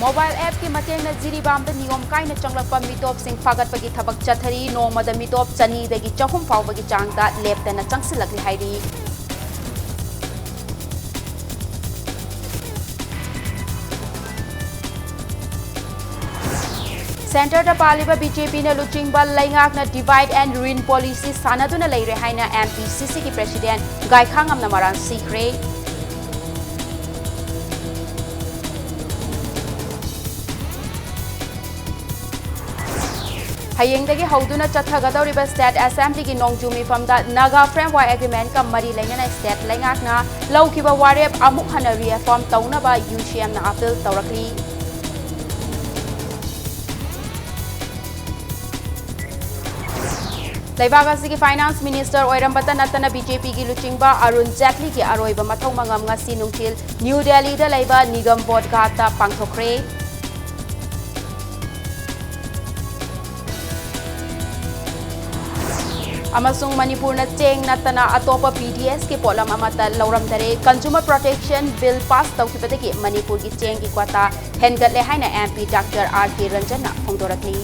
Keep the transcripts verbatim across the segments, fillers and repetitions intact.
Mobile ꯑꯦꯞꯀꯤ ꯃꯇꯦꯡꯅ ꯖꯤꯔꯤꯕꯥꯝꯗ ꯅꯤꯌꯣꯝ ꯀꯥꯏꯅ ꯆꯪꯂꯛꯄ ꯃꯤꯇꯣꯞꯁꯤꯡ ꯐꯥꯒꯠꯄꯒꯤ ꯊꯕꯛ ꯆꯠꯊꯔꯤ꯫ ꯅꯣꯡꯃꯗ ꯃꯤꯇꯣꯞ ꯆꯅꯤꯗꯒꯤ ꯆꯍꯨꯝ ꯐꯥꯎꯕꯒꯤ ꯆꯥꯡꯗ ꯂꯦꯞꯇꯅ ꯆꯪꯁꯤꯜꯂꯛꯂꯤ ꯍꯥꯏꯔꯤ꯫ ꯁꯦꯟꯇꯔꯗ ꯄꯥꯜꯂꯤꯕ ꯕꯤ ꯖꯦ ꯄꯤꯅ ꯂꯨꯆꯤꯡꯕ ꯂꯩꯉꯥꯛꯅ divide and rule policy ꯁꯥꯟꯅꯗꯨꯅ ꯂꯩꯔꯦ ꯍꯥꯏꯅ ꯑꯦꯝ ꯄꯤ ꯁꯤ ꯁꯤꯒꯤ ꯄ꯭ꯔꯦꯁꯤꯗꯦꯟꯠ ꯒꯥꯏꯈꯥꯉꯝꯅ ꯃꯔꯥꯜ ꯁꯤꯈ꯭ꯔꯦ꯫ ꯍꯌꯦꯡꯗꯒꯤ ꯍꯧꯗꯨꯅ ꯆꯠꯊꯒꯗꯧꯔꯤꯕ ꯁ꯭ꯇꯦꯠ ꯑꯦꯁꯦꯝꯕ꯭ꯂꯤꯒꯤ ꯅꯣꯡꯖꯨ ꯃꯤꯐꯝꯗ ꯅꯥꯒꯥ ꯐ꯭ꯔꯦꯝꯋꯥꯔꯛ ꯑꯦꯒ꯭ꯔꯤꯃꯦꯟꯠꯀ ꯃꯔꯤ ꯂꯩꯅꯅ ꯁ꯭ꯇꯦꯠ ꯂꯩꯉꯥꯛꯅ ꯂꯧꯈꯤꯕ ꯋꯥꯔꯦꯞ ꯑꯃꯨꯛ ꯍꯟꯅ reaffirm ꯇꯧꯅꯕ ꯌꯨ ꯁꯤ ꯑꯦꯝꯅ ꯑꯥꯄꯤꯜ ꯇꯧꯔꯛꯂꯤ꯫ ꯂꯩꯕꯥꯛ ꯑꯁꯤꯒꯤ ꯐꯥꯏꯅꯥꯟꯁ ꯃꯤꯅꯤꯁꯇꯔ ꯑꯣꯏꯔꯝꯕꯇ ꯅꯠꯇꯅ ꯕꯤ ꯖꯦ ꯄꯤꯒꯤ ꯂꯨꯆꯤꯡꯕ ꯑꯔꯨꯟ ꯖꯦꯠꯂꯤꯒꯤ ꯑꯔꯣꯏꯕ ꯃꯊꯧ ꯃꯉꯝ ꯉꯁꯤ ꯅꯨꯡꯊꯤꯜ ꯅ꯭ꯌꯨ ꯗꯦꯜꯂꯤꯗ ꯂꯩꯕ ꯅꯤꯒꯝ ꯕꯣꯙ ꯘꯥꯠꯇ ꯄꯥꯡꯊꯣꯛꯈ꯭ꯔꯦ꯫ ꯑꯃꯁꯨꯡ ꯃꯅꯤꯄꯨꯔꯅ ꯆꯦꯡ ꯅꯠꯇꯅ ꯑꯇꯣꯞꯄ ꯄꯤ ꯗꯤ ꯑꯦꯁꯀꯤ ꯄꯣꯠꯂꯝ ꯑꯃꯠꯇ ꯂꯧꯔꯝꯗꯔꯦ꯫ Consumer Protection Bill pass ꯇꯧꯈꯤꯕꯗꯒꯤ ꯃꯅꯤꯄꯨꯔꯒꯤ ꯆꯦꯡꯒꯤ quota ꯍꯦꯟꯒꯠꯂꯦ ꯍꯥꯏꯅ M P doctor R K ꯔꯟꯖꯟꯅ ꯐꯣꯡꯗꯣꯔꯛꯂꯤ꯫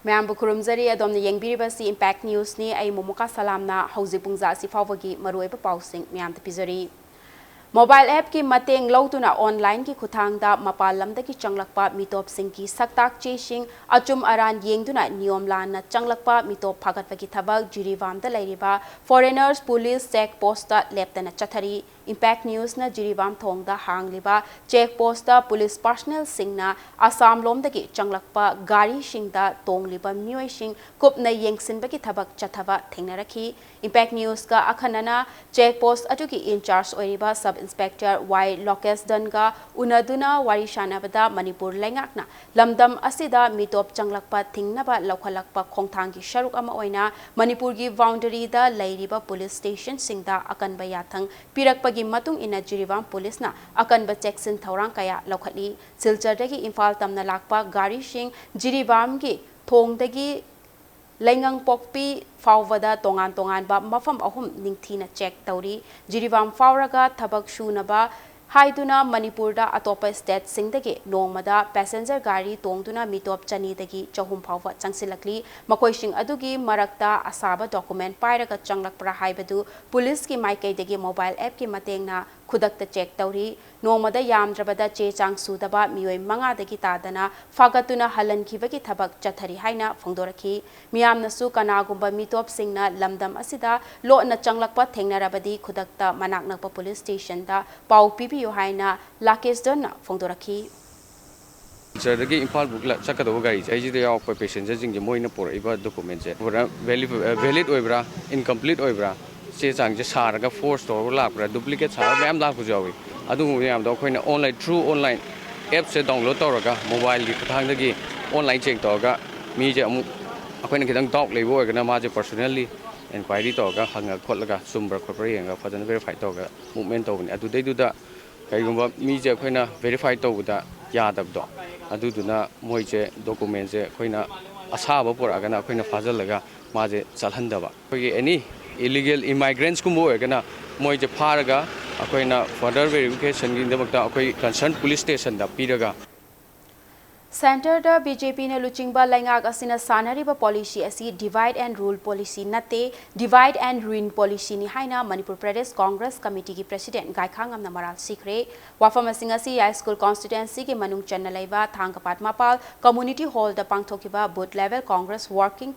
ꯃꯌꯥꯝꯕꯨ ꯈꯨꯔꯨꯝꯖꯔꯤ꯫ ꯑꯗꯣꯝꯅ ꯌꯦꯡꯕꯤꯔꯤꯕꯁꯤ Impact Newsꯅꯤ꯫ ꯑꯩ ꯃꯣꯃꯣꯀꯥ ꯁꯂꯥꯝꯅ ꯍꯧꯖꯤꯛ ꯄꯨꯡꯖꯥ ꯑꯁꯤ ꯐꯥꯎꯕꯒꯤ ꯃꯔꯨꯑꯣꯏꯕ ꯄꯥꯎꯁꯤꯡ ꯃꯌꯥꯝꯗ ꯄꯤꯖꯔꯤ꯫ ꯃꯣꯕꯥꯏꯜ ꯑꯦꯞꯀꯤ ꯃꯇꯦꯡ ꯂꯧꯗꯨꯅ ꯑꯣꯟꯂꯥꯏꯟꯒꯤ ꯈꯨꯠꯊꯥꯡꯗ ꯃꯄꯥꯟ ꯂꯝꯗꯒꯤ ꯆꯪꯂꯛꯄ ꯃꯤꯇꯣꯞꯁꯤꯡꯒꯤ ꯁꯛꯇꯥꯛ ꯆꯦꯁꯤꯡ ꯑꯆꯨꯝ ꯑꯔꯥꯟ ꯌꯦꯡꯗꯨꯅ ꯅꯤꯌꯣꯝ ꯂꯥꯟꯅ ꯆꯪꯂꯛꯄ ꯃꯤꯇꯣꯞ ꯐꯥꯒꯠꯄꯒꯤ ꯊꯕꯛ ꯖꯤꯔꯤꯕꯥꯝꯗ ꯂꯩꯔꯤꯕ Foreigners Police Check Postꯇ ꯂꯦꯞꯇꯅ ꯆꯠꯊꯔꯤ꯫ Impact Newsꯅ ꯖꯤꯔꯤꯕꯥꯝ ꯊꯣꯡꯗ ꯍꯥꯡꯂꯤꯕ check postꯇ police personnelꯁꯤꯡꯅ ꯑꯁꯥꯝ ꯂꯣꯝꯗꯒꯤ ꯆꯪꯂꯛꯄ ꯒꯥꯔꯤꯁꯤꯡꯗ ꯇꯣꯡꯂꯤꯕ ꯃꯤꯑꯣꯏꯁꯤꯡ ꯀꯨꯞꯅ ꯌꯦꯡꯁꯤꯟꯕꯒꯤ ꯊꯕꯛ ꯆꯠꯊꯕ ꯊꯦꯡꯅꯔꯛꯈꯤ꯫ Impact Newsꯀ ꯑꯈꯟꯅꯅ check post ꯑꯗꯨꯒꯤ in charge ꯑꯣꯏꯔꯤꯕ Sub Inspector ꯋꯥꯏ ꯂꯣꯀꯦꯁꯗꯟꯒ ꯎꯅꯗꯨꯅ ꯋꯥꯔꯤ ꯁꯥꯟꯅꯕꯗ ꯃꯅꯤꯄꯨꯔ ꯂꯩꯉꯥꯛꯅ ꯂꯝꯗꯝ ꯑꯁꯤꯗ ꯃꯤꯇꯣꯞ ꯆꯪꯂꯛꯄ ꯊꯤꯡꯅꯕ ꯂꯧꯈꯠꯂꯛꯄ ꯈꯣꯡꯊꯥꯡꯒꯤ ꯁꯔꯨꯛ ꯑꯃ ꯑꯣꯏꯅ ꯃꯅꯤꯄꯨꯔꯒꯤ boundaryꯗ ꯂꯩꯔꯤꯕ police stationꯁꯤꯡꯗ ꯑꯀꯟꯕ ꯌꯥꯊꯪ ꯄꯤꯔꯛꯄꯒꯤ ꯃꯇꯨꯡ ꯏꯟꯅ ꯖꯤꯔꯤꯕꯥꯝ policeꯅ ꯑꯀꯟꯕ ꯆꯦꯛꯁꯤꯟ ꯊꯧꯔꯥꯡ ꯀꯌꯥ ꯂꯧꯈꯠꯂꯤ꯫ ꯁꯤꯜꯆꯔꯗꯒꯤ ꯏꯝꯐꯥꯜ ꯇꯝꯅ ꯂꯥꯛꯄ ꯒꯥꯔꯤꯁꯤꯡ ꯖꯤꯔꯤꯕꯥꯝꯒꯤ ꯊꯣꯡꯗꯒꯤ ꯂꯩꯉꯪꯄꯣꯛꯄꯤ ꯐꯥꯎꯕꯗ ꯇꯣꯉꯥꯟ ꯇꯣꯉꯥꯟꯕ ꯃꯐꯝ ꯑꯍꯨꯝ ꯅꯤꯡꯊꯤꯅ ꯆꯦꯛ ꯇꯧꯔꯤ꯫ ꯖꯤꯔꯤꯕꯥꯝ ꯐꯥꯎꯔꯒ ꯊꯕꯛ ꯁꯨꯅꯕ ꯍꯥꯏꯗꯨꯅ ꯃꯅꯤꯄꯨꯔꯗ ꯑꯇꯣꯞꯄ ꯁ꯭ꯇꯦꯠꯁꯤꯡꯗꯒꯤ ꯅꯣꯡꯃꯗ ꯄꯦꯁꯦꯟꯖꯔ ꯒꯥꯔꯤ ꯇꯣꯡꯗꯨꯅ ꯃꯤꯇꯣꯞ ꯆꯅꯤꯗꯒꯤ ꯆꯍꯨꯝ ꯐꯥꯎꯕ ꯆꯪꯁꯤꯜꯂꯛꯂꯤ꯫ ꯃꯈꯣꯏꯁꯤꯡ ꯑꯗꯨꯒꯤ ꯃꯔꯛꯇ ꯑꯁꯥꯕ ꯗꯣꯀꯨꯃꯦꯟ ꯄꯥꯏꯔꯒ ꯆꯪꯂꯛꯄ꯭ꯔꯥ ꯍꯥꯏꯕꯗꯨ ꯄꯨꯂꯤꯁꯀꯤ ꯃꯥꯏꯀꯩꯗꯒꯤ ꯃꯣꯕꯥꯏꯜ ꯑꯦꯞꯀꯤ ꯃꯇꯦꯡꯅ ꯈꯨꯗꯛꯇ ꯆꯦꯛ ꯇꯧꯔꯤ꯫ ꯅꯣꯡꯃꯗ ꯌꯥꯝꯗ꯭ꯔꯕꯗ ꯆꯦ ꯆꯥꯡ ꯁꯨꯗꯕ ꯃꯤꯑꯣꯏ ꯃꯉꯥꯗꯒꯤ ꯇꯥꯗꯅ ꯐꯥꯒꯠꯇꯨꯅ ꯍꯜꯍꯟꯈꯤꯕꯒꯤ ꯊꯕꯛ ꯆꯠꯊꯔꯤ ꯍꯥꯏꯅ ꯐꯣꯡꯗꯣꯔꯛꯈꯤ꯫ ꯃꯤꯌꯥꯝꯅꯁꯨ ꯀꯅꯥꯒꯨꯝꯕ ꯃꯤꯇꯣꯞꯁꯤꯡꯅ ꯂꯝꯗꯝ ꯑꯁꯤꯗ ꯂꯣꯠꯅ ꯆꯪꯂꯛꯄ ꯊꯦꯡꯅꯔꯕꯗꯤ ꯈꯨꯗꯛꯇ ꯃꯅꯥꯛ ꯅꯛꯄ ꯄꯨꯂꯤꯁ ꯁ꯭ꯇꯦꯁꯟꯗ ꯄꯥꯎ ꯄꯤꯕꯤꯌꯨ ꯍꯥꯏꯅ ꯂꯥꯀꯦꯁ ꯗꯣꯟꯅ ꯐꯣꯡꯗꯣꯔꯛꯈꯤ꯫ ꯁꯤꯜꯆꯔꯗꯒꯤ ꯏꯝꯐꯥꯜ ꯐꯥꯎ ꯆꯠꯀꯗꯧꯕ ꯒꯥꯔꯤꯁꯦ, ꯑꯩꯁꯤꯗ ꯌꯥꯎꯔꯛꯄ ꯄꯦꯁꯦꯟꯖꯔꯁꯤꯡꯁꯦ ꯃꯣꯏꯅ ꯄꯨꯔꯛꯏꯕ ꯗꯣꯀꯨꯃꯦꯟꯁꯦ ꯄꯨꯔꯥ ꯚꯦꯂꯤꯗ ꯑꯣꯏꯕ꯭ꯔꯥ, ꯏꯟꯀꯝꯄ꯭ꯂꯤꯠ ꯑꯣꯏꯕ꯭ꯔꯥ, ꯆꯦ ꯆꯥꯡꯁꯦ ꯁꯥꯔꯒ ꯐꯣꯔꯁ ꯇꯧꯔꯒ ꯂꯥꯛꯄ꯭ꯔꯥ, ꯗꯨꯄ꯭ꯂꯤꯀꯦꯠ ꯁꯥꯔꯒ ꯃꯌꯥꯝ ꯂꯥꯛꯄꯁꯨ ꯌꯥꯎꯏ꯫ ꯑꯗꯨꯒꯨꯝꯕ ꯃꯌꯥꯝꯗꯣ ꯑꯩꯈꯣꯏꯅ ꯑꯣꯟꯂꯥꯏꯟ, ꯊ꯭ꯔꯨ ꯑꯣꯟꯂꯥꯏꯟ ꯑꯦꯞꯁꯦ ꯗꯥꯎꯟꯂꯣꯗ ꯇꯧꯔꯒ, ꯃꯣꯕꯥꯏꯜꯒꯤ ꯈꯨꯠꯊꯥꯡꯗꯒꯤ ꯑꯣꯟꯂꯥꯏꯟ ꯆꯦꯛ ꯇꯧꯔꯒ, ꯃꯤꯁꯦ ꯑꯃꯨꯛ ꯑꯩꯈꯣꯏꯅ ꯈꯤꯇꯪ ꯗꯥꯎꯠ ꯂꯩꯕ ꯑꯣꯏꯔꯒꯅ ꯃꯥꯁꯦ ꯄꯔꯁꯣꯅꯦꯜꯂꯤ ꯏꯟꯀ꯭ꯋꯥꯏꯔꯤ ꯇꯧꯔꯒ, ꯍꯪꯉ ꯈꯣꯠꯂꯒ, ꯆꯨꯝꯕ꯭ꯔꯥ ꯈꯣꯠꯄ꯭ꯔꯥ ꯌꯦꯡꯉꯒ ꯐꯖꯅ ꯚꯦꯔꯤꯐꯥꯏ ꯇꯧꯔꯒ ꯃꯨꯞꯃꯦꯟ ꯇꯧꯕꯅꯤ꯫ ꯑꯗꯨꯗꯩꯗꯨꯗ ꯀꯩꯒꯨꯝꯕ ꯃꯤꯁꯦ ꯑꯩꯈꯣꯏꯅ ꯚꯦꯔꯤꯐꯥꯏ ꯇꯧꯕꯗ ꯌꯥꯗꯕꯗꯣ, ꯑꯗꯨꯗꯨꯅ ꯃꯣꯏꯁꯦ ꯗꯣꯀꯨꯃꯦꯟꯁꯦ ꯑꯩꯈꯣꯏꯅ ꯑꯁꯥꯕ ꯄꯨꯔꯛꯑꯒꯅ ꯑꯩꯈꯣꯏꯅ ꯐꯥꯖꯤꯜꯂꯒ ꯃꯥꯁꯦ ꯆꯠꯍꯟꯗꯕ꯫ ꯑꯩꯈꯣꯏꯒꯤ ꯑꯦꯅꯤ ꯏꯂꯤꯒꯦꯜ ꯏꯃꯥꯏꯒ꯭ꯔꯦꯟꯁꯀꯨꯝꯕ ꯑꯣꯏꯔꯒꯅ ꯃꯣꯏꯁꯦ ꯐꯥꯔꯒ ꯑꯩꯈꯣꯏꯅ ꯐꯔꯗꯔ ꯚꯦꯔꯤꯐꯤꯀꯦꯁꯟꯒꯤꯗꯃꯛꯇ ꯑꯩꯈꯣꯏ ꯀꯟꯁꯔꯟ ꯄꯨꯂꯤꯁ ꯁ꯭ꯇꯦꯁꯟꯗ ꯄꯤꯔꯒ ꯁꯦꯟꯇꯔꯗ ꯕꯤ ꯖꯦ ꯄꯤꯅ ꯂꯨꯆꯤꯡꯕ ꯂꯩꯉꯥꯛ ꯑꯁꯤꯅ ꯁꯥꯟꯅꯔꯤꯕ ꯄꯣꯂꯤꯁꯤ ꯑꯁꯤ divide and rule policy ꯅꯠꯇꯦ, divide and ruin policyꯅꯤ ꯍꯥꯏꯅ ꯃꯅꯤꯄꯨꯔ ꯄ꯭ꯔꯗꯦꯁ ꯀꯣꯡꯒ꯭ꯔꯦꯁ ꯀꯃꯤꯇꯤꯒꯤ ꯄ꯭ꯔꯦꯁꯤꯗꯦꯟꯠ ꯒꯥꯏꯈꯥꯉꯝꯅ ꯃꯔꯥꯜ ꯁꯤꯈ꯭ꯔꯦ꯫ ꯋꯥꯐꯝ ꯑꯁꯤꯡ ꯑꯁꯤ ꯌꯥꯏꯁ꯭ꯀꯨꯜ ꯀꯣꯟꯁꯇꯤꯇ꯭ꯋꯦꯟꯁꯤꯒꯤ ꯃꯅꯨꯡ ꯆꯟꯅ ꯂꯩꯕ ꯊꯥꯡꯒꯄꯥꯠ ꯃꯄꯥꯜ ꯀꯝꯃꯨꯅꯤꯇꯤ ꯍꯣꯜꯗ ꯄꯥꯡꯊꯣꯛꯈꯤꯕ ꯕꯨꯊ ꯂꯦꯚꯦꯜ ꯀꯣꯡꯒ꯭ꯔꯦꯁ ꯋꯥꯔꯀꯤꯡ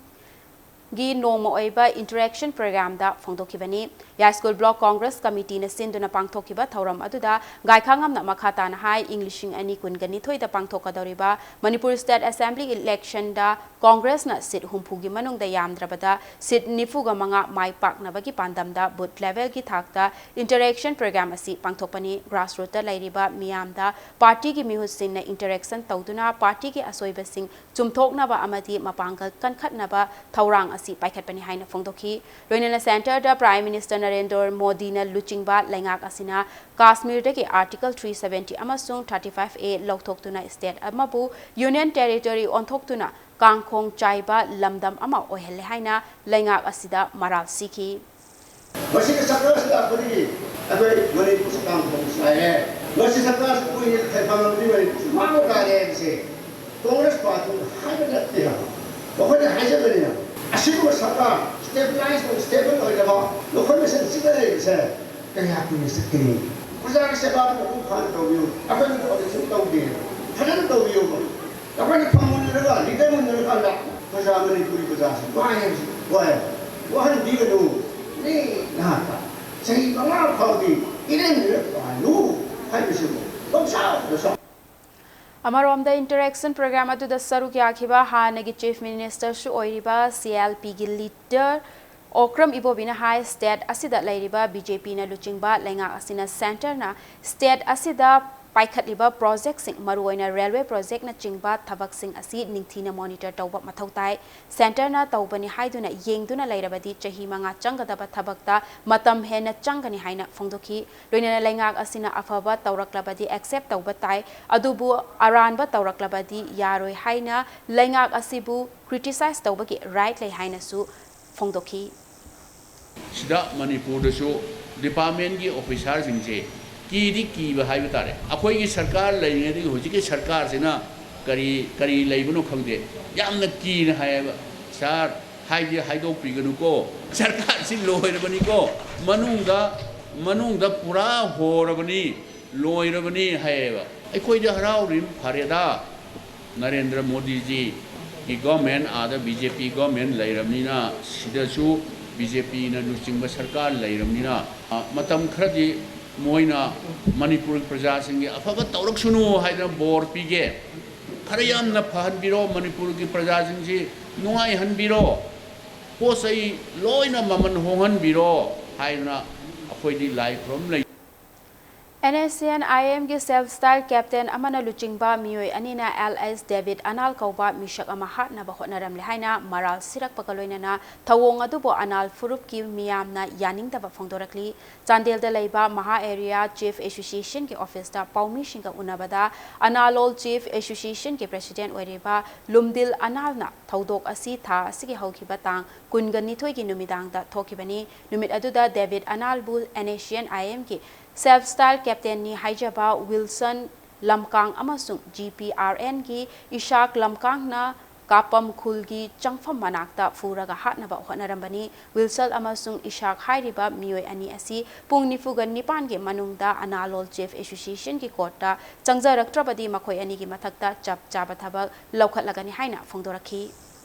ꯒꯤ ꯅꯣꯡꯃ ꯑꯣꯏꯕ ꯏꯟꯇꯔꯦꯛꯁꯟ ꯄ꯭ꯔꯣꯒ꯭ꯔꯥꯝꯗ ꯐꯣꯡꯗꯣꯛꯈꯤꯕꯅꯤ꯫ ꯌꯥꯏꯁ꯭ꯀꯨꯜ ꯕ꯭ꯂꯣꯛ ꯀꯣꯡꯒ꯭ꯔꯦꯁ ꯀꯃꯤꯇꯤꯅ ꯁꯤꯟꯗꯨꯅ ꯄꯥꯡꯊꯣꯛꯈꯤꯕ ꯊꯧꯔꯝ ꯑꯗꯨꯗ ꯒꯥꯏꯈꯥꯉꯝꯅ ꯃꯈꯥ ꯇꯥꯅ ꯍꯥꯏ, ꯏꯪ ꯂꯤꯁꯤꯡ ꯑꯅꯤ ꯀꯨꯟꯒ ꯅꯤꯊꯣꯏꯗ ꯄꯥꯡꯊꯣꯛꯀꯗꯧꯔꯤꯕ ꯃꯅꯤꯄꯨꯔ ꯁ꯭ꯇꯦꯠ ꯑꯦꯁꯦꯝꯕ꯭ꯂꯤ ꯏꯂꯦꯛꯁꯟꯗ ꯀꯣꯡꯒ꯭ꯔꯦꯁꯅ ꯁꯤꯠ ꯍꯨꯝꯐꯨꯒꯤ ꯃꯅꯨꯡꯗ ꯌꯥꯝꯗ꯭ꯔꯕꯗ ꯁꯤꯠ ꯅꯤꯐꯨꯒ ꯃꯉꯥ ꯃꯥꯏ ꯄꯥꯛꯅꯕꯒꯤ ꯄꯥꯟꯗꯝꯗ ꯕꯨꯊ ꯂꯦꯚꯦꯜꯒꯤ ꯊꯥꯛꯇ ꯏꯟꯇꯔꯦꯛꯁꯟ ꯄ꯭ꯔꯣꯒ꯭ꯔꯥꯝ ꯑꯁꯤ ꯄꯥꯡꯊꯣꯛꯄꯅꯤ꯫ ꯒ꯭ꯔꯥꯁꯔꯨꯠꯇ ꯂꯩꯔꯤꯕ ꯃꯤꯌꯥꯝꯗ ꯄꯥꯔꯇꯤꯒꯤ ꯃꯤꯍꯨꯠꯁꯤꯡꯅ ꯏꯟꯇꯔꯦꯛꯁꯟ ꯇꯧꯗꯨꯅ ꯄꯥꯔꯇꯤꯒꯤ ꯑꯁꯣꯏꯕꯁꯤꯡ ꯆꯨꯝꯊꯣꯛꯅꯕ ꯑꯃꯗꯤ ꯃꯄꯥꯡꯒꯜ ꯀꯟꯈꯠꯅꯕ ꯊꯧꯔꯥꯡ ꯑꯁꯤ ꯄꯥꯏꯈꯠꯄꯅꯤ ꯍꯥꯏꯅ ꯐꯣꯡꯗꯣꯛꯈꯤ꯫ ꯂꯣꯏꯅꯅ ꯁꯦꯟꯇꯔꯗ ꯄ꯭ꯔꯥꯏꯝ ꯃꯤꯅꯤꯁꯇꯔ ꯅꯔꯦꯟꯗ꯭ꯔ ꯃꯣꯗꯤꯅ ꯂꯨꯆꯤꯡꯕ ꯂꯩꯉꯥꯛ ꯑꯁꯤꯅ ꯀꯥꯁꯃꯤꯔꯗꯒꯤ Article three seventy ꯑꯃꯁꯨꯡ thirty five A ꯂꯧꯊꯣꯛꯇꯨꯅ ꯁ꯭ꯇꯦꯠ ꯑꯃꯕꯨ ꯌꯨꯅꯤꯌꯟ ꯇꯦꯔꯤꯇꯣꯔꯤ ꯑꯣꯟꯊꯣꯛꯇꯨꯅ ꯀꯥꯡꯈꯣꯡ ꯆꯥꯏꯕ ꯂꯝꯗꯝ ꯑꯃ ꯑꯣꯏꯍꯜꯂꯦ ꯍꯥꯏꯅ ꯂꯩꯉꯥꯛ ꯑꯁꯤꯗ ꯃꯔꯥꯜ ꯁꯤꯈꯤ꯫ ꯃꯁꯤꯒꯤ ꯁꯔꯀꯥꯔꯁꯤꯗ ꯑꯩꯈꯣꯏꯒꯤ ꯑꯩꯈꯣꯏ ꯃꯅꯤꯄꯨꯔꯁꯤ ꯀꯥꯡꯈꯣꯡ ꯆꯥꯏꯔꯦ꯫ ꯃꯁꯤ ꯁꯔꯀꯥꯔꯁꯤ ꯀꯨꯏꯅ ꯐꯪꯉꯕꯗꯤ ꯃꯅꯤꯄꯨꯔꯁꯤ ꯃꯥꯡꯕ ꯇꯥꯔꯦ ꯍꯥꯏꯕꯁꯦ ꯀꯣꯡꯒ꯭ꯔꯦꯁ ꯄꯥꯔꯇꯤꯅ ꯍꯥꯏꯕ ꯅꯠꯇꯦ ꯍꯥꯏꯕ꯫ ꯃꯈꯣꯏꯅ ꯍꯥꯏꯖꯕꯅꯤꯅ ꯑꯁꯤꯒꯨꯝꯕ ꯁꯔꯀꯥꯔ ꯁ꯭ꯇꯦꯕꯤꯂꯥꯏꯁ ꯑꯣꯏ ꯁ꯭ꯇꯦꯕꯜ ꯑꯣꯏꯗꯕ ꯃꯈꯣꯏ ꯃꯁꯦꯟ ꯆꯤꯛꯅ ꯂꯩꯕꯁꯦ ꯀꯌꯥ ꯀꯨꯏꯅ ꯆꯠꯀꯅꯤ? ꯄ꯭ꯔꯖꯥꯒꯤ ꯁꯦꯕꯥꯗꯨ ꯃꯄꯨꯡ ꯐꯥꯅ ꯇꯧꯕꯤꯌꯨ꯫ ꯑꯩꯈꯣꯏꯅ ꯇꯧꯕꯗꯤ ꯁꯨꯝ ꯇꯧꯗꯦ꯫ ꯐꯖꯅ ꯇꯧꯕꯤꯌꯨꯕ꯫ ꯑꯩꯈꯣꯏꯅ ꯐꯝꯃꯨꯟꯅꯔꯒ ꯂꯤꯗꯔ ꯃꯨꯟꯅꯔꯀꯥꯟꯗ ꯄ꯭ꯔꯖꯥ ꯃꯅꯤꯄꯨꯔꯤ ꯄ꯭ꯔꯖꯥꯁꯤ ꯋꯥꯏ ꯍꯥꯏꯕꯁꯤ ꯋꯥꯏ ꯋꯥꯍꯟꯕꯤꯒꯅꯨ꯫ ꯃꯤ ꯅꯍꯥꯛꯀ ꯆꯍꯤ ꯃꯉꯥ ꯐꯥꯎꯗꯤ ꯏꯔꯦꯟꯅ ꯄꯥꯜꯂꯨ ꯍꯥꯏꯕꯁꯤꯕꯨ ꯄꯪꯁꯥꯎꯗ ꯁꯥꯎ꯫ ꯑꯃꯔꯣꯝꯗ interaction program ꯑꯗꯨꯗ ꯁꯔꯨꯛ ꯌꯥꯈꯤꯕ ꯍꯥꯟꯅꯒꯤ Chief Ministerꯁꯨ ꯑꯣꯏꯔꯤꯕ CLPꯒꯤ leader ꯑꯣꯀ꯭ꯔꯝ ꯏꯕꯣꯕꯤꯅ ꯍꯥꯏ, state ꯑꯁꯤꯗ ꯂꯩꯔꯤꯕ BJPꯅ ꯂꯨꯆꯤꯡꯕ ꯂꯩꯉꯥꯛ ꯑꯁꯤꯅ centreꯅ state ꯑꯁꯤꯗ ꯄꯥꯏꯈꯠꯂꯤꯕ projectꯁꯤꯡ, ꯃꯔꯨꯑꯣꯏꯅ railway projectꯅꯆꯤꯡꯕ ꯊꯕꯛꯁꯤꯡ ꯑꯁꯤ ꯅꯤꯡꯊꯤꯅ monitor ꯇꯧꯕ ꯃꯊꯧ ꯇꯥꯏ꯫ Centreꯅ ꯇꯧꯕꯅꯤ ꯍꯥꯏꯗꯨꯅ ꯌꯦꯡꯗꯨꯅ ꯂꯩꯔꯕꯗꯤ ꯆꯍꯤ ꯃꯉꯥ ꯆꯪꯒꯗꯕ ꯊꯕꯛꯇ ꯃꯇꯝ ꯍꯦꯟꯅ ꯆꯪꯒꯅꯤ ꯍꯥꯏꯅ ꯐꯣꯡꯗꯣꯛꯈꯤ꯫ ꯂꯣꯏꯅꯅ ꯂꯩꯉꯥꯛ ꯑꯁꯤꯅ ꯑꯐꯕ ꯇꯧꯔꯛꯂꯕꯗꯤ accept ꯇꯧꯕ ꯇꯥꯏ, ꯑꯗꯨꯕꯨ ꯑꯔꯥꯟꯕ ꯇꯧꯔꯛꯂꯕꯗꯤ ꯌꯥꯔꯣꯏ ꯍꯥꯏꯅ ꯂꯩꯉꯥꯛ ꯑꯁꯤꯕꯨ criticize ꯇꯧꯕꯒꯤ right ꯂꯩ ꯍꯥꯏꯅꯁꯨ ꯐꯣꯡꯗꯣꯛꯈꯤ꯫ ꯁꯤꯗ ꯃꯅꯤꯄꯨꯔꯗꯁꯨ departmentꯀꯤ officerꯁꯤꯡꯁꯦ ꯀꯤꯗꯤ ꯀꯤꯕ ꯍꯥꯏꯕ ꯇꯥꯔꯦ꯫ ꯑꯩꯈꯣꯏꯒꯤ ꯁꯔꯀꯥꯔ ꯂꯩꯔꯤꯉꯩꯗꯒꯤ ꯍꯧꯖꯤꯛꯀꯤ ꯁꯔꯀꯥꯔꯁꯤꯅ ꯀꯔꯤ ꯀꯔꯤ ꯂꯩꯕꯅꯣ ꯈꯪꯗꯦ, ꯌꯥꯝꯅ ꯀꯤꯅ ꯍꯥꯏꯌꯦꯕ, "ꯁꯥꯔ, ꯍꯥꯏꯗꯤ ꯍꯥꯏꯗꯣꯛꯄꯤꯒꯅꯨꯀꯣ, ꯁꯔꯀꯥꯔꯁꯤ ꯂꯣꯏꯔꯕꯅꯤꯀꯣ, ꯃꯅꯨꯡꯗ ꯃꯅꯨꯡꯗ ꯄꯨꯔꯥ ꯍꯣꯔꯕꯅꯤ, ꯂꯣꯏꯔꯕꯅꯤ" ꯍꯥꯏꯌꯦꯕ꯫ ꯑꯩꯈꯣꯏꯗꯤ ꯍꯔꯥꯎꯔꯤ, ꯐꯔꯦꯗ꯫ ꯅꯔꯦꯟꯗ꯭ꯔ ꯃꯣꯗꯤꯖꯤꯒꯤ government, ꯑꯥꯗ BJP government ꯂꯩꯔꯕꯅꯤꯅ, ꯁꯤꯗꯁꯨ BJPꯅ ꯂꯨꯆꯤꯡꯕ ꯁꯔꯀꯥꯔ ꯂꯩꯔꯕꯅꯤꯅ, ꯑ, ꯃꯇꯝ ꯈꯔꯗꯤ ꯃꯣꯏꯅ ꯃꯅꯤꯄꯨꯔꯒꯤ ꯄ꯭ꯔꯖꯥꯁꯤꯡꯒꯤ ꯑꯐꯕ ꯇꯧꯔꯛꯁꯅꯨ ꯍꯥꯏꯗꯅ ꯕꯣꯔ ꯄꯤꯒꯦ꯫ ꯈꯔ ꯌꯥꯝꯅ ꯐꯍꯟꯕꯤꯔꯣ ꯃꯅꯤꯄꯨꯔꯒꯤ ꯄ꯭ꯔꯖꯥꯁꯤꯡꯁꯤ, ꯅꯨꯡꯉꯥꯏꯍꯟꯕꯤꯔꯣ, ꯄꯣꯠ ꯆꯩ ꯂꯣꯏꯅ ꯃꯃꯜ ꯍꯣꯡꯍꯟꯕꯤꯔꯣ ꯍꯥꯏꯗꯅ ꯑꯩꯈꯣꯏꯗꯤ ꯂꯥꯏ ꯈꯨꯔꯨꯝ ꯂꯩ꯫ NSCN-IM-ꯒꯤ self style captain ꯑꯃꯅ ꯂꯨꯆꯤꯡꯕ ꯃꯤꯑꯣꯏ ꯑꯅꯤꯅ alias David Anal ꯀꯧꯕ ꯃꯤꯁꯛ ꯑꯃ ꯍꯥꯠꯅꯕ ꯍꯣꯠꯅꯔꯝꯂꯦ ꯍꯥꯏꯅ ꯃꯔꯥꯜ ꯁꯤꯔꯛꯄꯒ ꯂꯣꯏꯅꯅ ꯊꯧꯑꯣꯡ ꯑꯗꯨꯕꯨ ꯑꯅꯥꯜ ꯐꯨꯔꯨꯞꯀꯤ ꯃꯤꯌꯥꯝꯅ ꯌꯥꯅꯤꯡꯗꯕ ꯐꯣꯡꯗꯣꯔꯛꯂꯤ꯫ ꯆꯥꯟꯗꯦꯜꯗ ꯂꯩꯕ ꯃꯍꯥ Area Chief Association-ꯒꯤ office-ꯇ ꯄꯥꯎꯃꯤꯁꯤꯡꯒ ꯎꯅꯕꯗ ꯑꯅꯥꯂꯣꯜ Chief Association-ꯒꯤ president ꯑꯣꯏꯔꯤꯕ ꯂꯨꯝꯗꯤꯜ ꯑꯅꯥꯜꯅ ꯊꯧꯗꯣꯛ ꯑꯁꯤ ꯊꯥ ꯑꯁꯤꯒꯤ ꯍꯧꯈꯤꯕ ꯇꯥꯡ ꯀꯨꯟꯒ ꯅꯤꯊꯣꯏꯒꯤ ꯅꯨꯃꯤꯗꯥꯡꯗ ꯊꯣꯛꯈꯤꯕꯅꯤ꯫ ꯅꯨꯃꯤꯠ ꯑꯗꯨꯗ David Anal-ꯕꯨ NSCN-IM-ꯒꯤ self style captain-ꯅꯤ ꯍꯥꯏꯖꯕ ꯋꯤꯜꯁꯟ ꯂꯝꯀꯥꯡ ꯑꯃꯁꯨꯡ GPRN-ꯒꯤ ꯏꯁꯥꯛ ꯂꯝꯀꯥꯡꯅ ꯀꯥꯄꯝ ꯈꯨꯜꯒꯤ ꯆꯪꯐꯝ ꯃꯅꯥꯛꯇ ꯐꯨꯔꯒ ꯍꯥꯠꯅꯕ ꯍꯣꯠꯅꯔꯝꯕꯅꯤ꯫ ꯋꯤꯜꯁꯟ ꯑꯃꯁꯨꯡ ꯏꯁꯥꯛ ꯍꯥꯏꯔꯤꯕ ꯃꯤꯑꯣꯏ ꯑꯅꯤ ꯑꯁꯤ ꯄꯨꯡ ꯅꯤꯐꯨꯒ ꯅꯤꯄꯥꯟꯒꯤ ꯃꯅꯨꯡꯗ ꯑꯅꯥꯂꯣꯜ Chief Association-ꯒꯤ court-ꯇ ꯆꯪꯖꯔꯛꯇ꯭ꯔꯕꯗꯤ ꯃꯈꯣꯏ ꯑꯅꯤꯒꯤ ꯃꯊꯛꯇ ꯆꯞ ꯆꯥꯕ ꯊꯕꯛ ꯂꯧꯈꯠꯂꯒꯅꯤ ꯍꯥꯏꯅ ꯐꯣꯡꯗꯣꯔꯛꯈꯤ꯫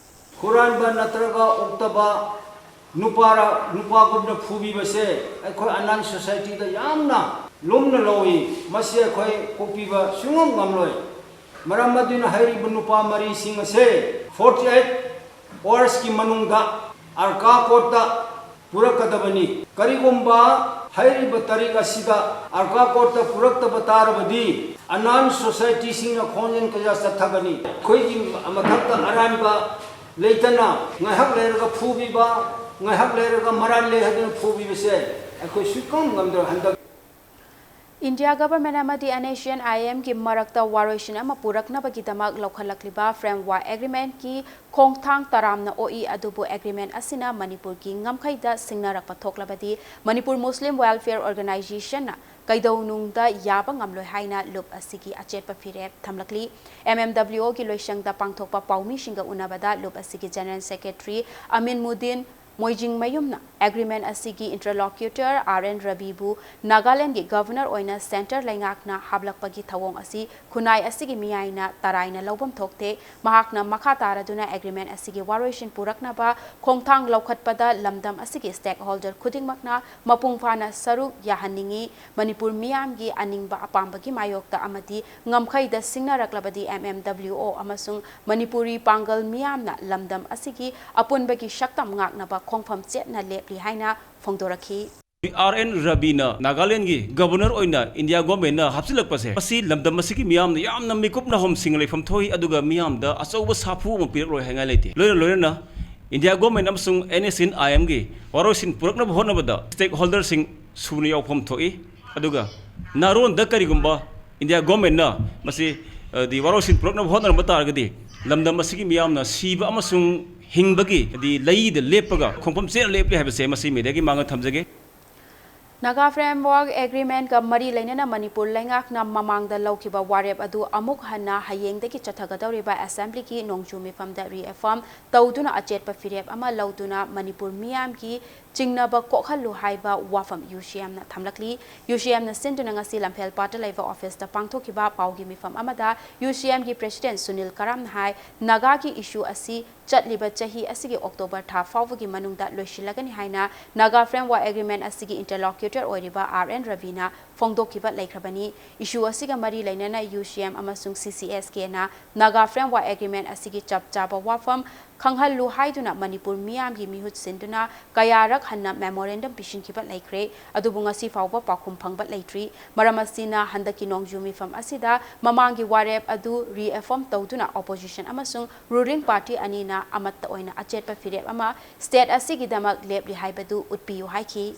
ꯍꯨꯔꯥꯟꯕ ꯅꯠꯇ꯭ꯔꯒ ꯑꯣꯛꯇꯕ ꯅꯨꯄꯥꯔ-, ꯅꯨꯄꯥꯒꯨꯝꯅ ꯐꯨꯕꯤꯕꯁꯦ ꯑꯩꯈꯣꯏ ꯑꯅꯥꯜ society-ꯗ ꯌꯥꯝꯅ ꯂꯨꯝꯅ ꯂꯧꯏ꯫ ꯃꯁꯤ ꯑꯩꯈꯣꯏ ꯀꯣꯛꯄꯤꯕ ꯁꯨꯡꯉꯝ ꯉꯝꯂꯣꯏ꯫ ꯃꯔꯝ ꯑꯗꯨꯅ ꯍꯥꯏꯔꯤꯕ ꯅꯨꯄꯥ ꯃꯔꯤꯁꯤꯡ ꯑꯁꯦ forty eight hours-ꯀꯤ ꯃꯅꯨꯡꯗ ꯑꯔꯀꯥ court-ꯇ ꯄꯨꯔꯛꯀꯗꯕꯅꯤ꯫ ꯀꯔꯤꯒꯨꯝꯕ ꯍꯥꯏꯔꯤꯕ ꯇꯥꯔꯤꯛ ꯑꯁꯤꯗ ꯑꯔꯀꯥ court-ꯇ ꯄꯨꯔꯛꯇꯕ ꯇꯥꯔꯕꯗꯤ ꯑꯅꯥꯜ society-ꯁꯤꯡꯅ ꯈꯣꯡꯖꯦꯜ ꯀꯌꯥ ꯆꯠꯊꯒꯅꯤ꯫ ꯑꯩꯈꯣꯏꯒꯤ ꯃꯊꯛꯇ ꯑꯔꯥꯟꯕ ꯂꯩꯇꯅ ꯉꯥꯏꯍꯥꯛ ꯂꯩꯔꯒ ꯐꯨꯕꯤꯕ, ꯉꯥꯏꯍꯥꯛ ꯂꯩꯔꯒ ꯃꯔꯥꯜ ꯂꯩ ꯍꯥꯏꯗꯨꯅ ꯐꯨꯕꯤꯕꯁꯦ ꯑꯩꯈꯣꯏ ꯁꯨꯛꯉꯝ ꯉꯝꯗ꯭ꯔꯦ꯫ ꯍꯟꯗꯛ India government ꯑꯃꯗꯤ NSCN-IM-ꯒꯤ ꯃꯔꯛꯇ ꯋꯥꯔꯣꯏꯁꯤꯟ ꯑꯃ ꯄꯨꯔꯛꯅꯕꯒꯤꯗꯃꯛ ꯂꯧꯈꯠꯂꯛꯂꯤꯕ Framework Agreement-ꯀꯤ ꯈꯣꯡꯊꯥꯡ ꯇꯔꯥꯝꯅ ꯑꯣꯛꯏ, ꯑꯗꯨꯕꯨ agreement ꯑꯁꯤꯅ ꯃꯅꯤꯄꯨꯔꯒꯤ ꯉꯝꯈꯩꯗ ꯁꯤꯡꯅꯔꯛꯄ ꯊꯣꯛꯂꯕꯗꯤ ꯃꯅꯤꯄꯨꯔ Muslim Welfare Organisation-ꯅ ꯀꯩꯗꯧꯅꯨꯡꯗ ꯌꯥꯕ ꯉꯝꯂꯣꯏ ꯍꯥꯏꯅ ꯂꯨꯞ ꯑꯁꯤꯒꯤ ꯑꯆꯦꯠꯄ ꯐꯤꯔꯦꯞ ꯊꯝꯂꯛꯂꯤ꯫ MMWO-ꯒꯤ ꯂꯣꯏꯁꯪꯗ ꯄꯥꯡꯊꯣꯛꯄ ꯄꯥꯎꯃꯤꯁꯤꯡꯒ ꯎꯅꯕꯗ ꯂꯨꯞ ꯑꯁꯤꯒꯤ General Secretary ꯑꯃꯤꯟ ꯃꯨꯗꯤꯟ ꯃꯣꯏꯖꯤꯡꯃꯌꯨꯝꯅ agreement ꯑꯁꯤꯒꯤ interlocutor R N ꯔꯕꯤꯕꯨ ꯅꯥꯒꯥꯂꯦꯟꯒꯤ governor ꯑꯣꯏꯅ centre ꯂꯩꯉꯥꯛꯅ ꯍꯥꯞꯂꯛꯄꯒꯤ ꯊꯧꯑꯣꯡ ꯑꯁꯤ ꯈꯨꯟꯅꯥꯏ ꯑꯁꯤꯒꯤ ꯃꯤꯌꯥꯏꯅ ꯇꯔꯥꯏꯅ ꯂꯧꯐꯝ ꯊꯣꯛꯇꯦ꯫ ꯃꯍꯥꯛꯅ ꯃꯈꯥ ꯇꯥꯔꯗꯨꯅ agreement ꯑꯁꯤꯒꯤ ꯋꯥꯔꯣꯏꯁꯤꯟ ꯄꯨꯔꯛꯅꯕ ꯈꯣꯡꯊꯥꯡ ꯂꯧꯈꯠꯄꯗ ꯂꯝꯗꯝ ꯑꯁꯤꯒꯤ stakeholder ꯈꯨꯗꯤꯡꯃꯛꯅ ꯃꯄꯨꯡ ꯐꯥꯅ ꯁꯔꯨꯛ ꯌꯥꯍꯟꯅꯤꯡꯏ꯫ ꯃꯅꯤꯄꯨꯔ ꯃꯤꯌꯥꯝꯒꯤ ꯑꯅꯤꯡꯕ ꯑꯄꯥꯝꯕꯒꯤ ꯃꯥꯌꯣꯛꯇ ꯑꯃꯗꯤ ꯉꯝꯈꯩꯗ ꯁꯤꯡꯅꯔꯛꯂꯕꯗꯤ MMWO ꯑꯃꯁꯨꯡ ꯃꯅꯤꯄꯨꯔꯤ ꯄꯥꯡꯒꯜ ꯃꯤꯌꯥꯝꯅ ꯂꯝꯗꯝ ꯑꯁꯤꯒꯤ ꯑꯄꯨꯟꯕꯒꯤ ꯁꯛꯇꯝ ꯉꯥꯛꯅꯕ ꯈꯣꯡꯐꯝ ꯆꯦꯠꯅ ꯂꯦꯞꯂꯤ ꯍꯥꯏꯅ ꯐꯣꯡꯗꯣꯔꯛꯈꯤ꯫ ꯑꯥꯔ ꯑꯦꯟ ꯔꯕꯤꯅ ꯅꯥꯒꯥꯂꯦꯟꯒꯤ ꯒꯕꯔꯅꯔ ꯑꯣꯏꯅ ꯏꯟꯗꯤꯌꯥ ꯒꯣꯔꯃꯦꯟꯅ ꯍꯥꯞꯆꯤꯜꯂꯛꯄꯁꯦ, ꯃꯁꯤ ꯂꯝꯗꯝ ꯑꯁꯤꯒꯤ ꯃꯤꯌꯥꯝꯅ ꯌꯥꯝꯅ ꯃꯤꯀꯨꯞ ꯅꯥꯍꯣꯝꯁꯤꯡ ꯂꯩꯐꯝ ꯊꯣꯛꯏ, ꯑꯗꯨꯒ ꯃꯤꯌꯥꯝꯗ ꯑꯆꯧꯕ ꯁꯥꯐꯨ ꯑꯃ ꯄꯤꯔꯛꯂꯣꯏ ꯍꯥꯏꯉꯥꯏ ꯂꯩꯇꯦ꯫ ꯂꯣꯏꯅ ꯂꯣꯏꯅꯅ ꯏꯟꯗꯤꯌꯥ ꯒꯣꯔꯃꯦꯟ ꯑꯃꯁꯨꯡ ꯑꯦꯟ ꯑꯦꯁ ꯑꯦꯟ ꯑꯥꯏ ꯑꯦꯝꯒꯤ ꯋꯥꯔꯣꯏꯁꯤꯟ ꯄꯨꯔꯛꯅꯕ ꯍꯣꯠꯅꯕꯗ ꯁ꯭ꯇꯦꯛ ꯍꯣꯜꯗꯔꯁꯤꯡ ꯁꯨꯅ ꯌꯥꯎꯐꯝ ꯊꯣꯛꯏ꯫ ꯑꯗꯨꯒ ꯅꯥꯔꯣꯟꯗ ꯀꯔꯤꯒꯨꯝꯕ ꯏꯟꯗꯤꯌꯥ ꯒꯣꯔꯃꯦꯟꯅ ꯃꯁꯤ, ꯑ, ꯗꯤ ꯋꯥꯔꯣꯏꯁꯤꯟ ꯄꯨꯔꯛꯅꯕ ꯍꯣꯠꯅꯔꯝꯕ ꯇꯥꯔꯒꯗꯤ, ꯂꯝꯗꯝ ꯑꯁꯤꯒꯤ ꯃꯤꯌꯥꯝꯅ ꯁꯤꯕ ꯑꯃꯁꯨꯡ ꯍꯤꯡꯕꯒꯤ, ꯍꯥꯏꯗꯤ, ꯂꯩꯗ ꯂꯦꯞꯄꯒ ꯈꯣꯡꯐꯝ ꯆꯦꯠꯅ ꯂꯦꯞꯂꯤ ꯍꯥꯏꯕꯁꯦ ꯃꯁꯤ ꯃꯦꯗꯤꯌꯥꯒꯤ ꯃꯥꯡꯗ ꯊꯝꯖꯒꯦ꯫ ꯅꯥꯒꯥ ꯐ꯭ꯔꯦꯝꯋꯥꯔꯛ ꯑꯦꯒ꯭ꯔꯤꯃꯦꯟꯠꯀ ꯃꯔꯤ ꯂꯩꯅꯅ ꯃꯅꯤꯄꯨꯔ ꯂꯩꯉꯥꯛꯅ ꯃꯃꯥꯡꯗ ꯂꯧꯈꯤꯕ ꯋꯥꯔꯦꯞ ꯑꯗꯨ ꯑꯃꯨꯛ ꯍꯟꯅ ꯍꯌꯦꯡꯗꯒꯤ ꯆꯠꯊꯒꯗꯧꯔꯤꯕ ꯑꯦꯁꯦꯝꯕ꯭ꯂꯤꯒꯤ ꯅꯣꯡꯖꯨ ꯃꯤꯐꯝꯗ ꯔꯤꯑꯦꯐꯥꯔꯝ ꯇꯧꯗꯨꯅ ꯑꯆꯦꯠꯄ ꯐꯤꯔꯦꯞ ꯑꯃ ꯂꯧꯗꯨꯅ ꯃꯅꯤꯄꯨꯔ ꯃꯤꯌꯥꯝꯒꯤ ꯆꯤꯡꯅꯕ ꯀꯣꯛꯍꯜꯂꯨ ꯍꯥꯏꯕ ꯋꯥꯐꯝ ꯌꯨ ꯁꯤ ꯑꯦꯝꯅ ꯊꯝꯂꯛꯂꯤ꯫ ꯌꯨ ꯁꯤ ꯑꯦꯝꯅ ꯁꯤꯟꯗꯨꯅ ꯉꯁꯤ ꯂꯝꯐꯦꯜ ꯄꯥꯠꯇ ꯂꯩꯕ ꯑꯣꯐꯤꯁꯇ ꯄꯥꯡꯊꯣꯛꯈꯤꯕ ꯄꯥꯎꯒꯤ ꯃꯤꯐꯝ ꯑꯃꯗ ꯌꯨ ꯁꯤ ꯑꯦꯝꯒꯤ ꯄ꯭ꯔꯦꯁꯤꯗꯦꯟꯠ ꯁꯨꯅꯤꯜ ꯀꯔꯥꯝꯅ ꯍꯥꯏ, ꯅꯥꯒꯥꯒꯤ ꯏꯁꯨ ꯑꯁꯤ ꯆꯠꯂꯤꯕ ꯆꯍꯤ ꯑꯁꯤꯒꯤ ꯑꯣꯛꯇꯣꯕꯔ ꯊꯥ ꯐꯥꯎꯕꯒꯤ ꯃꯅꯨꯡꯗ ꯂꯣꯏꯁꯤꯜꯂꯒꯅꯤ ꯍꯥꯏꯅ ꯅꯥꯒꯥ ꯐ꯭ꯔꯦꯝꯋꯥꯔꯛ ꯑꯦꯒ꯭ꯔꯤꯃꯦꯟꯠ ꯑꯁꯤꯒꯤ ꯏꯟꯇꯔꯂꯣꯀ꯭ꯌꯨꯇꯔ ꯑꯣꯏꯔꯤꯕ ꯑꯥꯔ ꯑꯦꯟ ꯔꯕꯤꯅ ꯐꯣꯡꯗꯣꯛꯈꯤꯕ ꯂꯩꯈ꯭ꯔꯕꯅꯤ꯫ ꯏꯁꯨ ꯑꯁꯤꯒ ꯃꯔꯤ ꯂꯩꯅꯅ ꯌꯨ ꯁꯤ ꯑꯦꯝ ꯑꯃꯁꯨꯡ ꯁꯤ ꯁꯤ ꯑꯦꯁ ꯀꯦꯅ ꯅꯥꯒꯥ ꯐ꯭ꯔꯦꯝꯋꯥꯔꯛ ꯑꯦꯒ꯭ꯔꯤꯃꯦꯟꯠ ꯑꯁꯤꯒꯤ ꯆꯞ ꯆꯥꯕ ꯋꯥꯐꯝ ꯈꯪꯍꯜꯂꯨ ꯍꯥꯏꯗꯨꯅ ꯃꯅꯤꯄꯨꯔ ꯃꯤꯌꯥꯝꯒꯤ ꯃꯤꯍꯨꯠ ꯁꯤꯟꯗꯨꯅ ꯀꯌꯥꯔꯛ ꯍꯟꯅ ꯃꯦꯃꯣꯔꯦꯟꯗꯝ ꯄꯤꯁꯤꯟꯈꯤꯕ ꯂꯩꯈ꯭ꯔꯦ, ꯑꯗꯨꯕꯨ ꯉꯁꯤ ꯐꯥꯎꯕ ꯄꯥꯎꯈꯨꯝ ꯐꯪꯕ ꯂꯩꯇ꯭ꯔꯤ꯫ ꯃꯔꯝ ꯑꯁꯤꯅ ꯍꯟꯗꯛꯀꯤ ꯅꯣꯡꯖꯨ ꯃꯤꯐꯝ ꯑꯁꯤꯗ ꯃꯃꯥꯡꯒꯤ ꯋꯥꯔꯦꯞ ꯑꯗꯨ ꯔꯤꯑꯦꯐꯥꯔꯝ ꯇꯧꯗꯨꯅ ꯑꯣꯄꯣꯖꯤꯁꯟ ꯑꯃꯁꯨꯡ ꯔꯨꯂꯤꯡ ꯄꯥꯔꯇꯤ ꯑꯅꯤꯅ ꯑꯃꯠꯇ ꯑꯣꯏꯅ ꯑꯆꯦꯠꯄ ꯐꯤꯔꯦꯞ ꯑꯃ ꯁ꯭ꯇꯦꯠ ꯑꯁꯤꯒꯤꯗꯃꯛ ꯂꯦꯞꯂꯤ ꯍꯥꯏꯕꯗꯨ ꯎꯠꯄꯤꯌꯨ ꯍꯥꯏꯈꯤ꯫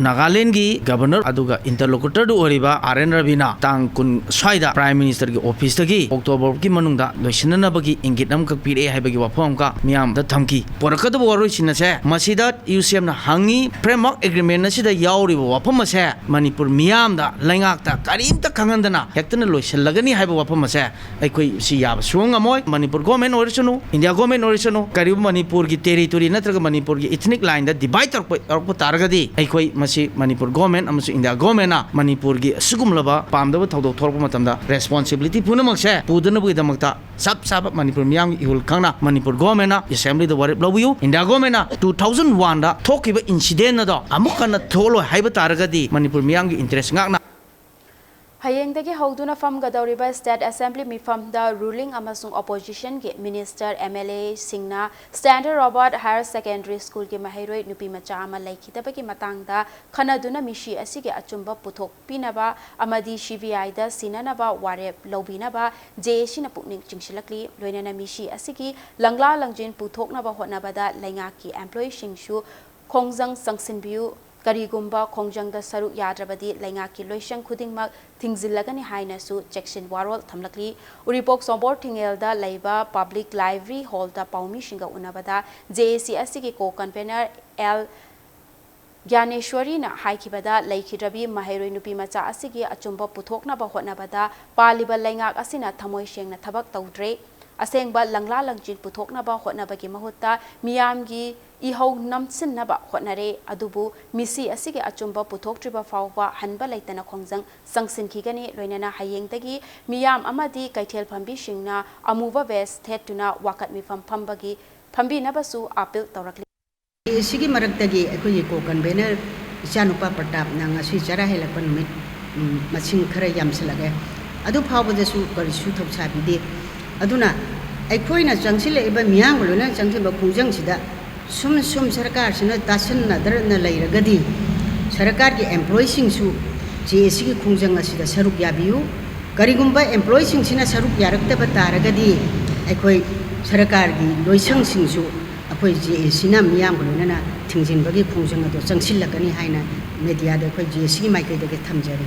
ꯅꯥꯒꯥꯂꯦꯟꯒꯤ ꯒꯕꯔꯅꯔ ꯑꯗꯨꯒ ꯏꯟꯇꯔꯂꯣꯀꯨꯇꯔꯗꯨ ꯑꯣꯏꯔꯤꯕ ꯑꯥꯔ ꯑꯦꯟ ꯔꯕꯤꯅ ꯇꯥꯡ ꯀꯨꯟ ꯁ꯭ꯋꯥꯏꯗ ꯄ꯭ꯔꯥꯏꯝ ꯃꯤꯅꯤꯁꯇꯔꯒꯤ ꯑꯣꯐꯤꯁꯇꯒꯤ ꯑꯣꯛꯇꯣꯕꯔꯒꯤ ꯃꯅꯨꯡꯗ ꯂꯣꯏꯁꯤꯟꯅꯅꯕꯒꯤ ꯏꯪꯒꯤꯠ ꯑꯃꯈꯛ ꯄꯤꯔꯛꯑꯦ ꯍꯥꯏꯕꯒꯤ ꯋꯥꯐꯝ ꯑꯃꯈꯛ ꯃꯤꯌꯥꯝꯗ ꯊꯝꯈꯤ꯫ ꯄꯨꯔꯛꯀꯗꯕ ꯋꯥꯔꯣꯏꯁꯤꯟ ꯑꯁꯦ ꯃꯁꯤꯗ ꯌꯨ ꯁꯤ ꯑꯦꯝꯅ ꯍꯪꯉꯤ, ꯐ꯭ꯔꯦꯝꯋꯥꯔꯛ ꯑꯦꯒ꯭ꯔꯤꯃꯦꯟ ꯑꯁꯤꯗ ꯌꯥꯎꯔꯤꯕ ꯋꯥꯐꯝ ꯑꯁꯦ ꯃꯅꯤꯄꯨꯔ ꯃꯤꯌꯥꯝꯗ, ꯂꯩꯉꯥꯛꯇ ꯀꯔꯤꯝꯇ ꯈꯪꯍꯟꯗꯅ ꯍꯦꯛꯇꯅ ꯂꯣꯏꯁꯤꯜꯂꯒꯅꯤ ꯍꯥꯏꯕ ꯋꯥꯐꯝ ꯑꯁꯦ ꯑꯩꯈꯣꯏ ꯁꯤ ꯌꯥꯕ ꯁꯨꯡꯉꯝ ꯉꯝꯃꯣꯏ꯫ ꯃꯅꯤꯄꯨꯔ ꯒꯣꯔꯃꯦꯟ ꯑꯣꯏꯔꯁꯅꯨ, ꯏꯟꯗꯤꯌꯥ ꯒꯣꯔꯃꯦꯟ ꯑꯣꯏꯔꯁꯅꯨ, ꯀꯔꯤꯒꯨꯝꯕ ꯃꯅꯤꯄꯨꯔꯒꯤ ꯇꯦꯔꯤꯇꯣꯔꯤ ꯅꯠꯇ꯭ꯔꯒ ꯃꯅꯤꯄꯨꯔꯒꯤ ꯏꯊꯅꯤꯛ ꯂꯥꯏꯟꯗ ꯗꯤꯚꯥꯏꯠ ꯇꯧꯔꯛꯄ, ꯇꯧꯔꯛꯄ ꯇꯥꯔꯒꯗꯤ ꯑꯩꯈꯣꯏ ꯃꯁꯤ ꯃꯅꯤꯄꯨꯔ ꯒꯣꯔꯃꯦꯟ ꯑꯃꯁꯨꯡ ꯏꯟꯗꯤꯌꯥ ꯒꯣꯔꯃꯦꯟꯅ ꯃꯅꯤꯄꯨꯔꯒꯤ ꯑꯁꯤꯒꯨꯝꯂꯕ ꯄꯥꯝꯗꯕ ꯊꯧꯗꯣꯛ ꯊꯣꯛꯂꯛꯄ ꯃꯇꯝꯗ ꯔꯦꯁꯄꯣꯟꯁꯤꯕꯤꯂꯤꯇꯤ ꯄꯨꯝꯅꯃꯛꯁꯦ ꯄꯨꯗꯅꯕꯒꯤꯗꯃꯛꯇ ꯆꯞ ꯆꯥꯕ ꯃꯅꯤꯄꯨꯔ ꯃꯤꯌꯥꯝꯒꯤ ꯏꯍꯨꯜ ꯈꯪꯅ ꯃꯅꯤꯄꯨꯔ ꯒꯣꯔꯃꯦꯟꯅ ꯑꯦꯁꯦꯝꯕ꯭ꯂꯤꯗ ꯋꯥꯔꯦꯞ ꯂꯧꯕꯤꯌꯨ꯫ ꯏꯟꯗꯤꯌꯥ ꯒꯣꯔꯃꯦꯟꯅ ꯇꯨ ꯊꯥꯎꯖꯟ ꯋꯥꯟꯗ ꯊꯣꯛꯈꯤꯕ ꯏꯟꯁꯤꯗꯦꯟ ꯑꯗꯣ ꯑꯃꯨꯛ ꯍꯟꯅ ꯊꯣꯛꯂꯣꯏ ꯍꯥꯏꯕ ꯇꯥꯔꯒꯗꯤ ꯃꯅꯤꯄꯨꯔ ꯃꯤꯌꯥꯝꯒꯤ ꯏꯟꯇꯔꯦꯁ ꯉꯥꯛꯅ ꯍꯌꯦꯡꯗꯒꯤ ꯍꯧꯗꯨꯅ ꯐꯝꯒꯗꯧꯔꯤꯕ State Assembly ꯃꯤꯐꯝꯗ ruling ꯑꯃꯁꯨꯡ oppositionꯒꯤ minister, MLAꯁꯤꯡꯅ Standard Robert Higher Secondary Schoolꯒꯤ ꯃꯍꯩꯔꯣꯏ ꯅꯨꯄꯤ ꯃꯆꯥ ꯑꯃ ꯂꯩꯈꯤꯗꯕꯒꯤ ꯃꯇꯥꯡꯗ ꯈꯟꯅꯗꯨꯅ ꯃꯤꯁꯤ ꯑꯁꯤꯒꯤ ꯑꯆꯨꯝꯕ ꯄꯨꯊꯣꯛꯄꯤꯅꯕ ꯑꯃꯗꯤ CBIꯗ ꯁꯤꯟꯅꯅꯕ ꯋꯥꯔꯦꯞ ꯂꯧꯕꯤꯅꯕ JACꯅ ꯄꯨꯛꯅꯤꯡ ꯆꯤꯡꯁꯤꯜꯂꯛꯂꯤ꯫ ꯂꯣꯏꯅꯅ ꯃꯤꯁꯤ ꯑꯁꯤꯒꯤ ꯂꯪꯂꯥ ꯂꯪꯖꯤꯟ ꯄꯨꯊꯣꯛꯅꯕ ꯍꯣꯠꯅꯕꯗ ꯂꯩꯉꯥꯛꯀꯤ employeeꯁꯤꯡꯁꯨ ꯈꯣꯡꯖꯪ ꯆꯪꯁꯤꯟꯕꯤꯌꯨ꯫ ꯀꯔꯤꯒꯨꯝꯕ ꯈꯣꯡꯖꯪꯗ ꯁꯔꯨꯛ ꯌꯥꯗ꯭ꯔꯕꯗꯤ ꯂꯩꯉꯥꯛꯀꯤ ꯂꯣꯏꯁꯪ ꯈꯨꯗꯤꯡꯃꯛ ꯊꯤꯡꯖꯤꯜꯂꯒꯅꯤ ꯍꯥꯏꯅꯁꯨ ꯆꯦꯛꯁꯤꯟ ꯋꯥꯔꯣꯜ ꯊꯝꯂꯛꯂꯤ꯫ ꯎꯔꯤꯄꯣꯛ ꯁꯣꯝꯕꯣꯔ ꯊꯤꯡꯉꯦꯜꯗ ꯂꯩꯕ Public Library Hallꯗ ꯄꯥꯎꯃꯤꯁꯤꯡꯒ ꯎꯅꯕꯗ JAC ꯑꯁꯤꯒꯤ co-convener L ꯒ꯭ꯌꯥꯅꯦꯁ꯭ꯋꯔꯤꯅ ꯍꯥꯏꯈꯤꯕꯗ, ꯂꯩꯈꯤꯗ꯭ꯔꯕꯤ ꯃꯍꯩꯔꯣꯏ ꯅꯨꯄꯤ ꯃꯆꯥ ꯑꯁꯤꯒꯤ ꯑꯆꯨꯝꯕ ꯄꯨꯊꯣꯛꯅꯕ ꯍꯣꯠꯅꯕꯗ ꯄꯥꯜꯂꯤꯕ ꯂꯩꯉꯥꯛ ꯑꯁꯤꯅ ꯊꯃꯣꯏ ꯁꯦꯡꯅ ꯊꯕꯛ ꯇꯧꯗ꯭ꯔꯦ꯫ ꯑꯁꯦꯡꯕ ꯂꯪꯂꯥ ꯂꯪꯖꯤꯟ ꯄꯨꯊꯣꯛꯅꯕ ꯍꯣꯠꯅꯕꯒꯤ ꯃꯍꯨꯠꯇ ꯃꯤꯌꯥꯝꯒꯤ ꯏꯍꯧ ꯅꯝꯁꯤꯟꯅꯕ ꯍꯣꯠꯅꯔꯦ꯫ ꯑꯗꯨꯕꯨ ꯃꯤꯁꯤ ꯑꯁꯤꯒꯤ ꯑꯆꯨꯝꯕ ꯄꯨꯊꯣꯛꯇ꯭ꯔꯤꯕ ꯐꯥꯎꯕ ꯍꯟꯕ ꯂꯩꯇꯅ ꯈꯣꯡꯖꯪ ꯆꯪꯁꯤꯟꯈꯤꯒꯅꯤ꯫ ꯂꯣꯏꯅꯅ ꯍꯌꯦꯡꯗꯒꯤ ꯃꯤꯌꯥꯝ ꯑꯃꯗꯤ ꯀꯩꯊꯦꯜ ꯐꯝꯕꯤꯁꯤꯡꯅ ꯑꯃꯨꯕ vest ꯊꯦꯠꯇꯨꯅ ꯋꯥꯀꯠ ꯃꯤꯐꯝ ꯐꯝꯕꯒꯤ, ꯐꯝꯕꯤꯅꯕꯁꯨ appeal ꯇꯧꯔꯛꯂꯤ꯫ ꯑꯁꯤꯒꯤ ꯃꯔꯛꯇꯒꯤ ꯑꯩꯈꯣꯏꯒꯤ co-convener ꯏꯆꯥꯅꯨꯄꯥ ꯄ꯭ꯔꯇꯥꯞꯅ ꯉꯁꯤ ꯆꯔꯥ ꯍꯦꯜꯂꯛꯄ ꯅꯨꯃꯤꯠ, ꯎꯝ, ꯃꯁꯤꯡ ꯈꯔ ꯌꯥꯝꯁꯤꯜꯂꯛꯑꯦ꯫ ꯑꯗꯨ ꯐꯥꯎꯕꯗꯁꯨ ꯀꯔꯤꯁꯨ ꯊꯧꯁꯥꯕꯤꯗꯦ꯫ ꯑꯗꯨꯅ ꯑꯩꯈꯣꯏꯅ ꯆꯪꯁꯤꯜꯂꯛꯏꯕ, ꯃꯤꯌꯥꯝꯒ ꯂꯣꯏꯅꯅ ꯆꯪꯁꯤꯟꯕ ꯈꯣꯡꯖꯪꯁꯤꯗ ꯁꯨꯝ ꯁꯨꯝ ꯁꯔꯀꯥꯔꯁꯤꯅ ꯇꯥꯁꯤꯟꯅꯗꯅ ꯂꯩꯔꯒꯗꯤ ꯁꯔꯀꯥꯔꯒꯤ employeeꯁꯤꯡꯁꯨ JACꯒꯤ ꯈꯣꯡꯖꯪ ꯑꯁꯤꯗ ꯁꯔꯨꯛ ꯌꯥꯕꯤꯌꯨ꯫ ꯀꯔꯤꯒꯨꯝꯕ employeeꯁꯤꯡꯁꯤꯅ ꯁꯔꯨꯛ ꯌꯥꯔꯛꯇꯕ ꯇꯥꯔꯒꯗꯤ ꯑꯩꯈꯣꯏ ꯁꯔꯀꯥꯔꯒꯤ ꯂꯣꯏꯁꯪꯁꯤꯡꯁꯨ ꯑꯩꯈꯣꯏ JACꯅ ꯃꯤꯌꯥꯝꯒ ꯂꯣꯏꯅꯅ ꯊꯤꯡꯖꯤꯟꯕꯒꯤ ꯈꯣꯡꯖꯪ ꯑꯗꯨ ꯆꯪꯁꯤꯜꯂꯛꯀꯅꯤ ꯍꯥꯏꯅ mediaꯗ ꯑꯩꯈꯣꯏ JACꯒꯤ ꯃꯥꯏꯀꯩꯗꯒꯤ ꯊꯝꯖꯔꯤ꯫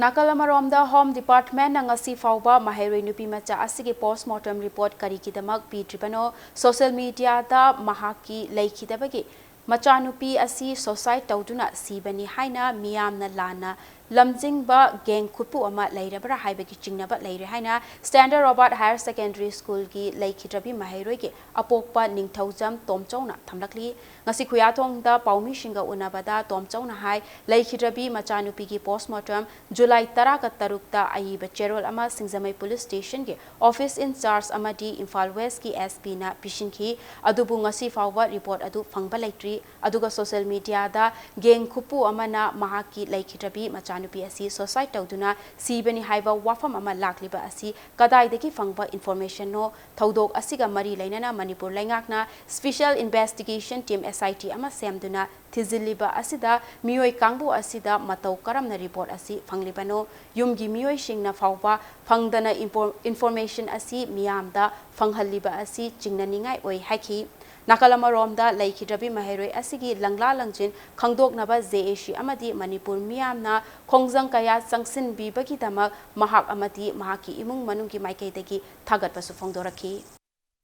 ꯅꯥꯀꯜ ꯑꯃꯔꯣꯝꯗ, Home Departmentꯅ ꯉꯁꯤ ꯐꯥꯎꯕ ꯃꯍꯩꯔꯣꯏ ꯅꯨꯄꯤ ꯃꯆꯥ ꯑꯁꯤꯒꯤ postmortem report ꯀꯔꯤꯒꯤꯗꯃꯛ ꯄꯤꯗ꯭ꯔꯤꯕꯅꯣ? Social mediaꯗ ꯃꯍꯥꯛꯀꯤ ꯂꯩꯈꯤꯗꯕꯒꯤ ꯃꯆꯥꯅꯨꯄꯤ ꯑꯁꯤ suicide ꯇꯧꯗꯨꯅ ꯁꯤꯕꯅꯤ ꯍꯥꯏꯅ ꯃꯤꯌꯥꯝꯅ ꯂꯥꯟꯅ ꯂꯝꯖꯤꯡꯕ gang ꯈꯨꯠꯄꯨ ꯑꯃ ꯂꯩꯔꯕ꯭ꯔꯥ ꯍꯥꯏꯕꯒꯤ ꯆꯤꯡꯅꯕ ꯂꯩꯔꯦ ꯍꯥꯏꯅ Standard Robert Higher Secondary Schoolꯒꯤ ꯂꯩꯈꯤꯗ꯭ꯔꯕꯤ ꯃꯍꯩꯔꯣꯏꯒꯤ ꯑꯄꯣꯛꯄ ꯅꯤꯡꯊꯧꯖꯝ ꯇꯣꯝꯆꯧꯅ ꯊꯝꯂꯛꯂꯤ꯫ ꯉꯁꯤ ꯈꯨꯌꯥꯊꯣꯡꯗ ꯄꯥꯎꯃꯤꯁꯤꯡꯒ ꯎꯅꯕꯗ ꯇꯣꯝꯆꯧꯅ ꯍꯥꯏ, ꯂꯩꯈꯤꯗ꯭ꯔꯕꯤ ꯃꯆꯥꯅꯨꯄꯤꯒꯤ postmortem July ꯇꯔꯥꯒ ꯇꯔꯨꯛꯇ ꯑꯏꯕ ꯆꯦꯔꯣꯜ ꯑꯃ ꯁꯤꯡꯖꯃꯩ Police Stationꯒꯤ office in charge ꯑꯃꯗꯤ ꯏꯝꯐꯥꯜ Westꯀꯤ SPꯅ ꯄꯤꯁꯤꯟꯈꯤ꯫ ꯑꯗꯨꯕꯨ ꯉꯁꯤ ꯐꯥꯎꯕ report ꯑꯗꯨ ꯐꯪꯕ ꯂꯩꯇ꯭ꯔꯤ꯫ ꯑꯗꯨꯒ social mediaꯗ gang ꯈꯨꯠꯄꯨ ꯑꯃꯅ ꯃꯍꯥꯛꯀꯤ ꯂꯩꯈꯤꯗ꯭ꯔꯕꯤ ꯃꯆꯥ ꯃꯆꯥꯅꯨꯄꯤ ꯑꯁꯤ suicide ꯇꯧꯗꯨꯅ ꯁꯤꯕꯅꯤ ꯍꯥꯏꯕ ꯋꯥꯐꯝ ꯑꯃ ꯂꯥꯛꯂꯤꯕ ꯑꯁꯤ ꯀꯗꯥꯏꯗꯒꯤ ꯐꯪꯕ informationꯅꯣ? ꯊꯧꯗꯣꯛ ꯑꯁꯤꯒ ꯃꯔꯤ ꯂꯩꯅꯅ ꯃꯅꯤꯄꯨꯔ ꯂꯩꯉꯥꯛꯅ Special Investigation Team, S I T, ꯑꯃ ꯁꯦꯝꯗꯨꯅ ꯊꯤꯖꯤꯜꯂꯤꯕ ꯑꯁꯤꯗ ꯃꯤꯑꯣꯏ ꯀꯥꯡꯕꯨ ꯑꯁꯤꯗ ꯃꯇꯧ ꯀꯔꯝꯅ report ꯑꯁꯤ ꯐꯪꯂꯤꯕꯅꯣ? ꯌꯨꯝꯒꯤ ꯃꯤꯑꯣꯏꯁꯤꯡꯅ ꯐꯥꯎꯕ ꯐꯪꯗꯅ info-, information ꯑꯁꯤ ꯃꯤꯌꯥꯝꯗ ꯐꯪꯍꯜꯂꯤꯕ ꯑꯁꯤ ꯆꯤꯡꯅꯅꯤꯡꯉꯥꯏ ꯑꯣꯏ ꯍꯥꯏꯈꯤ꯫ ꯅꯥꯀꯜ ꯑꯃꯔꯣꯝꯗ, ꯂꯩꯈꯤꯗ꯭ꯔꯕꯤ ꯃꯍꯩꯔꯣꯏ ꯑꯁꯤꯒꯤ ꯂꯪꯂꯥ ꯂꯪꯖꯤꯟ ꯈꯪꯗꯣꯛꯅꯕ J A C ꯑꯃꯗꯤ ꯃꯅꯤꯄꯨꯔ ꯃꯤꯌꯥꯝꯅ ꯈꯣꯡꯖꯪ ꯀꯌꯥ ꯆꯪꯁꯤꯟꯕꯤꯕꯒꯤꯗꯃꯛ ꯃꯍꯥꯛ ꯑꯃꯗꯤ ꯃꯍꯥꯛꯀꯤ ꯏꯃꯨꯡ ꯃꯅꯨꯡꯒꯤ ꯃꯥꯏꯀꯩꯗꯒꯤ ꯊꯥꯒꯠꯄꯁꯨ ꯐꯣꯡꯗꯣꯔꯛꯈꯤ꯫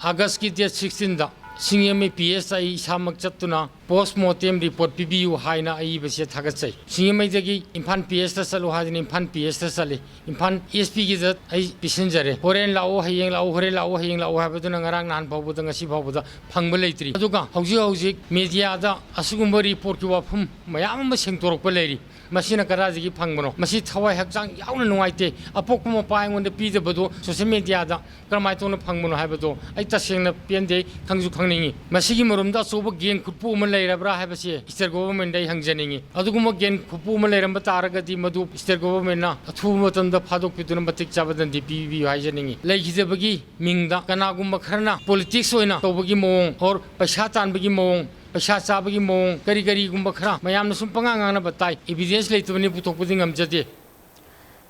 Augustꯀꯤ date sixteenꯗ Singjamei P S I ꯑꯩ ꯏꯁꯥꯃꯛ ꯆꯠꯇꯨꯅ post mortem report ꯄꯤꯕꯤꯌꯨ ꯍꯥꯏꯅ ꯑꯏꯕꯁꯦ ꯊꯥꯒꯠꯆꯩ꯫ ꯁꯤꯡꯖꯃꯩꯗꯒꯤ ꯏꯝꯐꯥꯜ P Sꯇ ꯆꯠꯂꯨ ꯍꯥꯏꯗꯅ ꯏꯝꯐꯥꯜ P Sꯇ ꯆꯠꯂꯤ꯫ ꯏꯝꯐꯥꯜ S Pꯒꯤꯗ ꯑꯩ ꯄꯤꯁꯤꯟꯖꯔꯦ꯫ ꯍꯣꯔꯦꯟ ꯂꯥꯛꯑꯣ, ꯍꯌꯦꯡ ꯂꯥꯛꯑꯣ, ꯍꯣꯔꯦꯟ ꯂꯥꯛꯑꯣ, ꯍꯌꯦꯡ ꯂꯥꯛꯑꯣ ꯍꯥꯏꯕꯗꯨꯅ ꯉꯔꯥꯡ ꯅꯍꯥꯟ ꯐꯥꯎꯕꯗ, ꯉꯁꯤ ꯐꯥꯎꯕꯗ ꯐꯪꯕ ꯂꯩꯇ꯭ꯔꯤ꯫ ꯑꯗꯨꯒ ꯍꯧꯖꯤꯛ ꯍꯧꯖꯤꯛ mediaꯗ ꯑꯁꯤꯒꯨꯝꯕ reportꯀꯤ ꯋꯥꯐꯝ ꯃꯌꯥꯝ ꯑꯃ ꯁꯦꯡꯗꯣꯔꯛꯄ ꯂꯩꯔꯤ꯫ ꯃꯁꯤꯅ ꯀꯗꯥꯏꯗꯒꯤ ꯐꯪꯕꯅꯣ? ꯃꯁꯤ ꯊꯋꯥꯏ ꯍꯛꯆꯥꯡ ꯌꯥꯎꯅ ꯅꯨꯡꯉꯥꯏꯇꯦ꯫ ꯑꯄꯣꯛꯄ ꯃꯄꯥ ꯑꯩꯉꯣꯟꯗ ꯄꯤꯗꯕꯗꯣ social mediaꯗ ꯀꯔꯝꯍꯥꯏꯅ ꯇꯧꯅ ꯐꯪꯕꯅꯣ ꯍꯥꯏꯕꯗꯣ ꯑꯩ ꯇꯁꯦꯡꯅ ꯄꯦꯟꯗꯦ, ꯈꯪꯁꯨ ꯈꯪꯅꯤꯡꯉꯤ꯫ ꯃꯁꯤꯒꯤ ꯃꯔꯨꯝꯗ ꯑꯆꯧꯕ ꯒꯦꯟ ꯈꯨꯠꯄꯨ ꯑꯃ ꯂꯩꯔꯕ꯭ꯔꯥ ꯍꯥꯏꯕꯁꯤ state governmentꯗ ꯑꯩ ꯍꯪꯖꯅꯤꯡꯉꯤ꯫ ꯑꯗꯨꯒꯨꯝꯕ ꯒꯦꯟ ꯈꯨꯠꯄꯨ ꯑꯃ ꯂꯩꯔꯝꯕ ꯇꯥꯔꯒꯗꯤ ꯃꯗꯨ state governmentꯅ ꯑꯊꯨꯕ ꯃꯇꯝꯗ ꯐꯥꯗꯣꯛꯄꯤꯗꯨꯅ ꯃꯇꯤꯛ ꯆꯥꯕ ꯗꯟꯗꯤ ꯄꯤꯕꯤꯌꯨ ꯍꯥꯏꯖꯅꯤꯡꯉꯤ꯫ ꯂꯩꯈꯤꯗꯕꯒꯤ ꯃꯤꯡꯗ ꯀꯅꯥꯒꯨꯝꯕ ꯈꯔꯅ politics ꯑꯣꯏꯅ ꯇꯧꯕꯒꯤ ꯃꯑꯣꯡ, or ꯄꯩꯁꯥ ꯇꯥꯟꯕꯒꯤ ꯃꯑꯣꯡ, ꯄꯩꯁꯥ ꯆꯥꯕꯒꯤ ꯃꯑꯣꯡ, ꯀꯔꯤ ꯀꯔꯤꯒꯨꯝꯕ ꯈꯔ ꯃꯌꯥꯝꯅ ꯁꯨꯝ ꯄꯉꯥꯡ ꯉꯥꯡꯅꯕ ꯇꯥꯏ꯫ Evidence ꯂꯩꯇꯕꯅꯤ, ꯄꯨꯊꯣꯛꯄꯗꯤ ꯉꯝꯖꯗꯦ꯫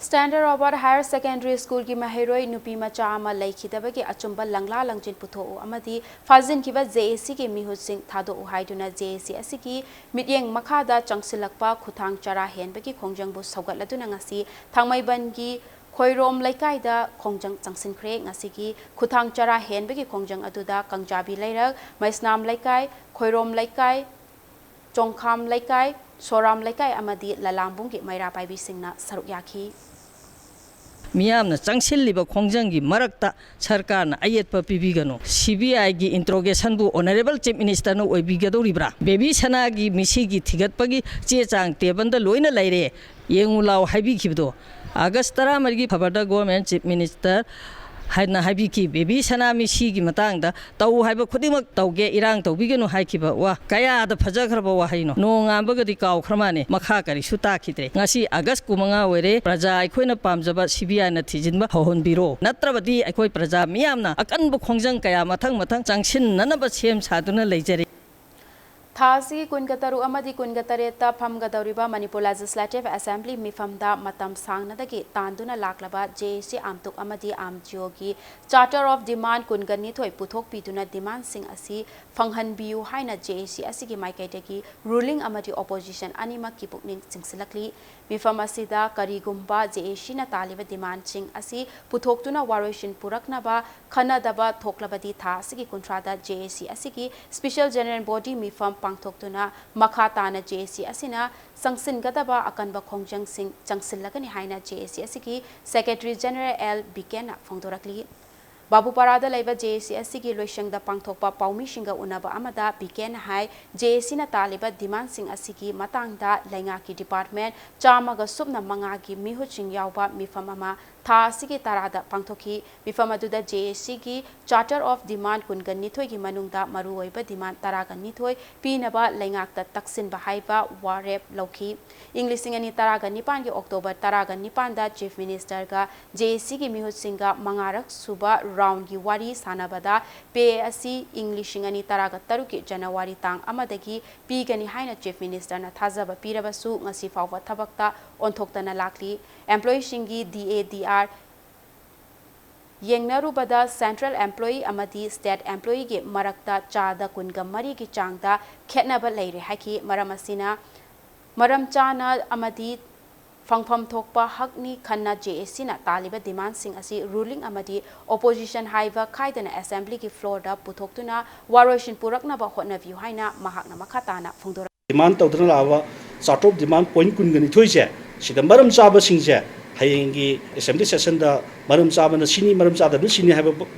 Standard Robert Higher Secondary Schoolꯒꯤ ꯃꯍꯩꯔꯣꯏ ꯅꯨꯄꯤ ꯃꯆꯥ ꯑꯃ ꯂꯩꯈꯤꯗꯕꯒꯤ ꯑꯆꯨꯝꯕ ꯂꯪꯂꯥ ꯂꯪꯖꯤꯟ ꯄꯨꯊꯣꯛꯎ ꯑꯃꯗꯤ ꯐꯥꯖꯤꯟꯈꯤꯕ J A Cꯒꯤ ꯃꯤꯍꯨꯠꯁꯤꯡ ꯊꯥꯗꯣꯛꯎ ꯍꯥꯏꯗꯨꯅ J A C ꯑꯁꯤꯒꯤ ꯃꯤꯠꯌꯦꯡ ꯃꯈꯥꯗ ꯆꯪꯁꯤꯜꯂꯛꯄ ꯈꯨꯊꯥꯡ ꯆꯔꯥ ꯍꯦꯟꯕꯒꯤ ꯈꯣꯡꯖꯪꯕꯨ ꯁꯧꯒꯠꯂꯗꯨꯅ ꯉꯁꯤ ꯊꯥꯡꯃꯩꯕꯟꯒꯤ ꯈꯣꯏꯔꯣꯝ ꯂꯩꯀꯥꯏꯗ ꯈꯣꯡꯖꯪ ꯆꯪꯁꯤꯟꯈ꯭ꯔꯦ꯫ ꯉꯁꯤꯒꯤ ꯈꯨꯊꯥꯡ ꯆꯔꯥ ꯍꯦꯟꯕꯒꯤ ꯈꯣꯡꯖꯪ ꯑꯗꯨꯗ ꯀꯪꯖꯥꯕꯤ ꯂꯩꯔꯛ, ꯃꯩꯁꯅꯥꯝ ꯂꯩꯀꯥꯏ, ꯈꯣꯏꯔꯣꯝ ꯂꯩꯀꯥꯏ, ꯆꯣꯡꯈꯥꯝ ꯂꯩꯀꯥꯏ, ꯁꯣꯔꯥꯝ ꯂꯩꯀꯥꯏ ꯑꯃꯗꯤ ꯂꯂꯥꯝꯕꯨꯡꯒꯤ ꯃꯩꯔꯥ ꯄꯥꯏꯕꯤꯁꯤꯡꯅ ꯁꯔꯨꯛ ꯌꯥꯈꯤ꯫ ꯃꯤꯌꯥꯝꯅ ꯆꯪꯁꯤꯜꯂꯤꯕ ꯈꯣꯡꯖꯪꯒꯤ ꯃꯔꯛꯇ ꯁꯔꯀꯥꯔꯅ ꯑꯌꯦꯠꯄ ꯄꯤꯕꯤꯒꯅꯨ꯫ C B I ꯒꯤ interrogationꯕꯨ Honourable Chief Ministerꯅ ꯑꯣꯏꯕꯤꯒꯗꯧꯔꯤꯕ꯭ꯔꯥ? ꯕꯦꯕꯤ ꯁꯅꯥꯒꯤ ꯃꯤꯁꯤꯒꯤ ꯊꯤꯒꯠꯄꯒꯤ ꯆꯦ ꯆꯥꯡ tableꯗ ꯂꯣꯏꯅ ꯂꯩꯔꯦ, ꯌꯦꯡꯉꯨ ꯂꯥꯎ ꯍꯥꯏꯕꯤꯈꯤꯕꯗꯣ꯫ August ꯇꯔꯥꯃꯔꯤꯒꯤ ꯈꯕꯔꯗ Government Chief Minister ꯍꯥꯏꯅ ꯍꯥꯏꯕꯤꯈꯤ꯫ ꯕꯦꯕꯤ ꯁꯅꯥꯃꯤꯁꯤꯒꯤ ꯃꯇꯥꯡꯗ ꯇꯧ ꯍꯥꯏꯕ ꯈꯨꯗꯤꯡꯃꯛ ꯇꯧꯒꯦ, ꯏꯔꯥꯡ ꯇꯧꯕꯤꯒꯅꯨ ꯍꯥꯏꯈꯤꯕ ꯋꯥ ꯀꯌꯥꯗ ꯐꯖꯈ꯭ꯔꯕ ꯋꯥꯍꯩꯅꯣ꯫ ꯅꯣꯡꯉꯥꯟꯕꯒꯗꯤ ꯀꯥꯎꯈ꯭ꯔ ꯃꯥꯅꯦ, ꯃꯈꯥ ꯀꯔꯤꯁꯨ ꯇꯥꯈꯤꯗ꯭ꯔꯦ꯫ ꯉꯁꯤ ꯑꯥꯒꯁ ꯀꯨꯟꯃꯉꯥ ꯑꯣꯏꯔꯦ꯫ ꯄ꯭ꯔꯖꯥ ꯑꯩꯈꯣꯏꯅ ꯄꯥꯝꯖꯕ ꯁꯤ ꯕꯤ ꯑꯥꯏꯅ ꯊꯤꯖꯤꯟꯕ ꯍꯧꯍꯟꯕꯤꯔꯣ, ꯅꯠꯇ꯭ꯔꯕꯗꯤ ꯑꯩꯈꯣꯏ ꯄ꯭ꯔꯖꯥ ꯃꯤꯌꯥꯝꯅ ꯑꯀꯟꯕ ꯈꯣꯡꯖꯪ ꯀꯌꯥ ꯃꯊꯪ ꯃꯊꯪ ꯆꯪꯁꯤꯟꯅꯅꯕ ꯁꯦꯝ ꯁꯥꯗꯨꯅ ꯂꯩꯖꯔꯤ꯫ ꯊꯥ ꯑꯁꯤꯒꯤ ꯀꯨꯟꯒ ꯇꯔꯨꯛ ꯑꯃꯗꯤ ꯀꯨꯟꯒ ꯇꯔꯦꯠꯇ ꯐꯝꯒꯗꯧꯔꯤꯕ ꯃꯅꯤꯄꯨꯔ ꯂꯦꯖꯤꯁꯂꯦꯇꯤꯚ ꯑꯦꯁꯦꯝꯕ꯭ꯂꯤ ꯃꯤꯐꯝꯗ ꯃꯇꯝ ꯁꯥꯡꯅꯗꯒꯤ ꯇꯥꯟꯗꯨꯅ ꯂꯥꯛꯂꯕ ꯖꯦ ꯑꯦ ꯁꯤ ꯑꯥꯝꯇꯨꯛ ꯑꯃꯗꯤ ꯑꯥꯝ ꯖꯤ ꯑꯣꯒꯤ ꯆꯥꯔꯇꯔ ꯑꯣꯐ ꯗꯤꯃꯥꯟ ꯀꯨꯟꯒ ꯅꯤꯊꯣꯏ ꯄꯨꯊꯣꯛꯄꯤꯗꯨꯅ ꯗꯤꯃꯥꯟꯁꯤꯡ ꯑꯁꯤ ꯐꯪꯍꯟꯕꯤꯌꯨ ꯍꯥꯏꯅ ꯖꯦ ꯑꯦ ꯁꯤ ꯑꯁꯤꯒꯤ ꯃꯥꯏꯀꯩꯗꯒꯤ ꯔꯨꯂꯤꯡ ꯑꯃꯗꯤ ꯑꯣꯄꯣꯖꯤꯁꯟ ꯑꯅꯤꯃꯛꯀꯤ ꯄꯨꯛꯅꯤꯡ ꯆꯤꯡꯁꯤꯜꯂꯛꯂꯤ꯫ ꯃꯤꯐꯝ ꯑꯁꯤꯗ ꯀꯔꯤꯒꯨꯝꯕ ꯖꯦ ꯑꯦ ꯁꯤꯅ ꯇꯥꯜꯂꯤꯕ ꯗꯤꯃꯥꯟꯁꯤꯡ ꯑꯁꯤ ꯄꯨꯊꯣꯛꯇꯨꯅ ꯋꯥꯔꯣꯏꯁꯤꯟ ꯄꯨꯔꯛꯅꯕ ꯈꯟꯅꯗꯕ ꯊꯣꯛꯂꯕꯗꯤ ꯊꯥ ꯑꯁꯤꯒꯤ ꯀꯨꯟꯊ꯭ꯔꯥꯗ ꯖꯦ ꯑꯦ ꯁꯤ ꯑꯁꯤꯒꯤ ꯁ꯭ꯄꯤꯁꯦꯜ ꯖꯦꯅꯔꯦꯜ ꯕꯣꯗꯤ ꯃꯤꯐꯝ ꯄꯥꯡꯊꯣꯛꯇꯨꯅ ꯃꯈꯥ ꯇꯥꯅ ꯖꯦ ꯑꯦ ꯁꯤ ꯑꯁꯤꯅ ꯆꯪꯁꯤꯟꯒꯗꯕ ꯑꯀꯟꯕ ꯈꯣꯡꯖꯪꯁꯤꯡ ꯆꯪꯁꯤꯜꯂꯒꯅꯤ ꯍꯥꯏꯅ ꯖꯦ ꯑꯦ ꯁꯤ ꯑꯁꯤꯒꯤ ꯁꯦꯀ꯭ꯔꯦꯇꯔꯤ ꯖꯦꯅꯔꯦꯜ ꯑꯦꯜ ꯕꯤꯀꯦꯟꯅ ꯐꯣꯡꯗꯣꯔꯛꯂꯤ꯫ ꯕꯥꯕꯨꯄꯥꯔꯥꯗ ꯂꯩꯕ ꯖꯦ ꯑꯦ ꯁꯤ ꯑꯁꯤꯒꯤ ꯂꯣꯏꯁꯪꯗ ꯄꯥꯡꯊꯣꯛꯄ ꯄꯥꯎꯃꯤꯁꯤꯡꯒ ꯎꯅꯕ ꯑꯃꯗ ꯕꯤꯀꯦꯟꯅ ꯍꯥꯏ, ꯖꯦ ꯑꯦ ꯁꯤꯅ ꯇꯥꯜꯂꯤꯕ ꯗꯤꯃꯥꯟꯁꯤꯡ ꯑꯁꯤꯒꯤ ꯃꯇꯥꯡꯗ ꯂꯩꯉꯥꯛꯀꯤ ꯗꯤꯄꯥꯔꯠꯃꯦꯟ ꯆꯥꯝꯃꯒ ꯁꯨꯞꯅ ꯃꯉꯥꯒꯤ ꯃꯤꯍꯨꯠꯁꯤꯡ ꯌꯥꯎꯕ ꯃꯤꯐꯝ ꯑꯃ ꯊꯥ ꯑꯁꯤꯒꯤ ꯇꯔꯥꯗ ꯄꯥꯡꯊꯣꯛꯈꯤ꯫ ꯃꯤꯐꯝ ꯑꯗꯨꯗ ꯖꯦ ꯑꯦ ꯁꯤꯒꯤ ꯆꯥꯔꯇꯔ ꯑꯣꯐ ꯗꯤꯃꯥꯟ ꯀꯨꯟꯒ ꯅꯤꯊꯣꯏꯒꯤ ꯃꯅꯨꯡꯗ ꯃꯔꯨꯑꯣꯏꯕ ꯗꯤꯃꯥꯟ ꯇꯔꯥꯒ ꯅꯤꯊꯣꯏ ꯄꯤꯅꯕ ꯂꯩꯉꯥꯛꯇ ꯇꯛꯁꯤꯟꯕ ꯍꯥꯏꯕ ꯋꯥꯔꯦꯞ ꯂꯧꯈꯤ꯫ ꯏꯪ ꯂꯤꯁꯤꯡ ꯑꯅꯤ ꯇꯔꯥꯒ ꯅꯤꯄꯥꯟꯒꯤ ꯑꯣꯛꯇꯣꯕꯔ ꯇꯔꯥꯒ ꯅꯤꯄꯥꯟꯗ ꯆꯤꯐ ꯃꯤꯅꯤꯁꯇꯔꯒ ꯖꯦ ꯑꯦ ꯁꯤꯒꯤ ꯃꯤꯍꯨꯠꯁꯤꯡꯒ ꯃꯉꯥꯔꯛ ꯁꯨꯕ ꯔꯥꯎꯟꯒꯤ ꯋꯥꯔꯤ ꯁꯥꯟꯅꯕꯗ ꯄꯦ ꯑꯁꯤ ꯏꯪ ꯂꯤꯁꯤꯡ ꯑꯅꯤ ꯇꯔꯥꯒ ꯇꯔꯨꯛꯀꯤ ꯖꯅꯋꯥꯔꯤ ꯇꯥꯡ ꯑꯃꯗꯒꯤ ꯄꯤꯒꯅꯤ ꯍꯥꯏꯅ ꯆꯤꯐ ꯃꯤꯅꯤꯁꯇꯔꯅ ꯊꯥꯖꯕ ꯄꯤꯔꯕꯁꯨ ꯉꯁꯤ ꯐꯥꯎꯕ ꯊꯕꯛꯇ ꯑꯣꯟꯊꯣꯛꯇꯅ ꯂꯥꯛꯂꯤ꯫ ꯑꯦꯝꯄ꯭ꯂꯣꯌꯤꯁꯤꯡꯒꯤ ꯗꯤ ꯑꯦ ꯗꯤ ꯑꯥꯔ ꯌꯦꯡꯅꯔꯨꯕꯗ ꯁꯦꯟꯇ꯭ꯔꯦꯜ ꯑꯦꯝꯄ꯭ꯂꯣꯌꯤ ꯑꯃꯗꯤ ꯁ꯭ꯇꯦꯠ ꯑꯦꯝꯄ꯭ꯂꯣꯌꯤꯒꯤ ꯃꯔꯛꯇ ꯆꯥꯗ ꯀꯨꯟꯒ ꯃꯔꯤꯒꯤ ꯆꯥꯡꯗ ꯈꯦꯠꯅꯕ ꯂꯩꯔꯦ ꯍꯥꯏꯈꯤ꯫ ꯃꯔꯝ ꯑꯁꯤꯅ ꯃꯔꯝ ꯆꯥꯅ ꯑꯃꯗꯤ ꯐꯪꯐꯝ ꯊꯣꯛꯄ ꯍꯛꯅꯤ ꯈꯟꯅ ꯖꯦ ꯑꯦ ꯁꯤꯅ ꯇꯥꯜꯂꯤꯕ ꯗꯤꯃꯥꯟꯁꯤꯡ ꯑꯁꯤ ꯔꯨꯂꯤꯡ ꯑꯃꯗꯤ ꯑꯣꯄꯣꯖꯤꯁꯟ ꯍꯥꯏꯕ ꯈꯥꯏꯗꯅ ꯑꯦꯁꯦꯝꯕ꯭ꯂꯤꯒꯤ ꯐ꯭ꯂꯣꯔꯗ ꯄꯨꯊꯣꯛꯇꯨꯅ ꯋꯥꯔꯣꯏꯁꯤꯟ ꯄꯨꯔꯛꯅꯕ ꯍꯣꯠꯅꯕꯤꯌꯨ ꯍꯥꯏꯅ ꯃꯍꯥꯛꯅ ꯃꯈꯥ ꯇꯥꯅ ꯐꯣꯡꯗꯣꯔꯛꯏ꯫ ꯗꯤꯃꯥꯟ ꯇꯧꯗꯨꯅ ꯂꯥꯛꯑꯕ ꯆꯥꯔꯇꯔ ꯑꯣꯐ ꯗꯤꯃꯥꯟ ꯄꯣꯏꯟꯠ ꯀꯨꯟꯒ ꯅꯤꯊꯣꯏꯁꯦ, ꯁꯤꯗ ꯃꯔꯝ ꯆꯥꯕꯁꯤꯡꯁꯦ ꯍꯌꯦꯡꯒꯤ ꯑꯦꯁꯦꯝꯕ꯭ꯂꯤ ꯁꯦꯁꯟꯗ ꯃꯔꯝ ꯆꯥꯕꯅ ꯁꯤꯅꯤ, ꯃꯔꯝ ꯆꯥꯗꯕꯅ ꯁꯤꯅꯤ ꯍꯥꯏꯕ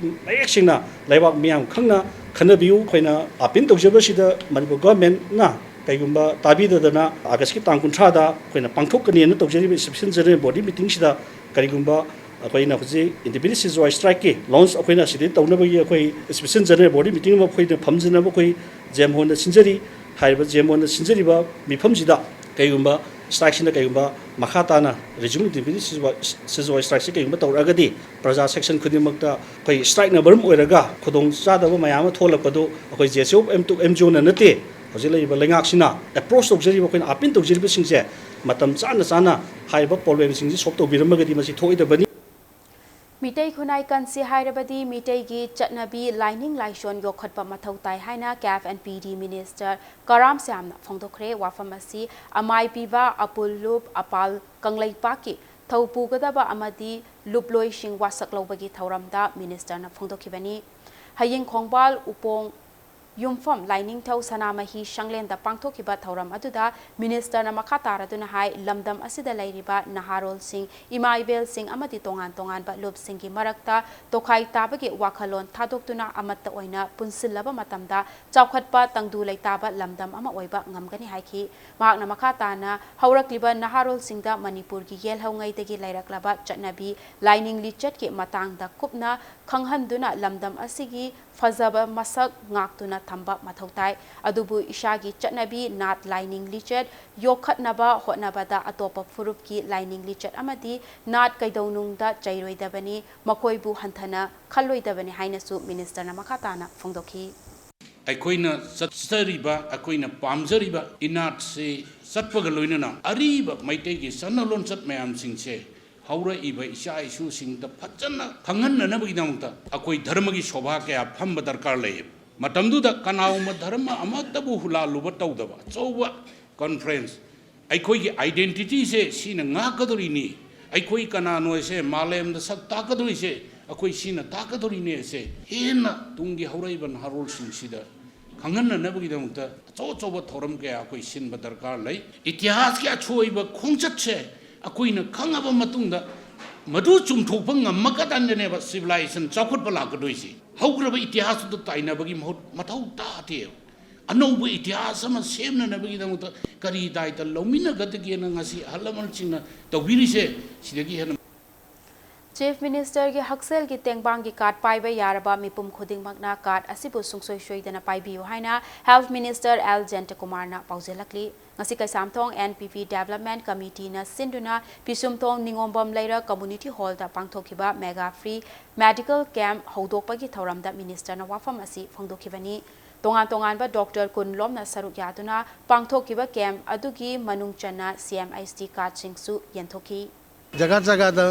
ꯃꯌꯦꯛ ꯁꯦꯡꯅ ꯂꯩꯕꯥꯛ ꯃꯤꯌꯥꯝ ꯈꯪꯅ ꯈꯟꯅꯕꯤꯌꯨ꯫ ꯑꯩꯈꯣꯏꯅ ꯑꯥꯄꯤꯜ ꯇꯧꯖꯕꯁꯤꯗ ꯃꯅꯤꯄꯨꯔ ꯒꯣꯔꯃꯦꯟꯅ ꯀꯩꯒꯨꯝꯕ ꯇꯥꯕꯤꯗꯗꯅ ꯑꯥꯒꯁꯀꯤ ꯇꯥꯡ ꯀꯨꯟꯊ꯭ꯔꯥꯗ ꯑꯩꯈꯣꯏꯅ ꯄꯥꯡꯊꯣꯛꯀꯅꯤꯅ ꯇꯧꯖꯔꯤꯕ ꯁ꯭ꯄꯤꯁꯦꯜ ꯖꯦꯅꯔꯦꯜ ꯕꯣꯗꯤ ꯃꯤꯇꯤꯡꯁꯤꯗ ꯀꯔꯤꯒꯨꯝꯕ ꯑꯩꯈꯣꯏꯅ ꯍꯧꯖꯤꯛ ꯏꯟꯗꯤꯄꯦꯟꯗꯦꯟꯁ ꯁꯤꯖꯣꯏ ꯁ꯭ꯇ꯭ꯔꯥꯏꯛꯀꯤ ꯂꯣꯟꯁ ꯑꯩꯈꯣꯏꯅ ꯁꯤꯗꯩ ꯇꯧꯅꯕꯒꯤ ꯑꯩꯈꯣꯏ ꯁ꯭ꯄꯦꯁꯦꯜ ꯖꯦꯅꯔꯦꯜ ꯕꯣꯗꯤ ꯃꯤꯇꯤꯡ ꯑꯃ ꯑꯩꯈꯣꯏꯅ ꯐꯝꯖꯅꯕ ꯑꯩꯈꯣꯏ ꯖꯦꯝ ꯍꯣꯜꯗ ꯁꯤꯟꯖꯔꯤ꯫ ꯍꯥꯏꯔꯤꯕ ꯖꯦꯝ ꯍꯣꯜꯗ ꯁꯤꯟꯖꯔꯤꯕ ꯃꯤꯐꯝꯁꯤꯗ ꯀꯩꯒꯨꯝꯕ ꯁ꯭ꯇ꯭ꯔꯥꯏꯛꯁꯤꯅ ꯀꯩꯒꯨꯝꯕ ꯃꯈꯥ ꯇꯥꯅ ꯔꯤꯖ꯭ꯌꯨꯝ ꯏꯟꯗꯤꯄꯦꯟꯗꯦꯟꯁ ꯁꯤꯖꯣꯏ ꯁ꯭ꯇ꯭ꯔꯥꯏꯛꯁꯤ ꯀꯩꯒꯨꯝꯕ ꯇꯧꯔꯛꯑꯒꯗꯤ ꯄ꯭ꯔꯖꯥ ꯁꯦꯛꯁꯟ ꯈꯨꯗꯤꯡꯃꯛꯇ ꯑꯩꯈꯣꯏ ꯁ꯭ꯇ꯭ꯔꯥꯏꯛꯅ ꯃꯔꯝ ꯑꯣꯏꯔꯒ ꯈꯨꯗꯣꯡ ꯆꯥꯗꯕ ꯃꯌꯥꯝ ꯑꯃ ꯊꯣꯛꯂꯛꯄꯗꯨ ꯑꯩꯈꯣꯏ J S U M two N G ꯑꯣꯅ ꯅꯠꯇꯦ, ꯍꯧꯖꯤꯛ ꯂꯩꯔꯤꯕ ꯂꯩꯉꯥꯛꯁꯤꯅ ꯑꯦꯄ꯭ꯔꯣꯁ ꯇꯧꯖꯔꯤꯕ, ꯑꯩꯈꯣꯏꯅ ꯑꯥꯄꯤꯜ ꯇꯧꯖꯔꯤꯕꯁꯤꯡꯁꯦ ꯃꯇꯝ ꯆꯥꯅ ꯆꯥꯅ ꯍꯥꯏꯔꯤꯕ ꯄ꯭ꯔꯣꯕ꯭ꯂꯦꯝꯁꯤꯡꯁꯤ ꯁꯣꯜꯕ ꯇꯧꯕꯤꯔꯝꯃꯒꯗꯤ ꯃꯁꯤ ꯊꯣꯛꯑꯣꯏꯗꯕꯅꯤ꯫ ꯃꯤꯇꯩ ꯈꯨꯟꯅꯥꯏ ꯀꯟꯁꯤ ꯍꯥꯏꯔꯕꯗꯤ ꯃꯤꯇꯩꯒꯤ ꯆꯠꯅꯕꯤ ꯂꯥꯏꯅꯤꯡ ꯂꯥꯏꯁꯣꯟ ꯌꯣꯛꯈꯠꯄ ꯃꯊꯧ ꯇꯥꯏ ꯍꯥꯏꯅ ꯀꯦꯞ ꯑꯦꯟ ꯄꯤ ꯗꯤ ꯃꯤꯅꯤꯁꯇꯔ ꯀꯔꯥꯝ ꯁ꯭ꯌꯥꯝꯅ ꯐꯣꯡꯗꯣꯛꯈ꯭ꯔꯦ꯫ ꯋꯥꯐꯝ ꯑꯁꯤ ꯑꯃꯥꯏ ꯄꯤꯕ ꯑꯄꯨꯜ ꯂꯨꯞ ꯑꯄꯥꯜ ꯀꯪꯂꯩꯄꯥꯛꯀꯤ ꯊꯧ ꯄꯨꯒꯗꯕ ꯑꯃꯗꯤ ꯂꯨꯞꯂꯣꯏꯁꯤꯡ ꯋꯥꯁꯛ ꯂꯧꯕꯒꯤ ꯊꯧꯔꯝꯗ ꯃꯤꯅꯤꯁꯇꯔꯅ ꯐꯣꯡꯗꯣꯛꯈꯤꯕꯅꯤ꯫ ꯍꯌꯦꯡ ꯈꯣꯡꯕꯥꯜ ꯎꯄꯣꯡ ꯌꯨꯝꯐꯝ ꯂꯥꯏꯅꯤꯡꯊꯧ ꯁꯅꯥꯃꯍꯤ ꯁꯪꯂꯦꯟꯗ ꯄꯥꯡꯊꯣꯛꯈꯤꯕ ꯊꯧꯔꯝ ꯑꯗꯨꯗ ꯃꯤꯅꯤꯁꯇꯔꯅ ꯃꯈꯥ ꯇꯥꯔꯗꯨꯅ ꯍꯥꯏ, ꯂꯝꯗꯝ ꯑꯁꯤꯗ ꯂꯩꯔꯤꯕ ꯅꯍꯥꯔꯣꯜꯁꯤꯡ, ꯏꯃꯥ ꯏꯕꯦꯜꯁꯤꯡ ꯑꯃꯗꯤ ꯇꯣꯉꯥꯟ ꯇꯣꯉꯥꯟꯕ ꯂꯨꯞꯁꯤꯡꯒꯤ ꯃꯔꯛꯇ ꯇꯣꯈꯥꯏ ꯇꯥꯕꯒꯤ ꯋꯥꯈꯜꯂꯣꯟ ꯊꯥꯗꯣꯛꯇꯨꯅ ꯑꯃꯠꯇ ꯑꯣꯏꯅ ꯄꯨꯟꯁꯤꯜꯂꯕ ꯃꯇꯝꯗ ꯆꯥꯎꯈꯠꯄ ꯇꯪꯗꯨ ꯂꯩꯇꯥꯕ ꯂꯝꯗꯝ ꯑꯃ ꯑꯣꯏꯕ ꯉꯝꯒꯅꯤ ꯍꯥꯏꯈꯤ꯫ ꯃꯍꯥꯛꯅ ꯃꯈꯥ ꯇꯥꯅ ꯍꯧꯔꯛꯂꯤꯕ ꯅꯍꯥꯔꯣꯜꯁꯤꯡꯗ ꯃꯅꯤꯄꯨꯔꯒꯤ ꯌꯦꯜꯍꯧꯉꯩꯗꯒꯤ ꯂꯩꯔꯛꯂꯕ ꯆꯠꯅꯕꯤ, ꯂꯥꯏꯅꯤꯡ ꯂꯤꯆꯠꯀꯤ ꯃꯇꯥꯡꯗ ꯀꯨꯞꯅ ꯈꯪꯍꯟꯗꯨꯅ ꯂꯝꯗꯝ ꯑꯁꯤꯒꯤ ꯐꯖꯕ ꯃꯁꯛ ꯉꯥꯛꯇꯨꯅ ꯊꯝꯕ ꯃꯊꯧ ꯇꯥꯏ꯫ ꯑꯗꯨꯕꯨ ꯏꯁꯥꯒꯤ ꯆꯠꯅꯕꯤ, ꯅꯥꯠ, ꯂꯥꯏꯅꯤꯡ ꯂꯤꯆꯠ ꯌꯣꯛꯈꯠꯅꯕ ꯍꯣꯠꯅꯕꯗ ꯑꯇꯣꯞꯄ ꯐꯨꯔꯨꯞꯀꯤ ꯂꯥꯏꯅꯤꯡ ꯂꯤꯆꯠ ꯑꯃꯗꯤ ꯅꯥꯠ ꯀꯩꯗꯧꯅꯨꯡꯗ ꯆꯩꯔꯣꯏꯗꯕꯅꯤ, ꯃꯈꯣꯏꯕꯨ ꯍꯟꯊꯅ ꯈꯜꯂꯣꯏꯗꯕꯅꯤ ꯍꯥꯏꯅꯁꯨ ꯃꯤꯅꯤꯁꯇꯔꯅ ꯃꯈꯥ ꯇꯥꯅ ꯐꯣꯡꯗꯣꯛꯈꯤ꯫ ꯑꯩꯈꯣꯏꯅ ꯆꯠꯆꯔꯤꯕ, ꯑꯩꯈꯣꯏꯅ ꯄꯥꯝꯖꯔꯤꯕ ꯏꯅꯥꯠꯁꯤ ꯆꯠꯄꯒ ꯂꯣꯏꯅꯅ ꯑꯔꯤꯕ ꯃꯩꯇꯩꯒꯤ ꯆꯠꯅ ꯂꯣꯟꯆꯠ ꯃꯌꯥꯝꯁꯤꯡꯁꯦ ꯍꯧꯔꯛꯏꯕ ꯏꯆꯥ ꯏꯁꯨꯁꯤꯡꯗ ꯐꯖꯅ ꯈꯪꯍꯟꯅꯅꯕꯒꯤꯗꯃꯛꯇ ꯑꯩꯈꯣꯏ ꯙꯔꯃꯒꯤ ꯁꯣꯚꯥ ꯀꯌꯥ ꯐꯝꯕ ꯗꯔꯀꯥꯔ ꯂꯩꯌꯦꯕ꯫ ꯃꯇꯝꯗꯨꯗ ꯀꯅꯥꯒꯨꯝꯕ ꯙꯔꯃ ꯑꯃꯠꯇꯕꯨ ꯍꯨꯂꯥꯜꯂꯨꯕ ꯇꯧꯗꯕ ꯑꯆꯧꯕ ꯀꯣꯟꯐ꯭ꯔꯦꯟꯁ, ꯑꯩꯈꯣꯏꯒꯤ ꯑꯥꯏꯗꯦꯟꯇꯤꯇꯤꯁꯦ ꯁꯤꯅ ꯉꯥꯛꯀꯗꯧꯔꯤꯅꯤ, ꯑꯩꯈꯣꯏ ꯀꯅꯥꯅꯣ ꯍꯥꯏꯁꯦ ꯃꯥꯂꯦꯝꯗ ꯁꯛ ꯇꯥꯛꯀꯗꯧꯔꯤꯁꯦ ꯑꯩꯈꯣꯏ ꯁꯤꯅ ꯇꯥꯛꯀꯗꯧꯔꯤꯅꯦ ꯍꯥꯏꯁꯦ ꯍꯦꯟꯅ ꯇꯨꯡꯒꯤ ꯍꯧꯔꯛꯏꯕ ꯅꯍꯥꯔꯣꯜꯁꯤꯡꯁꯤꯗ ꯈꯪꯍꯟꯅꯅꯕꯒꯤꯗꯃꯛꯇ ꯑꯆꯧ ꯑꯆꯧꯕ ꯊꯧꯔꯝ ꯀꯌꯥ ꯑꯩꯈꯣꯏ ꯁꯤꯟꯕ ꯗꯔꯀꯥꯔ ꯂꯩ꯫ ꯏꯇꯤꯍꯥꯁꯀꯤ ꯑꯁꯣꯏꯕ ꯈꯣꯡꯆꯠꯁꯦ ꯑꯩꯈꯣꯏꯅ ꯈꯪꯉꯕ ꯃꯇꯨꯡꯗ ꯃꯗꯨ ꯆꯨꯝꯊꯣꯛꯄ ꯉꯝꯃꯀꯥꯟꯗꯅꯦꯕ ꯁꯤꯚꯤꯂꯥꯏꯖꯦꯁꯟ ꯆꯥꯎꯈꯠꯄ ꯂꯥꯛꯀꯗꯣꯏꯁꯦ꯫ ꯍꯧꯈ꯭ꯔꯕ ꯏꯇꯤꯍꯥꯁꯇꯨꯗ ꯇꯥꯏꯅꯕꯒꯤ ꯃꯍꯨꯠ ꯃꯊꯧ ꯇꯥꯗꯦꯕ꯫ ꯑꯅꯧꯕ ꯏꯇꯤꯍꯥꯁ ꯑꯃ ꯁꯦꯝꯅꯅꯕꯒꯤꯗꯃꯛꯇ ꯀꯔꯤ ꯗꯥꯏꯇ ꯂꯧꯃꯤꯟꯅꯒꯗꯒꯦꯅ ꯉꯁꯤ ꯑꯍꯜ ꯂꯃꯟꯁꯤꯡꯅ ꯇꯧꯕꯤꯔꯤꯁꯦ ꯁꯤꯗꯒꯤ ꯍꯦꯟꯅ Chief Ministerꯒꯤ ꯍꯛꯁꯦꯜꯒꯤ ꯇꯦꯡꯕꯥꯡꯒꯤ card ꯄꯥꯏꯕ ꯌꯥꯔꯕ ꯃꯤꯄꯨꯝ ꯈꯨꯗꯤꯡꯃꯛꯅ card ꯑꯁꯤꯕꯨ ꯁꯨꯡꯁꯣꯏ ꯁꯣꯏꯗꯅ ꯄꯥꯏꯕꯤꯌꯨ ꯍꯥꯏꯅ Health Minister L ꯖꯌꯟꯇꯀꯨꯃꯥꯔꯅ ꯄꯥꯎꯖꯦꯜꯂꯛꯂꯤ꯫ ꯉꯁꯤ Keishamthong N P P Development Committeeꯅ ꯁꯤꯟꯗꯨꯅ ꯄꯤꯁꯨꯝꯊꯣꯡ ꯅꯤꯉꯣꯝꯕꯝ ꯂꯩꯔꯛ Community Hallꯗ ꯄꯥꯡꯊꯣꯛꯈꯤꯕ mega free medical camp ꯍꯧꯗꯣꯛꯄꯒꯤ ꯊꯧꯔꯝꯗ ministerꯅ ꯋꯥꯐꯝ ꯑꯁꯤ ꯐꯣꯡꯗꯣꯛꯈꯤꯕꯅꯤ꯫ ꯇꯣꯉꯥꯟ ꯇꯣꯉꯥꯟꯕ doctor ꯀꯨꯟ ꯂꯣꯝꯅ ꯁꯔꯨꯛ ꯌꯥꯗꯨꯅ ꯄꯥꯡꯊꯣꯛꯈꯤꯕ camp ꯑꯗꯨꯒꯤ ꯃꯅꯨꯡ ꯆꯟꯅ C M H T cardꯁꯤꯡꯁꯨ ꯌꯦꯟꯊꯣꯛꯈꯤ꯫ ꯖꯒꯥ ꯖꯒꯥꯗ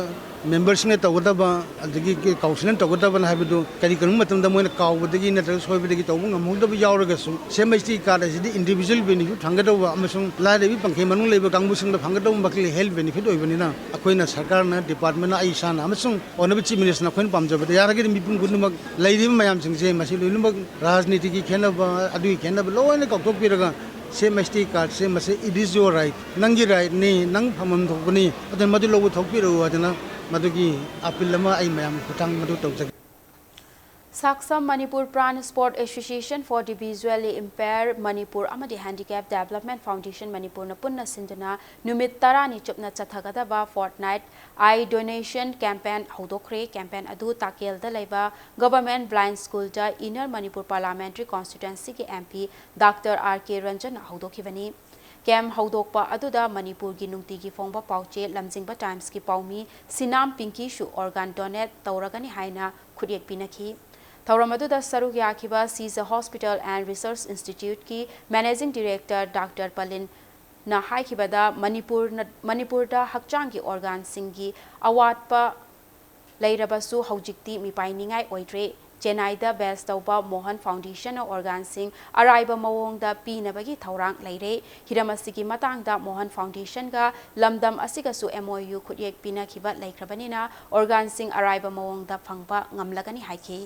memberꯁꯤꯡꯅ ꯇꯧꯒꯗꯕ, ꯑꯗꯒꯤ councilꯅ ꯇꯧꯒꯗꯕꯅ ꯍꯥꯏꯕꯗꯨ ꯀꯔꯤꯒꯨꯝꯕ ꯃꯇꯝꯗ ꯃꯣꯏꯅ ꯀꯥꯎꯕꯗꯒꯤ ꯅꯠꯇ꯭ꯔꯒ ꯁꯣꯏꯕꯗꯒꯤ ꯇꯧꯕ ꯉꯝꯍꯧꯗꯕ ꯌꯥꯎꯔꯒꯁꯨ, C M H T card ꯑꯁꯤꯗꯤ individual benefit ꯐꯪꯒꯗꯧꯕ ꯑꯃꯁꯨꯡ ꯂꯥꯏꯔꯕ ꯄꯟꯈꯦꯜ ꯃꯅꯨꯡ ꯂꯩꯕ ꯀꯥꯡꯕꯨꯁꯤꯡꯗ ꯐꯪꯒꯗꯧꯕ ꯃꯈꯩ health benefit ꯑꯣꯏꯕꯅꯤꯅ, ꯑꯩꯈꯣꯏꯅ ꯁꯔꯀꯥꯔꯅ, departmentꯅ, ꯑꯩ ꯏꯁꯥꯅ ꯑꯃꯁꯨꯡ Honourable Chief Ministerꯅ ꯑꯩꯈꯣꯏꯅ ꯄꯥꯝꯖꯕꯗ ꯌꯥꯔꯒꯗꯤ ꯃꯤꯄꯨꯝ ꯈꯨꯗꯤꯡꯃꯛ, ꯂꯩꯔꯤꯕ ꯃꯌꯥꯝꯁꯤꯡꯁꯦ, ꯃꯁꯤ ꯂꯣꯏꯅꯃꯛ ꯔꯥꯖꯅꯤꯇꯤꯒꯤ ꯈꯦꯠꯅꯕ, ꯑꯗꯨꯒꯤ ꯈꯦꯠꯅꯕ ꯂꯣꯏꯅ ꯀꯥꯎꯊꯣꯛꯄꯤꯔꯒ, C M H T cardꯁꯦ ꯃꯁꯤ it is your right, ꯅꯪꯒꯤ rightꯅꯤ, ꯅꯪ ꯐꯪꯐꯝ ꯊꯣꯛꯄꯅꯤ, ꯑꯗꯨꯅ ꯃꯗꯨ ꯂꯧꯕ ꯊꯣꯛꯄꯤꯔꯛꯎ ꯍꯥꯏꯗꯅ ꯃꯗꯨꯒꯤ appeal ꯑꯃ ꯑꯩ ꯃꯌꯥꯝ ꯈꯨꯠꯊꯥꯡ ꯃꯗꯨ ꯇꯧꯖꯒꯦ꯫ ꯁꯥꯛꯁꯝ Manipur Pran Sport Association for the Visually Impaired Manipur ꯑꯃꯗꯤ Handicap Development Foundation ꯃꯅꯤꯄꯨꯔꯅ ꯄꯨꯟꯅ ꯁꯤꯟꯗꯨꯅ ꯅꯨꯃꯤꯠ ꯇꯔꯥꯅꯤ ꯆꯨꯞꯅ ꯆꯠꯊꯒꯗꯕ fortnight eye donation campaign ꯍꯧꯗꯣꯛꯈ꯭ꯔꯦ꯫ Campaign ꯑꯗꯨ ꯇꯥꯀꯦꯜꯗ ꯂꯩꯕ Government Blind Schoolꯗ Inner Manipur Parliamentary Constituencyꯒꯤ M P Doctor R K ꯔꯟꯖꯟꯅ ꯍꯧꯗꯣꯛꯈꯤꯕꯅꯤ꯫ Camp ꯍꯧꯗꯣꯛꯄ ꯑꯗꯨꯗ ꯃꯅꯤꯄꯨꯔꯒꯤ ꯅꯨꯡꯇꯤꯒꯤ ꯐꯣꯡꯕ ꯄꯥꯎꯆꯦ ꯂꯝꯖꯤꯡꯕ Timesꯀꯤ ꯄꯥꯎꯃꯤ ꯁꯤꯅꯥꯝ ꯄꯤꯡꯀꯤꯁꯨ organ donate ꯇꯧꯔꯒꯅꯤ ꯍꯥꯏꯅ ꯈꯨꯠꯌꯦꯛ ꯄꯤꯅꯈꯤ꯫ ꯊꯧꯔꯝ ꯑꯗꯨꯗ ꯁꯔꯨꯛ ꯌꯥꯈꯤꯕ Sija Hospital and Research Instituteꯀꯤ Managing Director Doctor ꯄꯂꯤꯟꯅ ꯍꯥꯏꯈꯤꯕꯗ, ꯃꯅꯤꯄꯨꯔꯅ, ꯃꯅꯤꯄꯨꯔꯗ ꯍꯛꯆꯥꯡꯒꯤ organꯁꯤꯡꯒꯤ ꯑꯋꯥꯠꯄ ꯂꯩꯔꯕꯁꯨ ꯍꯧꯖꯤꯛꯇꯤ ꯃꯤꯄꯥꯏꯅꯤꯡꯉꯥꯏ ꯑꯣꯏꯗ꯭ꯔꯦ꯫ ꯆꯦꯟꯅꯥꯏꯗ base ꯇꯧꯕ ꯃꯣꯍꯟ Foundationꯅ organꯁꯤꯡ ꯑꯔꯥꯏꯕ ꯃꯑꯣꯡꯗ ꯄꯤꯅꯕꯒꯤ ꯊꯧꯔꯥꯡ ꯂꯩꯔꯦ꯫ ꯍꯤꯔꯝ ꯑꯁꯤꯒꯤ ꯃꯇꯥꯡꯗ ꯃꯣꯍꯟ Foundationꯒ ꯂꯝꯗꯝ ꯑꯁꯤꯒꯁꯨ M O U ꯈꯨꯠꯌꯦꯛ ꯄꯤꯅꯈꯤꯕ ꯂꯩꯈ꯭ꯔꯕꯅꯤꯅ, organꯁꯤꯡ ꯑꯔꯥꯏꯕ ꯃꯑꯣꯡꯗ ꯐꯪꯕ ꯉꯝꯂꯒꯅꯤ ꯍꯥꯏꯈꯤ꯫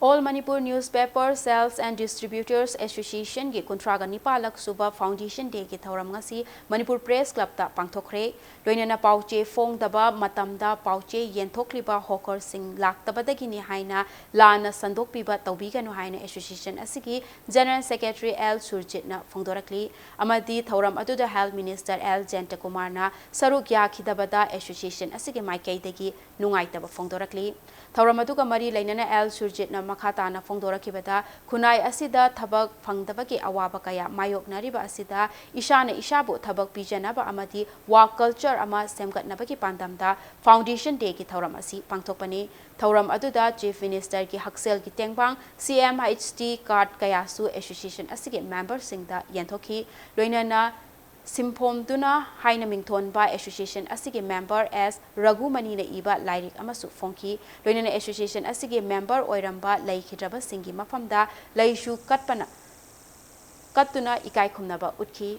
All Manipur Newspaper Sales and Distributors Associationꯒꯤ ꯀꯨꯟꯊ꯭ꯔꯥꯒ ꯅꯤꯄꯥꯜꯂꯛ ꯁꯨꯕ Foundation Dayꯒꯤ ꯊꯧꯔꯝ ꯉꯁꯤ ꯃꯅꯤꯄꯨꯔ Press Clubꯇ ꯄꯥꯡꯊꯣꯛꯈ꯭ꯔꯦ꯫ ꯂꯣꯏꯅꯅ ꯄꯥꯎꯆꯦ ꯐꯣꯡꯗꯕ ꯃꯇꯝꯗ ꯄꯥꯎꯆꯦ ꯌꯦꯟꯊꯣꯛꯂꯤꯕ hawkerꯁꯤꯡ ꯂꯥꯛꯇꯕꯗꯒꯤꯅꯤ ꯍꯥꯏꯅ ꯂꯥꯟꯅ ꯁꯟꯗꯣꯛꯄꯤꯕ ꯇꯧꯕꯤꯒꯅꯨ ꯍꯥꯏꯅ association ꯑꯁꯤꯒꯤ General Secretary ꯑꯦꯜ ꯁꯨꯔꯖꯤꯠꯅ ꯐꯣꯡꯗꯣꯔꯛꯂꯤ꯫ ꯑꯃꯗꯤ ꯊꯧꯔꯝ ꯑꯗꯨꯗ Health Minister ꯑꯦꯜ ꯖꯌꯟꯇꯀꯨꯃꯥꯔꯅ ꯁꯔꯨꯛ ꯌꯥꯈꯤꯗꯕꯗ association ꯑꯁꯤꯒꯤ ꯃꯥꯏꯀꯩꯗꯒꯤ ꯅꯨꯡꯉꯥꯏꯇꯕ ꯐꯣꯡꯗꯣꯔꯛꯂꯤ꯫ ꯊꯧꯔꯝ ꯑꯗꯨꯒ ꯃꯔꯤ ꯂꯩꯅꯅ ꯑꯦꯜ ꯁꯨꯔꯖꯤꯠꯅ ꯃꯈꯥ ꯇꯥꯅ ꯐꯣꯡꯗꯣꯔꯛꯈꯤꯕꯗ, ꯈꯨꯟꯅꯥꯏ ꯑꯁꯤꯗ ꯊꯕꯛ ꯐꯪꯗꯕꯒꯤ ꯑꯋꯥꯕ ꯀꯌꯥ ꯃꯥꯌꯣꯛꯅꯔꯤꯕ ꯑꯁꯤꯗ ꯏꯁꯥꯅ ꯏꯁꯥꯕꯨ ꯊꯕꯛ ꯄꯤꯖꯅꯕ ꯑꯃꯗꯤ work culture ꯑꯃ ꯁꯦꯝꯒꯠꯅꯕꯒꯤ ꯄꯥꯟꯗꯝꯗ Foundation Dayꯒꯤ ꯊꯧꯔꯝ ꯑꯁꯤ ꯄꯥꯡꯊꯣꯛꯄꯅꯤ꯫ ꯊꯧꯔꯝ ꯑꯗꯨꯗ Chief Ministerꯒꯤ ꯍꯛꯁꯦꯜꯒꯤ ꯇꯦꯡꯕꯥꯡ, C M H T card ꯀꯌꯥꯁꯨ association ꯑꯁꯤꯒꯤ memberꯁꯤꯡꯗ ꯌꯦꯟꯊꯣꯛꯈꯤ꯫ ꯂꯣꯏꯅꯅ ꯁꯤꯟꯐꯣꯝꯗꯨꯅ ꯍꯥꯏꯅ ꯃꯤꯡꯊꯣꯟꯕ association ꯑꯁꯤꯒꯤ member ꯑꯦꯁ ꯔꯘꯨꯃꯅꯤꯅ ꯏꯕ ꯂꯥꯏꯔꯤꯛ ꯑꯃꯁꯨ ꯐꯣꯡꯈꯤ꯫ ꯂꯣꯏꯅꯅ association ꯑꯁꯤꯒꯤ member ꯑꯣꯏꯔꯝꯕ ꯂꯩꯈꯤꯗ꯭ꯔꯕꯁꯤꯡꯒꯤ ꯃꯐꯝꯗ ꯂꯩꯁꯨ ꯀꯠꯄꯅ, ꯀꯠꯇꯨꯅ ꯏꯀꯥꯏ ꯈꯨꯝꯅꯕ ꯎꯠꯈꯤ꯫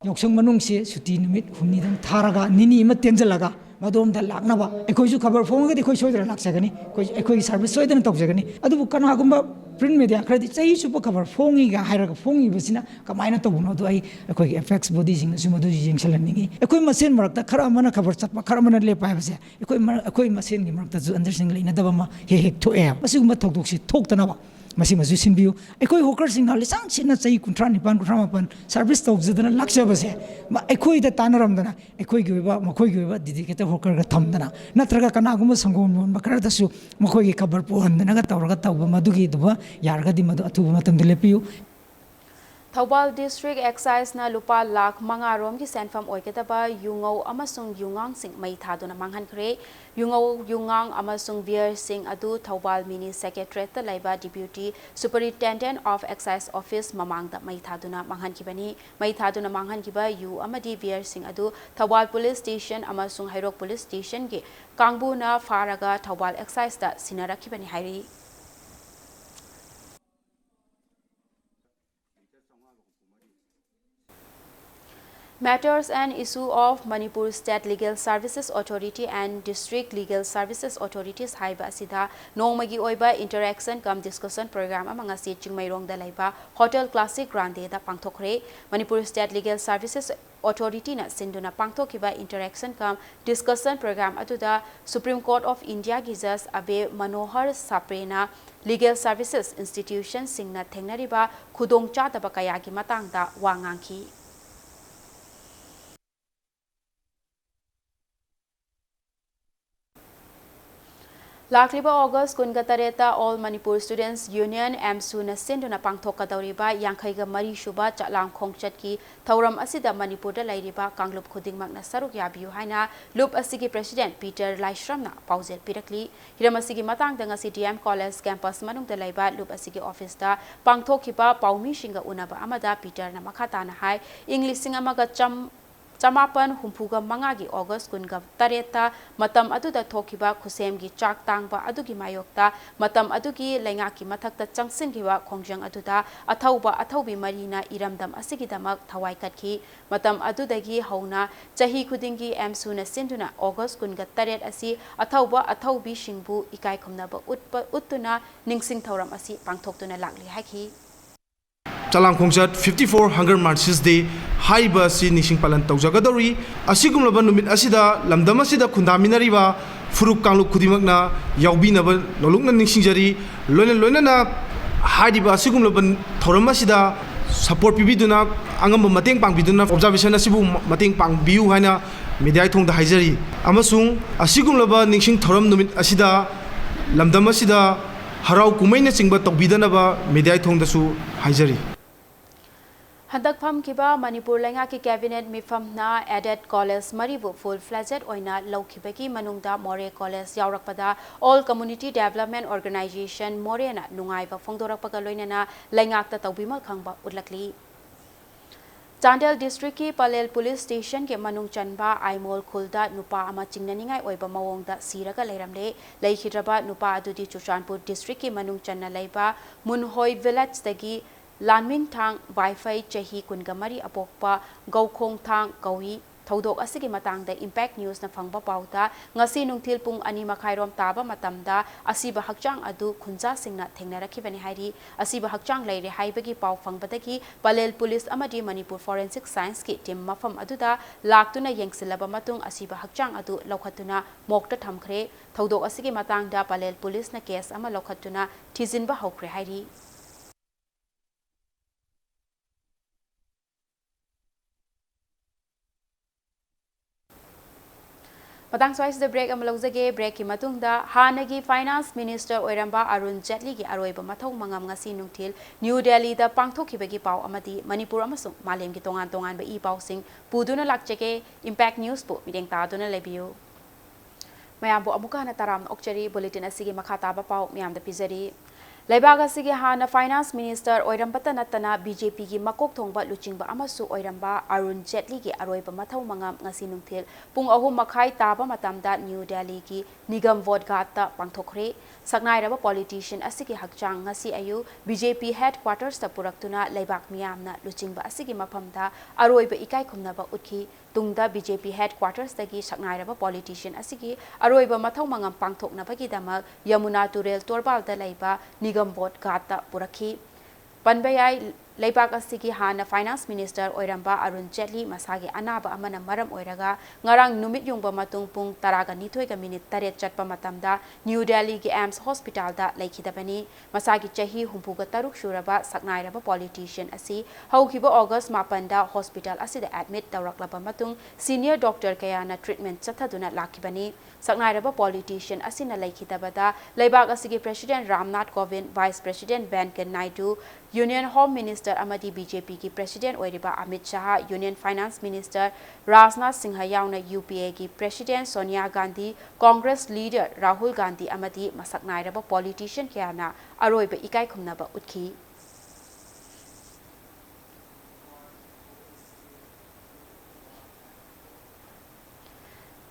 ꯌꯥꯎꯁꯪ ꯃꯅꯨꯡꯁꯤ ꯁꯨꯇꯤ ꯅꯨꯃꯤꯠ ꯍꯨꯝꯅꯤꯗꯪ ꯊꯥꯔꯒ, ꯅꯤꯅꯤ ꯑꯃ ꯇꯦꯟꯖꯜꯂꯒ, ꯃꯗꯣꯝꯗ ꯂꯥꯛꯅꯕ ꯑꯩꯈꯣꯏꯁꯨ ꯈꯕꯔ ꯐꯣꯡꯉꯒꯗꯤ ꯑꯩꯈꯣꯏ ꯁꯣꯏꯗꯅ ꯂꯥꯛꯆꯒꯅꯤ, ꯑꯩꯈꯣꯏ, ꯑꯩꯈꯣꯏꯒꯤ service ꯁꯣꯏꯗꯅ ꯇꯧꯖꯒꯅꯤ꯫ ꯑꯗꯨꯕꯨ ꯀꯅꯥꯒꯨꯝꯕ print media ꯈꯔꯗꯤ ꯆꯍꯤ ꯆꯨꯞꯄ ꯈꯕꯔ ꯐꯣꯡꯉꯤꯒ ꯍꯥꯏꯔꯒ ꯐꯣꯡꯉꯤꯕꯁꯤꯅ ꯀꯃꯥꯏꯅ ꯇꯧꯕꯅꯣꯗꯣ ꯑꯩ ꯑꯩꯈꯣꯏꯒꯤ apex bodyꯁꯤꯡꯅꯁꯨ ꯃꯗꯨꯁꯨ ꯌꯦꯡꯁꯤꯜꯍꯟꯅꯤꯡꯉꯤ꯫ ꯑꯩꯈꯣꯏ ꯃꯁꯦꯟ ꯃꯔꯛꯇ ꯈꯔ ꯑꯃꯅ ꯈꯕꯔ ꯆꯠꯄ, ꯈꯔ ꯑꯃꯅ ꯂꯦꯞꯄ ꯍꯥꯏꯕꯁꯦ ꯑꯩꯈꯣꯏ ꯃꯔ-, ꯑꯩꯈꯣꯏ ꯃꯁꯦꯟꯒꯤ ꯃꯔꯛꯇꯁꯨ understanding ꯂꯩꯅꯗꯕ ꯑꯃ ꯍꯦꯛ ꯍꯦꯛ ꯊꯣꯛꯑꯦ꯫ ꯑꯁꯤꯒꯨꯝꯕ ꯊꯧꯗꯣꯛꯁꯤ ꯊꯣꯛꯇꯅꯕ ꯃꯁꯤꯃꯁꯨ ꯁꯤꯟꯕꯤꯌꯨ꯫ ꯑꯩꯈꯣꯏ hawkerꯁꯤꯡꯅ ꯂꯤꯁꯥꯡ ꯁꯤꯠꯅ ꯆꯍꯤ ꯀꯨꯟꯊ꯭ꯔꯥ ꯅꯤꯄꯥꯟ, ꯀꯨꯟꯊ꯭ꯔꯥ ꯃꯥꯄꯟ service ꯇꯧꯖꯗꯅ ꯂꯥꯛꯆꯕꯁꯦ, ꯃ-, ꯑꯩꯈꯣꯏꯗ ꯇꯥꯟꯅꯔꯝꯗꯅ ꯑꯩꯈꯣꯏꯒꯤ ꯑꯣꯏꯕ, ꯃꯈꯣꯏꯒꯤ ꯑꯣꯏꯕ dedicated hawkerꯒ ꯊꯝꯗꯅ, ꯅꯠꯇ꯭ꯔꯒ ꯀꯅꯥꯒꯨꯝꯕ ꯁꯪꯒꯣꯝ ꯌꯣꯟꯕ ꯈꯔꯗꯁꯨ ꯃꯈꯣꯏꯒꯤ ꯈꯕꯔ ꯄꯨꯍꯟꯗꯅꯒ ꯇꯧꯔꯒ ꯇꯧꯕ, ꯃꯗꯨꯒꯤꯗꯨꯕ ꯌꯥꯔꯒꯗꯤ ꯃꯗꯨ ꯑꯊꯨꯕ ꯃꯇꯝꯗ ꯂꯦꯞꯄꯤꯌꯨ꯫ ꯊꯧꯕꯥꯜ District Exciseꯅ ꯂꯨꯄꯥ ꯂꯥꯈ ꯃꯉꯥ ꯔꯣꯝꯒꯤ ꯁꯦꯟꯐꯝ ꯑꯣꯏꯒꯗꯕ ꯌꯨꯉꯧ ꯑꯃꯁꯨꯡ ꯌꯨꯉꯥꯡꯁꯤꯡ ꯃꯩ ꯊꯥꯗꯨꯅ ꯃꯥꯡꯍꯟꯈ꯭ꯔꯦ꯫ ꯌꯨꯉꯧ, ꯌꯨꯉꯥꯡ ꯑꯃꯁꯨꯡ beerꯁꯤꯡ ꯑꯗꯨ ꯊꯧꯕꯥꯜ Mini Secretariatꯇ ꯂꯩꯕ Deputy Superintendent of Excise Office ꯃꯃꯥꯡꯗ ꯃꯩ ꯊꯥꯗꯨꯅ ꯃꯥꯡꯍꯟꯈꯤꯕꯅꯤ꯫ ꯃꯩ ꯊꯥꯗꯨꯅ ꯃꯥꯡꯍꯟꯈꯤꯕ ꯌꯨ ꯑꯃꯗꯤ beerꯁꯤꯡ ꯑꯗꯨ ꯊꯧꯕꯥꯜ Police Station ꯑꯃꯁꯨꯡ ꯍꯩꯔꯣꯛ Police Stationꯒꯤ ꯀꯥꯡꯕꯨꯅ ꯐꯥꯔꯒ ꯊꯧꯕꯥꯜ Exciseꯇ ꯁꯤꯟꯅꯔꯛꯈꯤꯕꯅꯤ ꯍꯥꯏꯔꯤ꯫ Matters and Issue of Manipur State Legal Services Authority and District Legal Services Authorities ꯍꯥꯏꯕ ꯑꯁꯤꯗ ꯅꯣꯡꯃꯒꯤ ꯑꯣꯏꯕ interaction cum discussion program ꯑꯃ ꯉꯁꯤ ꯆꯤꯡꯃꯩꯔꯣꯡꯗ ꯂꯩꯕ Hotel Classic Grande ꯗ ꯄꯥꯡꯊꯣꯛꯈ꯭ꯔꯦ꯫ Manipur State Legal Services Authority ꯅ ꯁꯤꯟꯗꯨꯅ ꯄꯥꯡꯊꯣꯛꯈꯤꯕ interaction cum discussion program ꯑꯗꯨꯗ Supreme Court of India ꯒꯤ Judge ꯑꯕꯦ ꯃꯅꯣꯍꯔ ꯁꯥꯄ꯭ꯔꯦꯅ legal services institution ꯁꯤꯡꯅ ꯊꯦꯡꯅꯔꯤꯕ ꯈꯨꯗꯣꯡꯆꯥꯗꯕ ꯀꯌꯥꯒꯤ ꯃꯇꯥꯡꯗ ꯋꯥ ꯉꯥꯡꯈꯤ꯫ ꯂꯥꯛꯂꯤꯕ August ꯀꯨꯟꯒ ꯇꯔꯦꯠꯇ All Manipur Students Union, AMSU ꯅ ꯁꯤꯟꯗꯨꯅ ꯄꯥꯡꯊꯣꯛꯀꯗꯧꯔꯤꯕ ꯌꯥꯡꯈꯩꯒ ꯃꯔꯤ ꯁꯨꯕ ꯆꯥꯛꯂꯥꯝ ꯈꯣꯡꯆꯠꯀꯤ ꯊꯧꯔꯝ ꯑꯁꯤꯗ ꯃꯅꯤꯄꯨꯔꯗ ꯂꯩꯔꯤꯕ ꯀꯥꯡꯂꯨꯞ ꯈꯨꯗꯤꯡꯃꯛꯅ ꯁꯔꯨꯛ ꯌꯥꯕꯤꯌꯨ ꯍꯥꯏꯅ ꯂꯨꯞ ꯑꯁꯤꯒꯤ President ꯄꯤꯇꯔ ꯂꯥꯏꯁ꯭ꯔꯝꯅ ꯄꯥꯎꯖꯦꯜ ꯄꯤꯔꯛꯂꯤ꯫ ꯍꯤꯔꯝ ꯑꯁꯤꯒꯤ ꯃꯇꯥꯡꯗ ꯉꯁꯤ D M College campus ꯃꯅꯨꯡꯗ ꯂꯩꯕ ꯂꯨꯞ ꯑꯁꯤꯒꯤ office ꯇ ꯄꯥꯡꯊꯣꯛꯈꯤꯕ ꯄꯥꯎꯃꯤꯁꯤꯡꯒ ꯎꯅꯕ ꯑꯃꯗ ꯄꯤꯇꯔꯅ ꯃꯈꯥ ꯇꯥꯅ ꯍꯥꯏ, ꯏꯪ ꯂꯤꯁꯤꯡ ꯑꯃꯒ ꯆꯥꯝ-, ꯆꯃꯥꯄꯟ ꯍꯨꯝꯐꯨꯒ ꯃꯉꯥꯒꯤ August ꯀꯨꯟꯒ ꯇꯔꯦꯠꯇ ꯃꯇꯝ ꯑꯗꯨꯗ ꯊꯣꯛꯈꯤꯕ ꯈꯨꯠꯁꯦꯝꯒꯤ ꯆꯥꯛ ꯇꯥꯡꯕ ꯑꯗꯨꯒꯤ ꯃꯥꯌꯣꯛꯇ ꯃꯇꯝ ꯑꯗꯨꯒꯤ ꯂꯩꯉꯥꯛꯀꯤ ꯃꯊꯛꯇ ꯆꯪꯁꯤꯟꯈꯤꯕ ꯈꯣꯡꯖꯪ ꯑꯗꯨꯗ ꯑꯊꯧꯕ ꯑꯊꯧꯕꯤ ꯃꯔꯤꯅ ꯏꯔꯝꯗꯝ ꯑꯁꯤꯒꯤꯗꯃꯛ ꯊꯋꯥꯏ ꯀꯠꯈꯤ꯫ ꯃꯇꯝ ꯑꯗꯨꯗꯒꯤ ꯍꯧꯅ ꯆꯍꯤ ꯈꯨꯗꯤꯡꯒꯤ AMSU ꯅ ꯁꯤꯟꯗꯨꯅ August ꯀꯨꯟꯒ ꯇꯔꯦꯠ ꯑꯁꯤ ꯑꯊꯧꯕ ꯑꯊꯧꯕꯤꯁꯤꯡꯕꯨ ꯏꯀꯥꯏ ꯈꯨꯝꯅꯕ ꯎꯠꯄ, ꯎꯠꯇꯨꯅ ꯅꯤꯡꯁꯤꯡ ꯊꯧꯔꯝ ꯑꯁꯤ ꯄꯥꯡꯊꯣꯛꯇꯨꯅ ꯂꯥꯛꯂꯤ ꯍꯥꯏꯈꯤ꯫ ꯆꯥꯛꯂꯥꯝ ꯈꯣꯡꯆꯠ fifty four Hunger Marches Day ꯍꯥꯏꯔꯤꯕ ꯑꯁꯤ ꯅꯤꯡꯁꯤꯡ ꯄꯥꯂꯟ ꯇꯧꯖꯒꯗꯧꯔꯤ꯫ ꯑꯁꯤꯒꯨꯝꯂꯕ ꯅꯨꯃꯤꯠ ꯑꯁꯤꯗ ꯂꯝꯗꯝ ꯑꯁꯤꯗ ꯈꯨꯟꯗꯥꯃꯤꯟꯅꯔꯤꯕ ꯐꯨꯔꯨꯞ ꯀꯥꯡꯂꯨꯞ ꯈꯨꯗꯤꯡꯃꯛꯅ ꯌꯥꯎꯕꯤꯅꯕ ꯂꯧꯂꯨꯛꯅ ꯅꯤꯡꯁꯤꯡꯖꯔꯤ꯫ ꯂꯣꯏꯅ ꯂꯣꯏꯅꯅ ꯍꯥꯏꯔꯤꯕ ꯑꯁꯤꯒꯨꯝꯂꯕ ꯊꯧꯔꯝ ꯑꯁꯤꯗ support ꯄꯤꯕꯤꯗꯨꯅ, ꯑꯉꯝꯕ ꯃꯇꯦꯡ ꯄꯥꯡꯕꯤꯗꯨꯅ observation ꯑꯁꯤꯕꯨ ꯃꯇꯦꯡ ꯄꯥꯡꯕꯤꯌꯨ ꯍꯥꯏꯅ media ꯊꯣꯡꯗ ꯍꯥꯏꯖꯔꯤ꯫ ꯑꯃꯁꯨꯡ ꯑꯁꯤꯒꯨꯝꯂꯕ ꯅꯤꯡꯁꯤꯡ ꯊꯧꯔꯝ ꯅꯨꯃꯤꯠ ꯑꯁꯤꯗ ꯂꯝꯗꯝ ꯑꯁꯤꯗ ꯍꯔꯥꯎ ꯀꯨꯝꯍꯩꯅꯆꯤꯡꯕ ꯇꯧꯕꯤꯗꯅꯕ media ꯊꯣꯡꯗꯁꯨ ꯍꯥꯏꯖꯔꯤ꯫ ꯍꯟꯗꯛ ꯐꯝꯈꯤꯕ ꯃꯅꯤꯄꯨꯔ ꯂꯩꯉꯥꯛꯀꯤ cabinet ꯃꯤꯐꯝꯅ aided college ꯃꯔꯤꯕꯨ full fledged ꯑꯣꯏꯅ ꯂꯧꯈꯤꯕꯒꯤ ꯃꯅꯨꯡꯗ ꯃꯣꯔꯦ college ꯌꯥꯎꯔꯛꯄꯗ All Community Development Organisation ꯃꯣꯔꯦꯅ ꯅꯨꯡꯉꯥꯏꯕ ꯐꯣꯡꯗꯣꯔꯛꯄꯒ ꯂꯣꯏꯅꯅ ꯂꯩꯉꯥꯛꯇ ꯇꯧꯕꯤꯃꯜ ꯈꯪꯕ ꯎꯠꯂꯛꯂꯤ꯫ ꯆꯥꯟꯗꯦꯜ district ꯀꯤ ꯄꯂꯦꯜ police station ꯒꯤ ꯃꯅꯨꯡ ꯆꯟꯕ ꯑꯥꯏꯃꯣꯜ ꯈꯨꯜꯗ ꯅꯨꯄꯥ ꯑꯃ ꯆꯤꯡꯅꯅꯤꯡꯉꯥꯏ ꯑꯣꯏꯕ ꯃꯑꯣꯡꯗ ꯁꯤꯔꯒ ꯂꯩꯔꯝꯂꯦ꯫ ꯂꯩꯈꯤꯗ꯭ꯔꯕ ꯅꯨꯄꯥ ꯑꯗꯨꯗꯤ ꯆꯨꯔꯆꯥꯟꯄꯨꯔ district ꯀꯤ ꯃꯅꯨꯡ ꯆꯟꯅ ꯂꯩꯕ ꯃꯨꯟꯍꯣꯏ village ꯇꯒꯤ ꯂꯥꯟꯃꯤꯟꯊꯥꯡ ꯕꯥꯏꯐꯩ, ꯆꯍꯤ ꯀꯨꯟꯒ ꯃꯔꯤ ꯑꯄꯣꯛꯄ ꯒꯧꯈꯣꯡꯊꯥꯡ ꯀꯧꯏ꯫ ꯊꯧꯗꯣꯛ ꯑꯁꯤꯒꯤ ꯃꯇꯥꯡꯗ Impact Newsꯅ ꯐꯪꯕ ꯄꯥꯎꯗ, ꯉꯁꯤ ꯅꯨꯡꯊꯤꯜ ꯄꯨꯡ ꯑꯅꯤ ꯃꯈꯥꯏꯔꯣꯝ ꯇꯥꯕ ꯃꯇꯝꯗ ꯑꯁꯤꯕ ꯍꯛꯆꯥꯡ ꯑꯗꯨ ꯈꯨꯟꯖꯥꯁꯤꯡꯅ ꯊꯦꯡꯅꯔꯛꯈꯤꯕꯅꯤ ꯍꯥꯏꯔꯤ꯫ ꯑꯁꯤꯕ ꯍꯛꯆꯥꯡ ꯂꯩꯔꯦ ꯍꯥꯏꯕꯒꯤ ꯄꯥꯎ ꯐꯪꯕꯗꯒꯤ ꯄꯂꯦꯜ ꯄꯨꯂꯤꯁ ꯑꯃꯗꯤ ꯃꯅꯤꯄꯨꯔ Forensic Scienceꯀꯤ team ꯃꯐꯝ ꯑꯗꯨꯗ ꯂꯥꯛꯇꯨꯅ ꯌꯦꯡꯁꯤꯜꯂꯕ ꯃꯇꯨꯡ, ꯑꯁꯤꯕ ꯍꯛꯆꯥꯡ ꯑꯗꯨ ꯂꯧꯈꯠꯇꯨꯅ morgueꯇ ꯊꯝꯈ꯭ꯔꯦ꯫ ꯊꯧꯗꯣꯛ ꯑꯁꯤꯒꯤ ꯃꯇꯥꯡꯗ ꯄꯂꯦꯜ ꯄꯨꯂꯤꯁꯅ case ꯑꯃ ꯂꯧꯈꯠꯇꯨꯅ ꯊꯤꯖꯤꯟꯕ ꯍꯧꯈ꯭ꯔꯦ ꯍꯥꯏꯔꯤ꯫ ꯃꯇꯥꯡ ꯁ꯭ꯋꯥꯏꯁꯤꯗ break ꯑꯃ ꯂꯧꯖꯒꯦ꯫ Breakꯀꯤ ꯃꯇꯨꯡꯗ, ꯍꯥꯟꯅꯒꯤ Finance Minister ꯑꯣꯏꯔꯝꯕ ꯑꯔꯨꯟ ꯖꯦꯠꯂꯤꯒꯤ ꯑꯔꯣꯏꯕ ꯃꯊꯧ ꯃꯉꯝ ꯉꯁꯤ ꯅꯨꯡꯊꯤꯜ ꯅ꯭ꯌꯨ ꯗꯦꯜꯂꯤꯗ ꯄꯥꯡꯊꯣꯛꯈꯤꯕꯒꯤ ꯄꯥꯎ ꯑꯃꯗꯤ ꯃꯅꯤꯄꯨꯔ ꯑꯃꯁꯨꯡ ꯃꯥꯂꯦꯝꯒꯤ ꯇꯣꯉꯥꯟ ꯇꯣꯉꯥꯟꯕ ꯏ ꯄꯥꯎꯁꯤꯡ ꯄꯨꯗꯨꯅ ꯂꯥꯛꯆꯒꯦ꯫ Impact Newsꯄꯨ ꯃꯤꯠꯌꯦꯡ ꯇꯥꯗꯨꯅ ꯂꯩꯕꯤꯌꯨ꯫ ꯃꯌꯥꯝꯕꯨ ꯑꯃꯨꯛꯀ ꯍꯟꯅ ꯇꯔꯥꯝꯅ ꯑꯣꯛꯆꯔꯤ꯫ Bulletin ꯑꯁꯤꯒꯤ ꯃꯈꯥ ꯇꯥꯕ ꯄꯥꯎ ꯃꯌꯥꯝꯗ ꯄꯤꯖꯔꯤ꯫ ꯂꯩꯕꯥꯛ ꯑꯁꯤꯒꯤ ꯍꯥꯟꯅ Finance Minister ꯑꯣꯏꯔꯝꯕꯇ ꯅꯠꯇꯅ BJPꯒꯤ ꯃꯀꯣꯛ ꯊꯣꯡꯕ ꯂꯨꯆꯤꯡꯕ ꯑꯃꯁꯨ ꯑꯣꯏꯔꯝꯕ ꯑꯔꯨꯟ ꯖꯦꯠꯂꯤꯒꯤ ꯑꯔꯣꯏꯕ ꯃꯊꯧ ꯃꯉꯝ ꯉꯁꯤ ꯅꯨꯡꯊꯤꯜ ꯄꯨꯡ ꯑꯍꯨꯝ ꯃꯈꯥꯏ ꯇꯥꯕ ꯃꯇꯝꯗ ꯅ꯭ꯌꯨ ꯗꯦꯜꯂꯤꯒꯤ ꯅꯤꯒꯝꯕꯣꯙ ꯘꯥꯠꯇ ꯄꯥꯡꯊꯣꯛꯈ꯭ꯔꯦ꯫ ꯁꯛꯅꯥꯏꯔꯕ politician ꯑꯁꯤꯒꯤ ꯍꯛꯆꯥꯡ ꯉꯁꯤ ꯑꯌꯨꯛ BJP headquartersꯇ ꯄꯨꯔꯛꯇꯨꯅ ꯂꯩꯕꯥꯛ ꯃꯤꯌꯥꯝꯅ ꯂꯨꯆꯤꯡꯕ ꯑꯁꯤꯒꯤ ꯃꯐꯝꯗ ꯑꯔꯣꯏꯕ ꯏꯀꯥꯏ ꯈꯨꯝꯅꯕ ꯎꯠꯈꯤ꯫ ꯇꯨꯡꯗ BJP headquartersꯇꯒꯤ ꯁꯛꯅꯥꯏꯔꯕ politician ꯑꯁꯤꯒꯤ ꯑꯔꯣꯏꯕ ꯃꯊꯧ ꯃꯉꯝ ꯄꯥꯡꯊꯣꯛꯅꯕꯒꯤꯗꯃꯛ ꯌꯃꯨꯅꯥ ꯇꯨꯔꯦꯜ ꯇꯣꯔꯕꯥꯜꯗ ꯂꯩꯕ ꯅꯤꯒꯝꯕꯣꯙ ꯘꯥꯠꯇ ꯄꯨꯔꯛꯈꯤ꯫ ꯄꯟꯕ ꯌꯥꯏ, ꯂꯩꯕꯥꯛ ꯑꯁꯤꯒꯤ ꯍꯥꯟꯅ Finance Minister ꯑꯣꯏꯔꯝꯕ ꯑꯔꯨꯟ ꯖꯦꯠꯂꯤ ꯃꯁꯥꯒꯤ ꯑꯅꯥꯕ ꯑꯃꯅ ꯃꯔꯝ ꯑꯣꯏꯔꯒ ꯉꯔꯥꯡ ꯅꯨꯃꯤꯠ ꯌꯨꯡꯕ ꯃꯇꯨꯡ ꯄꯨꯡ ꯇꯔꯥꯒ ꯅꯤꯊꯣꯏꯒ minute ꯇꯔꯦꯠ ꯆꯠꯄ ꯃꯇꯝꯗ ꯅ꯭ꯌꯨ ꯗꯦꯜꯂꯤꯒꯤ AIIMS hospitalꯗ ꯂꯩꯈꯤꯗꯕꯅꯤ꯫ ꯃꯁꯥꯒꯤ ꯆꯍꯤ ꯍꯨꯝꯐꯨꯒ ꯇꯔꯨꯛ ꯁꯨꯔꯕ ꯁꯛꯅꯥꯏꯔꯕ politician ꯑꯁꯤ ꯍꯧꯈꯤꯕ August ꯃꯥꯄꯟꯗ hospital ꯑꯁꯤꯗ admit ꯇꯧꯔꯛꯂꯕ ꯃꯇꯨꯡ senior doctor ꯀꯌꯥꯅ treatment ꯆꯠꯊꯗꯨꯅ ꯂꯥꯛꯈꯤꯕꯅꯤ꯫ ꯁꯛꯅꯥꯏꯔꯕ politician ꯑꯁꯤꯅ ꯂꯩꯈꯤꯗꯕꯗ ꯂꯩꯕꯥꯛ ꯑꯁꯤꯒꯤ President Ramnath ꯀꯣꯕꯤꯟꯗ, Vice President ꯚꯦꯡꯀꯌꯥ Naidu, Union Home Minister ꯑꯃꯗꯤ BJPꯒꯤ President ꯑꯣꯏꯔꯤꯕ ꯑꯃꯤꯠ ꯁꯍꯥ, Union Finance Minister Rajnath Singh ꯌꯥꯎꯅ UPAꯒꯤ President Sonia Gandhi, Congress leader Rahul Gandhi ꯑꯃꯗꯤ ꯃꯁꯛ ꯅꯥꯏꯔꯕ politician ꯀꯌꯥꯅ ꯑꯔꯣꯏꯕ ꯏꯀꯥꯏ ꯈꯨꯝꯅꯕ ꯎꯠꯈꯤ꯫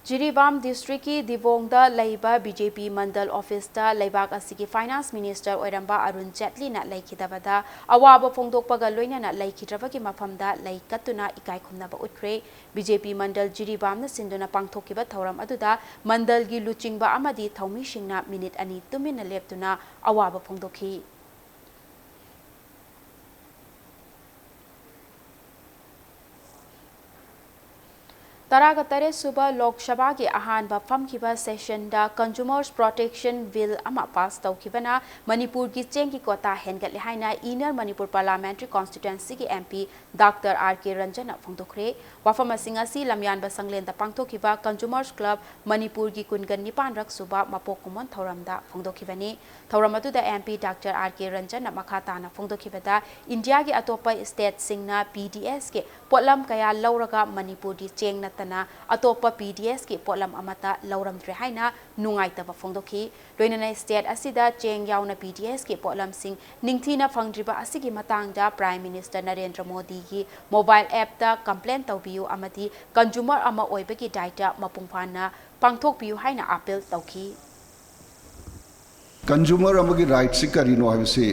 ꯖꯤꯔꯤꯕꯥꯝ ꯗꯤꯁꯇ꯭ꯔꯤꯛꯀꯤ ꯗꯤꯕꯣꯡꯗ ꯂꯩꯕ ꯕꯤ ꯖꯦ ꯄꯤ ꯃꯟꯗꯜ ꯑꯣꯐꯤꯁꯇ ꯂꯩꯕꯥꯛ ꯑꯁꯤꯒꯤ ꯐꯥꯏꯅꯥꯟꯁ ꯃꯤꯅꯤꯁꯇꯔ ꯑꯣꯏꯔꯝꯕ ꯑꯔꯨꯟ ꯖꯦꯠꯂꯤꯅ ꯂꯩꯈꯤꯗꯕꯗ ꯑꯋꯥꯕ ꯐꯣꯡꯗꯣꯛꯄꯒ ꯂꯣꯏꯅꯅ ꯂꯩꯈꯤꯗ꯭ꯔꯕꯒꯤ ꯃꯐꯝꯗ ꯂꯩ ꯀꯠꯇꯨꯅ ꯏꯀꯥꯏ ꯈꯨꯝꯅꯕ ꯎꯠꯈ꯭ꯔꯦ꯫ ꯕꯤ ꯖꯦ ꯄꯤ ꯃꯟꯗꯜ ꯖꯤꯔꯤꯕꯥꯝꯅ ꯁꯤꯟꯗꯨꯅ ꯄꯥꯡꯊꯣꯛꯈꯤꯕ ꯊꯧꯔꯝ ꯑꯗꯨꯗ ꯃꯟꯗꯜꯒꯤ ꯂꯨꯆꯤꯡꯕ ꯑꯃꯗꯤ ꯊꯧꯃꯤꯁꯤꯡꯅ ꯃꯤꯅꯤꯠ ꯑꯅꯤ ꯇꯨꯃꯤꯟꯅ ꯂꯦꯞꯇꯨꯅ ꯑꯋꯥꯕ ꯐꯣꯡꯗꯣꯛꯈꯤ꯫ ꯇꯔꯥꯒ ꯇꯔꯦꯠ ꯁꯨꯕ ꯂꯣꯛ ꯁꯚꯥꯒꯤ ꯑꯍꯥꯟꯕ ꯐꯝꯈꯤꯕ ꯁꯦꯁꯟꯗ Consumers Protection Bill ꯑꯃ ꯄꯥꯁ ꯇꯧꯈꯤꯕꯅ ꯃꯅꯤꯄꯨꯔꯒꯤ ꯆꯦꯡꯒꯤ ꯀꯣꯇꯥ ꯍꯦꯟꯒꯠꯂꯦ ꯍꯥꯏꯅ ꯏꯅꯔ ꯃꯅꯤꯄꯨꯔ ꯄꯥꯔꯂꯥꯃꯦꯟꯇꯔꯤ ꯀꯣꯟꯁꯇꯤꯇ꯭ꯋꯦꯟꯁꯤꯒꯤ M P doctor R K ꯔꯟꯖꯟꯅ ꯐꯣꯡꯗꯣꯛꯈ꯭ꯔꯦ꯫ ꯋꯥꯐꯝ ꯑꯁꯤꯡ ꯑꯁꯤ ꯂꯝꯌꯥꯟꯕ ꯁꯪꯂꯦꯟꯗ ꯄꯥꯡꯊꯣꯛꯈꯤꯕ Consumers Club ꯃꯅꯤꯄꯨꯔꯒꯤ ꯀꯨꯟꯒ ꯅꯤꯄꯥꯟꯔꯛ ꯁꯨꯕ ꯃꯄꯣꯛ ꯀꯨꯝꯑꯣꯟ ꯊꯧꯔꯝꯗ ꯐꯣꯡꯗꯣꯛꯈꯤꯕꯅꯤ꯫ ꯊꯧꯔꯝ ꯑꯗꯨꯗ M P doctor R K ꯔꯟꯖꯟꯅ ꯃꯈꯥ ꯇꯥꯅ ꯐꯣꯡꯗꯣꯛꯈꯤꯕꯗ, ꯏꯟꯗꯤꯌꯥꯒꯤ ꯑꯇꯣꯞꯄ ꯁ꯭ꯇꯦꯠꯁꯤꯡꯅ ꯄꯤ ꯗꯤ ꯑꯦꯁꯀꯤ ꯄꯣꯠꯂꯝ ꯀꯌꯥ ꯂꯧꯔꯒ ꯃꯅꯤꯄꯨꯔꯒꯤ ꯆꯦꯡ ꯅꯠꯇꯅ ꯑꯇꯣꯞꯄ ꯄꯤ ꯗꯤ ꯑꯦꯁꯀꯤ ꯄꯣꯠꯂꯝ ꯑꯃꯠꯇ ꯂꯧꯔꯝꯗ꯭ꯔꯦ ꯍꯥꯏꯅ ꯅꯨꯡꯉꯥꯏꯇꯕ ꯐꯣꯡꯗꯣꯛꯈꯤ꯫ ꯂꯣꯏꯅꯅ ꯁ꯭ꯇꯦꯠ ꯑꯁꯤꯗ ꯆꯦꯡ ꯌꯥꯎꯅ ꯄꯤ ꯗꯤ ꯑꯦꯁꯀꯤ ꯄꯣꯠꯂꯝꯁꯤꯡ ꯅꯤꯡꯊꯤꯅ ꯐꯪꯗ꯭ꯔꯤꯕ ꯑꯁꯤꯒꯤ ꯃꯇꯥꯡꯗ ꯄ꯭ꯔꯥꯏꯝ ꯃꯤꯅꯤꯁꯇꯔ ꯅꯔꯦꯟꯗ꯭ꯔ ꯃꯣꯗꯤꯒꯤ ꯃꯣꯕꯥꯏꯜ ꯑꯦꯞꯇ ꯀꯝꯄ꯭ꯂꯦꯟ ꯇꯧꯕꯤꯌꯨ ꯑꯃꯗꯤ ꯀꯟꯖꯨꯃꯔ ꯑꯃ ꯑꯣꯏꯕꯒꯤ ꯗꯥꯏꯇ ꯃꯄꯨꯡ ꯐꯥꯅ ꯄꯥꯡꯊꯣꯛꯄꯤꯌꯨ ꯍꯥꯏꯅ ꯑꯥꯄꯤꯜ ꯇꯧꯈꯤ꯫ ꯀꯟꯖꯨꯃꯔ ꯑꯃꯒꯤ ꯔꯥꯏꯠꯁꯤ ꯀꯔꯤꯅꯣ ꯍꯥꯏꯕꯁꯤ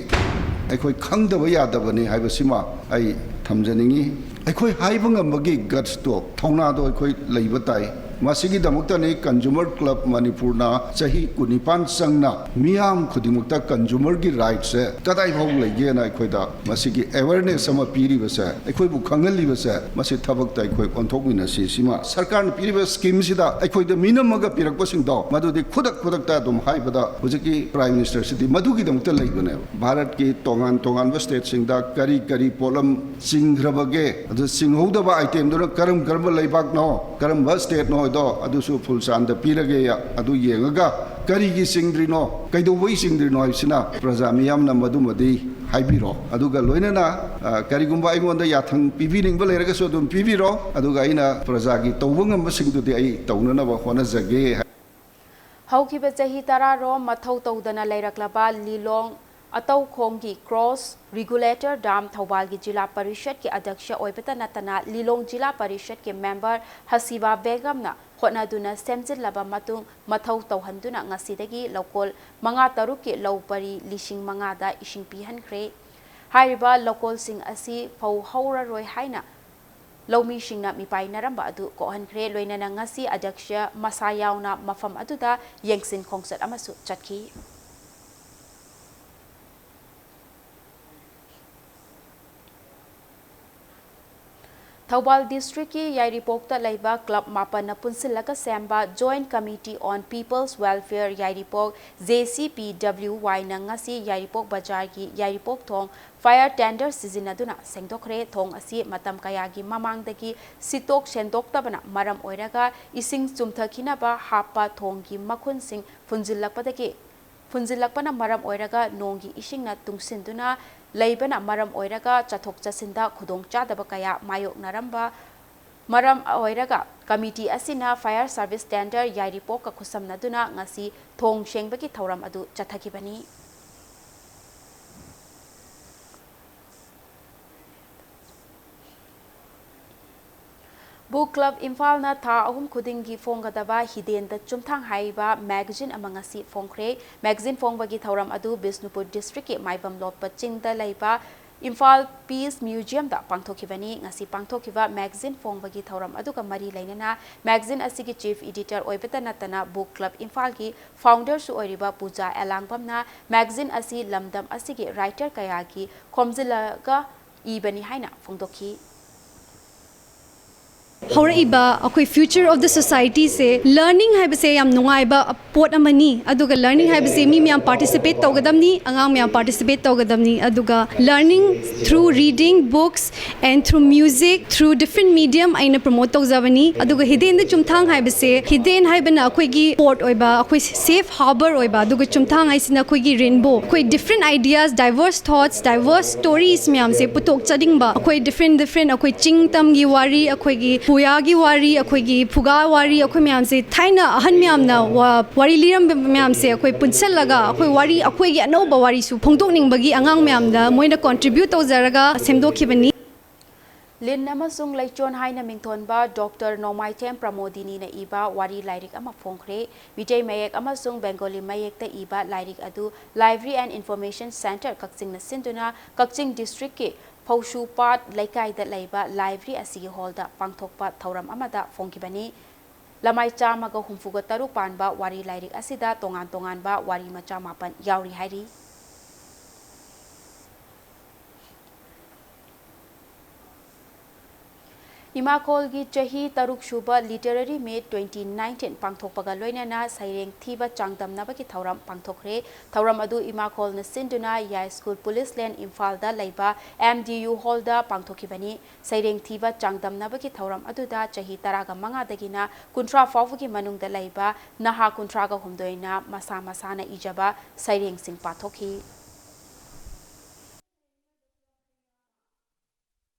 ꯑꯩꯈꯣꯏ ꯈꯪꯗꯕ ꯌꯥꯗꯕꯅꯤ ꯍꯥꯏꯕꯁꯤꯃ ꯑꯩ ꯊꯝꯖꯅꯤꯡꯏ꯫ ꯑꯩꯈꯣꯏ ꯍꯥꯏꯕ ꯉꯝꯕꯒꯤ ꯒꯠꯁꯇꯣ, ꯊꯧꯅꯥꯗꯣ ꯑꯩꯈꯣꯏ ꯂꯩꯕ ꯇꯥꯏ꯫ ꯃꯁꯤꯒꯤꯗꯃꯛꯇꯅꯤ ꯀꯟꯖꯨꯃꯔ ꯀ꯭ꯂꯕ ꯃꯅꯤꯄꯨꯔꯅ ꯆꯍꯤ ꯀꯨꯟꯅꯤꯄꯥꯟ ꯆꯪꯅ ꯃꯤꯌꯥꯝ ꯈꯨꯗꯤꯡꯃꯛꯇ ꯀꯟꯖꯨꯃꯔꯒꯤ ꯔꯥꯏꯠꯁꯦ ꯀꯗꯥꯏ ꯐꯥꯎ ꯂꯩꯒꯦꯅ ꯑꯩꯈꯣꯏꯗ ꯃꯁꯤꯒꯤ ꯑꯦꯋꯦꯔꯅꯦꯁ ꯑꯃ ꯄꯤꯔꯤꯕꯁꯦ, ꯑꯩꯈꯣꯏꯕꯨ ꯈꯪꯍꯜꯂꯤꯕꯁꯦ, ꯃꯁꯤ ꯊꯕꯛꯇ ꯑꯩꯈꯣꯏ ꯑꯣꯟꯊꯣꯛꯃꯤꯟꯅꯁꯤ꯫ ꯁꯤꯃ ꯁꯔꯀꯥꯔꯅ ꯄꯤꯔꯤꯕ ꯁ꯭ꯀꯤꯝꯁꯤꯗ ꯑꯩꯈꯣꯏꯗ ꯃꯤꯅꯝꯃꯒ ꯄꯤꯔꯛꯄꯁꯤꯡꯗꯣ, ꯃꯗꯨꯗꯤ ꯈꯨꯗꯛ ꯈꯨꯗꯛꯇ ꯑꯗꯨꯝ ꯍꯥꯏꯕꯗ ꯍꯧꯖꯤꯛꯀꯤ ꯄ꯭ꯔꯥꯏꯝ ꯃꯤꯅꯤꯁꯇꯔꯁꯤꯗꯤ ꯃꯗꯨꯒꯤꯗꯃꯛꯇ ꯂꯩꯕꯅꯦꯕ꯫ ꯚꯥꯔꯠꯀꯤ ꯇꯣꯉꯥꯟ ꯇꯣꯉꯥꯟꯕ ꯁ꯭ꯇꯦꯠꯁꯤꯡꯗ ꯀꯔꯤ ꯀꯔꯤ ꯄꯣꯠꯂꯝ ꯆꯤꯡꯈ꯭ꯔꯕꯒꯦ, ꯑꯗꯨ ꯆꯤꯡꯍꯧꯗꯕ ꯑꯥꯏꯇꯦꯝꯗꯨꯅ ꯀꯔꯝ ꯀꯔꯝꯕ ꯂꯩꯕꯥꯛꯅꯣ, ꯀꯔꯝꯕ ꯁ꯭ꯇꯦꯠꯅꯣ ꯍꯥꯏꯗꯣ ꯑꯗꯨꯁꯨ ꯐꯨꯜ ꯆꯥꯟꯗ ꯄꯤꯔꯒꯦ꯫ ꯑꯗꯨ ꯌꯦꯡꯉꯒ ꯀꯔꯤꯒꯤ ꯆꯤꯡꯗ꯭ꯔꯤꯅꯣ, ꯀꯩꯗꯧꯕꯩ ꯆꯤꯡꯗ꯭ꯔꯤꯅꯣ ꯍꯥꯏꯕꯁꯤꯅ ꯄ꯭ꯔꯖꯥ ꯃꯤꯌꯥꯝꯅ ꯃꯗꯨꯃꯗꯤ ꯍꯥꯏꯕꯤꯔꯣ꯫ ꯑꯗꯨꯒ ꯂꯣꯏꯅꯅ, ꯑ, ꯀꯔꯤꯒꯨꯝꯕ ꯑꯩꯉꯣꯟꯗ ꯌꯥꯊꯪ ꯄꯤꯕꯤꯅꯤꯡꯕ ꯂꯩꯔꯒꯁꯨ ꯑꯗꯨꯝ ꯄꯤꯕꯤꯔꯣ, ꯑꯗꯨꯒ ꯑꯩꯅ ꯄ꯭ꯔꯖꯥꯒꯤ ꯇꯧꯕ ꯉꯝꯕꯁꯤꯡꯗꯨꯗꯤ ꯑꯩ ꯇꯧꯅꯅꯕ ꯍꯣꯠꯅꯖꯒꯦ꯫ ꯍꯧꯈꯤꯕ ꯆꯍꯤ ꯇꯔꯥꯔꯣꯝ ꯃꯊꯧ ꯇꯧꯗꯅ ꯂꯩꯔꯛꯂꯕ ꯂꯤꯂꯣꯡ ꯑꯇꯧꯈꯣꯡꯒꯤ ꯀ꯭ꯔꯣꯁ ꯔꯤꯒꯨꯂꯦꯇꯔ ꯗꯥꯝ ꯊꯧꯕꯥꯜꯒꯤ ꯖꯤꯂꯥ ꯄꯔꯤꯁꯠꯀꯤ ꯑꯗ꯭ꯌꯛꯁ ꯑꯣꯏꯕꯇ ꯅꯠꯇꯅ ꯂꯤꯂꯣꯡ ꯖꯤꯂꯥ ꯄꯔꯤꯁꯠꯀꯤ ꯃꯦꯝꯕꯔ ꯍꯁꯤꯕꯥ ꯕꯦꯒꯝꯅ ꯍꯣꯠꯅꯗꯨꯅ ꯁꯦꯝꯖꯤꯜꯂꯕ ꯃꯇꯨꯡ, ꯃꯊꯧ ꯇꯧꯍꯟꯗꯨꯅ ꯉꯁꯤꯗꯒꯤ ꯂꯧꯀꯣꯜ ꯃꯉꯥ ꯇꯔꯨꯛꯀꯤ ꯂꯧ ꯄꯔꯤ ꯂꯤꯁꯤꯡ ꯃꯉꯥꯗ ꯏꯁꯤꯡ ꯄꯤꯍꯟꯈ꯭ꯔꯦ꯫ ꯍꯥꯏꯔꯤꯕ ꯂꯧꯀꯣꯜꯁꯤꯡ ꯑꯁꯤ ꯐꯧ ꯍꯧꯔꯔꯣꯏ ꯍꯥꯏꯅ ꯂꯧꯃꯤꯁꯤꯡꯅ ꯃꯤꯄꯥꯏꯅꯔꯝꯕ ꯑꯗꯨ ꯀꯣꯛꯍꯟꯈ꯭ꯔꯦ꯫ ꯂꯣꯏꯅꯅ ꯉꯁꯤ ꯑꯗ꯭ꯌꯛꯁ ꯃꯁꯥ ꯌꯥꯎꯅ ꯃꯐꯝ ꯑꯗꯨꯗ ꯌꯦꯡꯁꯤꯟ ꯈꯣꯡꯆꯠ ꯑꯃꯁꯨ ꯆꯠꯈꯤ꯫ ꯊꯧꯕꯥꯜ ꯗꯤꯁꯇ꯭ꯔꯤꯛꯀꯤ ꯌꯥꯏꯔꯤꯄꯣꯛꯇ ꯂꯩꯕ ꯀ꯭ꯂꯕ ꯃꯥꯄꯟꯅ ꯄꯨꯟꯁꯤꯜꯂꯒ ꯁꯦꯝꯕ Joint Committee on People's Welfare Yairipok, J C P W Y ꯅ ꯉꯁꯤ ꯌꯥꯏꯔꯤꯄꯣꯛ ꯕꯖꯥꯔꯒꯤ ꯌꯥꯏꯔꯤꯄꯣꯛ ꯊꯣꯡ fire tender ꯁꯤꯖꯤꯟꯅꯗꯨꯅ ꯁꯦꯡꯗꯣꯛꯈ꯭ꯔꯦ꯫ ꯊꯣꯡ ꯑꯁꯤ ꯃꯇꯝ ꯀꯌꯥꯒꯤ ꯃꯃꯥꯡꯗꯒꯤ ꯁꯤꯠꯇꯣꯛ ꯁꯦꯡꯗꯣꯛꯇꯕꯅ ꯃꯔꯝ ꯑꯣꯏꯔꯒ ꯏꯁꯤꯡ ꯆꯨꯝꯊꯈꯤꯅꯕ ꯍꯥꯞꯄ ꯊꯣꯡꯒꯤ ꯃꯈꯨꯟꯁꯤꯡ ꯐꯨꯟꯖꯤꯜꯂꯛꯄꯗꯒꯤ ꯐꯨꯟꯖꯤꯜꯂꯛꯄꯅ ꯃꯔꯝ ꯑꯣꯏꯔꯒ ꯅꯣꯡꯒꯤ ꯏꯁꯤꯡꯅ ꯇꯨꯡꯁꯤꯟꯗꯨꯅ ꯂꯩꯕꯅ ꯃꯔꯝ ꯑꯣꯏꯔꯒ ꯆꯠꯊꯣꯛ ꯆꯠꯁꯤꯟꯗ ꯈꯨꯗꯣꯡꯆꯥꯗꯕ ꯀꯌꯥ ꯃꯥꯌꯣꯛꯅꯔꯝꯕ ꯃꯔꯝ ꯑꯣꯏꯔꯒ ꯀꯃꯤꯇꯤ ꯑꯁꯤꯅ fire service tender ꯌꯥꯏꯔꯤꯄꯣꯛꯀ ꯈꯨꯠꯁꯝꯅꯗꯨꯅ ꯉꯁꯤ ꯊꯣꯡ ꯁꯦꯡꯕꯒꯤ ꯊꯧꯔꯝ ꯑꯗꯨ ꯆꯠꯊꯈꯤꯕꯅꯤ꯫ Book Club ꯏꯝꯐꯥꯜꯅ ꯊꯥ ꯑꯍꯨꯝ ꯈꯨꯗꯤꯡꯒꯤ ꯐꯣꯡꯒꯗꯕ ꯍꯤꯗꯦꯟꯗ ꯆꯨꯝꯊꯥꯡ ꯍꯥꯏꯔꯤꯕ magazine ꯑꯃ ꯉꯁꯤ ꯐꯣꯡꯈ꯭ꯔꯦ꯫ Magazine ꯐꯣꯡꯕꯒꯤ ꯊꯧꯔꯝ ꯑꯗꯨ ꯕꯤꯁꯅꯨꯄꯨꯔ ꯗꯤꯁꯇ꯭ꯔꯤꯛꯀꯤ ꯃꯥꯏꯕꯝ ꯂꯣꯛꯄ ꯆꯤꯡꯗ ꯂꯩꯕ ꯏꯝꯐꯥꯜ Peace Museum ꯗ ꯄꯥꯡꯊꯣꯛꯈꯤꯕꯅꯤ꯫ ꯉꯁꯤ ꯄꯥꯡꯊꯣꯛꯈꯤꯕ magazine ꯐꯣꯡꯕꯒꯤ ꯊꯧꯔꯝ ꯑꯗꯨꯒ ꯃꯔꯤ ꯂꯩꯅꯅ magazine ꯑꯁꯤꯒꯤ chief editor ꯑꯣꯏꯕꯇ ꯅꯠꯇꯅ Book Club ꯏꯝꯐꯥꯜꯒꯤ founder ꯁꯨ ꯑꯣꯏꯔꯤꯕ ꯄꯨꯖꯥ ꯑꯦꯂꯥꯡꯕꯝꯅ magazine ꯑꯁꯤ ꯂꯝꯗꯝ ꯑꯁꯤꯒꯤ writer ꯀꯌꯥꯒꯤ ꯈꯣꯝꯖꯤꯜꯂꯒ ꯏꯕꯅꯤ ꯍꯥꯏꯅ ꯐꯣꯡꯗꯣꯛꯈꯤ꯫ ꯍꯧꯔꯛꯏꯕ ꯑꯩꯈꯣꯏ future of the society say learning ꯍꯥꯏꯕꯁꯦ ꯌꯥꯝ ꯅꯨꯡꯉꯥꯏꯕ ꯄꯣꯠ ꯑꯃꯅꯤ, ꯑꯗꯨꯒ learning ꯍꯥꯏꯕꯁꯦ ꯃꯤ ꯃꯌꯥꯝ participate ꯇꯧꯒꯗꯕꯅꯤ, ꯑꯉꯥꯡ ꯃꯌꯥꯝ participate ꯇꯧꯒꯗꯕꯅꯤ, ꯑꯗꯨꯒ learning through reading books and through music, through different medium ꯑꯩꯅ promote ꯇꯧꯖꯕꯅꯤ꯫ ꯑꯗꯨꯒ ꯍꯤꯗꯦꯟꯗ ꯆꯨꯝꯊꯥꯡ ꯍꯥꯏꯕꯁꯦ, ꯍꯤꯗꯦꯟ ꯍꯥꯏꯕꯅ ꯑꯩꯈꯣꯏꯒꯤ port ꯑꯣꯏꯕ, ꯑꯩꯈꯣꯏ safe harbour ꯑꯣꯏꯕ, ꯑꯗꯨꯒ ꯆꯨꯝꯊꯥꯡ ꯍꯥꯏꯁꯤꯅ ꯑꯩꯈꯣꯏꯒꯤ rainbow, ꯑꯩꯈꯣꯏ different ideas, diverse thoughts, diverse stories ꯃꯌꯥꯝꯁꯦ ꯄꯨꯊꯣꯛꯆꯅꯤꯡꯕ, ꯑꯩꯈꯣꯏ different different ꯑꯩꯈꯣꯏ ꯆꯤꯡ ꯇꯝꯒꯤ ꯋꯥꯔꯤ, ꯑꯩꯈꯣꯏꯒꯤ ꯄꯨꯌꯥꯒꯤ ꯋꯥꯔꯤ, ꯑꯩꯈꯣꯏꯒꯤ ꯐꯨꯒꯥ ꯋꯥꯔꯤ, ꯑꯩꯈꯣꯏ ꯃꯌꯥꯝꯁꯦ ꯊꯥꯏꯅ ꯑꯍꯟ ꯃꯌꯥꯝꯅ ꯋꯥ-, ꯋꯥꯔꯤ ꯂꯤꯔꯝꯕ ꯃꯌꯥꯝꯁꯦ ꯑꯩꯈꯣꯏ ꯄꯨꯟꯁꯜꯂꯒ ꯑꯩꯈꯣꯏ ꯋꯥꯔꯤ, ꯑꯩꯈꯣꯏꯒꯤ ꯑꯅꯧꯕ ꯋꯥꯔꯤꯁꯨ ꯐꯣꯡꯗꯣꯛꯅꯤꯡꯕꯒꯤ ꯑꯉꯥꯡ ꯃꯌꯥꯝꯗ ꯃꯣꯏꯅ contribute ꯇꯧꯖꯔꯒ ꯁꯦꯝꯗꯣꯛꯈꯤꯕꯅꯤ꯫ ꯂꯤꯟ ꯑꯃꯁꯨꯡ ꯂꯩꯆꯣꯟ ꯍꯥꯏꯅ ꯃꯤꯡꯊꯣꯟꯕ ꯗꯣꯛꯇꯔ ꯅꯣꯡꯃꯥꯏꯊꯦꯝ ꯄ꯭ꯔꯃꯣꯗꯤꯅꯤꯅ ꯏꯕ ꯋꯥꯔꯤ ꯂꯥꯏꯔꯤꯛ ꯑꯃ ꯐꯣꯡꯈ꯭ꯔꯦ꯫ ꯃꯤꯇꯩ ꯃꯌꯦꯛ ꯑꯃꯁꯨꯡ ꯕꯦꯡꯒꯣꯂꯤ ꯃꯌꯦꯛꯇ ꯏꯕ ꯂꯥꯏꯔꯤꯛ ꯑꯗꯨ Library and Information Centre ꯀꯛꯆꯤꯡꯅ ꯁꯤꯟꯗꯨꯅ ꯀꯛꯆꯤꯡ ꯗꯤꯁꯇ꯭ꯔꯤꯛꯀꯤ ꯐꯧꯁꯨꯄꯥꯠ ꯂꯩꯀꯥꯏꯗ ꯂꯩꯕ ꯂꯥꯏꯕ꯭ꯔꯤ ꯑꯁꯤꯒꯤ ꯍꯣꯜꯗ ꯄꯥꯡꯊꯣꯛꯄ ꯊꯧꯔꯝ ꯑꯃꯗ ꯐꯣꯡꯈꯤꯕꯅꯤ꯫ ꯂꯃꯥꯏ ꯆꯥꯝꯃꯒ ꯍꯨꯝꯐꯨꯒ ꯇꯔꯨꯛ ꯄꯥꯟꯕ ꯋꯥꯔꯤ ꯂꯥꯏꯔꯤꯛ ꯑꯁꯤꯗ ꯇꯣꯉꯥꯟ ꯇꯣꯉꯥꯟꯕ ꯋꯥꯔꯤ ꯃꯆꯥ ꯃꯥꯄꯟ ꯌꯥꯎꯔꯤ ꯍꯥꯏꯔꯤ꯫ ꯏꯃꯥꯈꯣꯜꯒꯤ ꯆꯍꯤ ꯇꯔꯨꯛ ꯁꯨꯕ Literary Meet twenty nineteen ꯄꯥꯡꯊꯣꯛꯄꯒ ꯂꯣꯏꯅꯅ ꯁꯩꯔꯦꯡ ꯊꯤꯕ ꯆꯥꯡꯗꯝꯅꯕꯒꯤ ꯊꯧꯔꯝ ꯄꯥꯡꯊꯣꯛꯈ꯭ꯔꯦ꯫ ꯊꯧꯔꯝ ꯑꯗꯨ ꯏꯃꯥꯈꯣꯜꯅ ꯁꯤꯟꯗꯨꯅ ꯌꯥꯏꯁ꯭ꯀꯨꯜ ꯄꯨꯂꯤꯁ ꯂꯦꯟ ꯏꯝꯐꯥꯜꯗ ꯂꯩꯕ M D U ꯍꯣꯜꯗ ꯄꯥꯡꯊꯣꯛꯈꯤꯕꯅꯤ꯫ ꯁꯩꯔꯦꯡ ꯊꯤꯕ ꯆꯥꯡꯗꯝꯅꯕꯒꯤ ꯊꯧꯔꯝ ꯑꯗꯨꯗ ꯆꯍꯤ ꯇꯔꯥꯃꯉꯥꯗꯒꯤꯅ ꯀꯨꯟꯊ꯭ꯔꯥ ꯐꯥꯎꯕꯒꯤ ꯃꯅꯨꯡꯗ ꯂꯩꯕ ꯅꯍꯥ ꯀꯨꯟꯊ꯭ꯔꯥꯒ ꯍꯨꯝꯗꯣꯏꯅ ꯃꯁꯥ ꯃꯁꯥꯅ ꯏꯖꯕ ꯁꯩꯔꯦꯡꯁꯤꯡ ꯄꯥꯊꯣꯛꯈꯤ꯫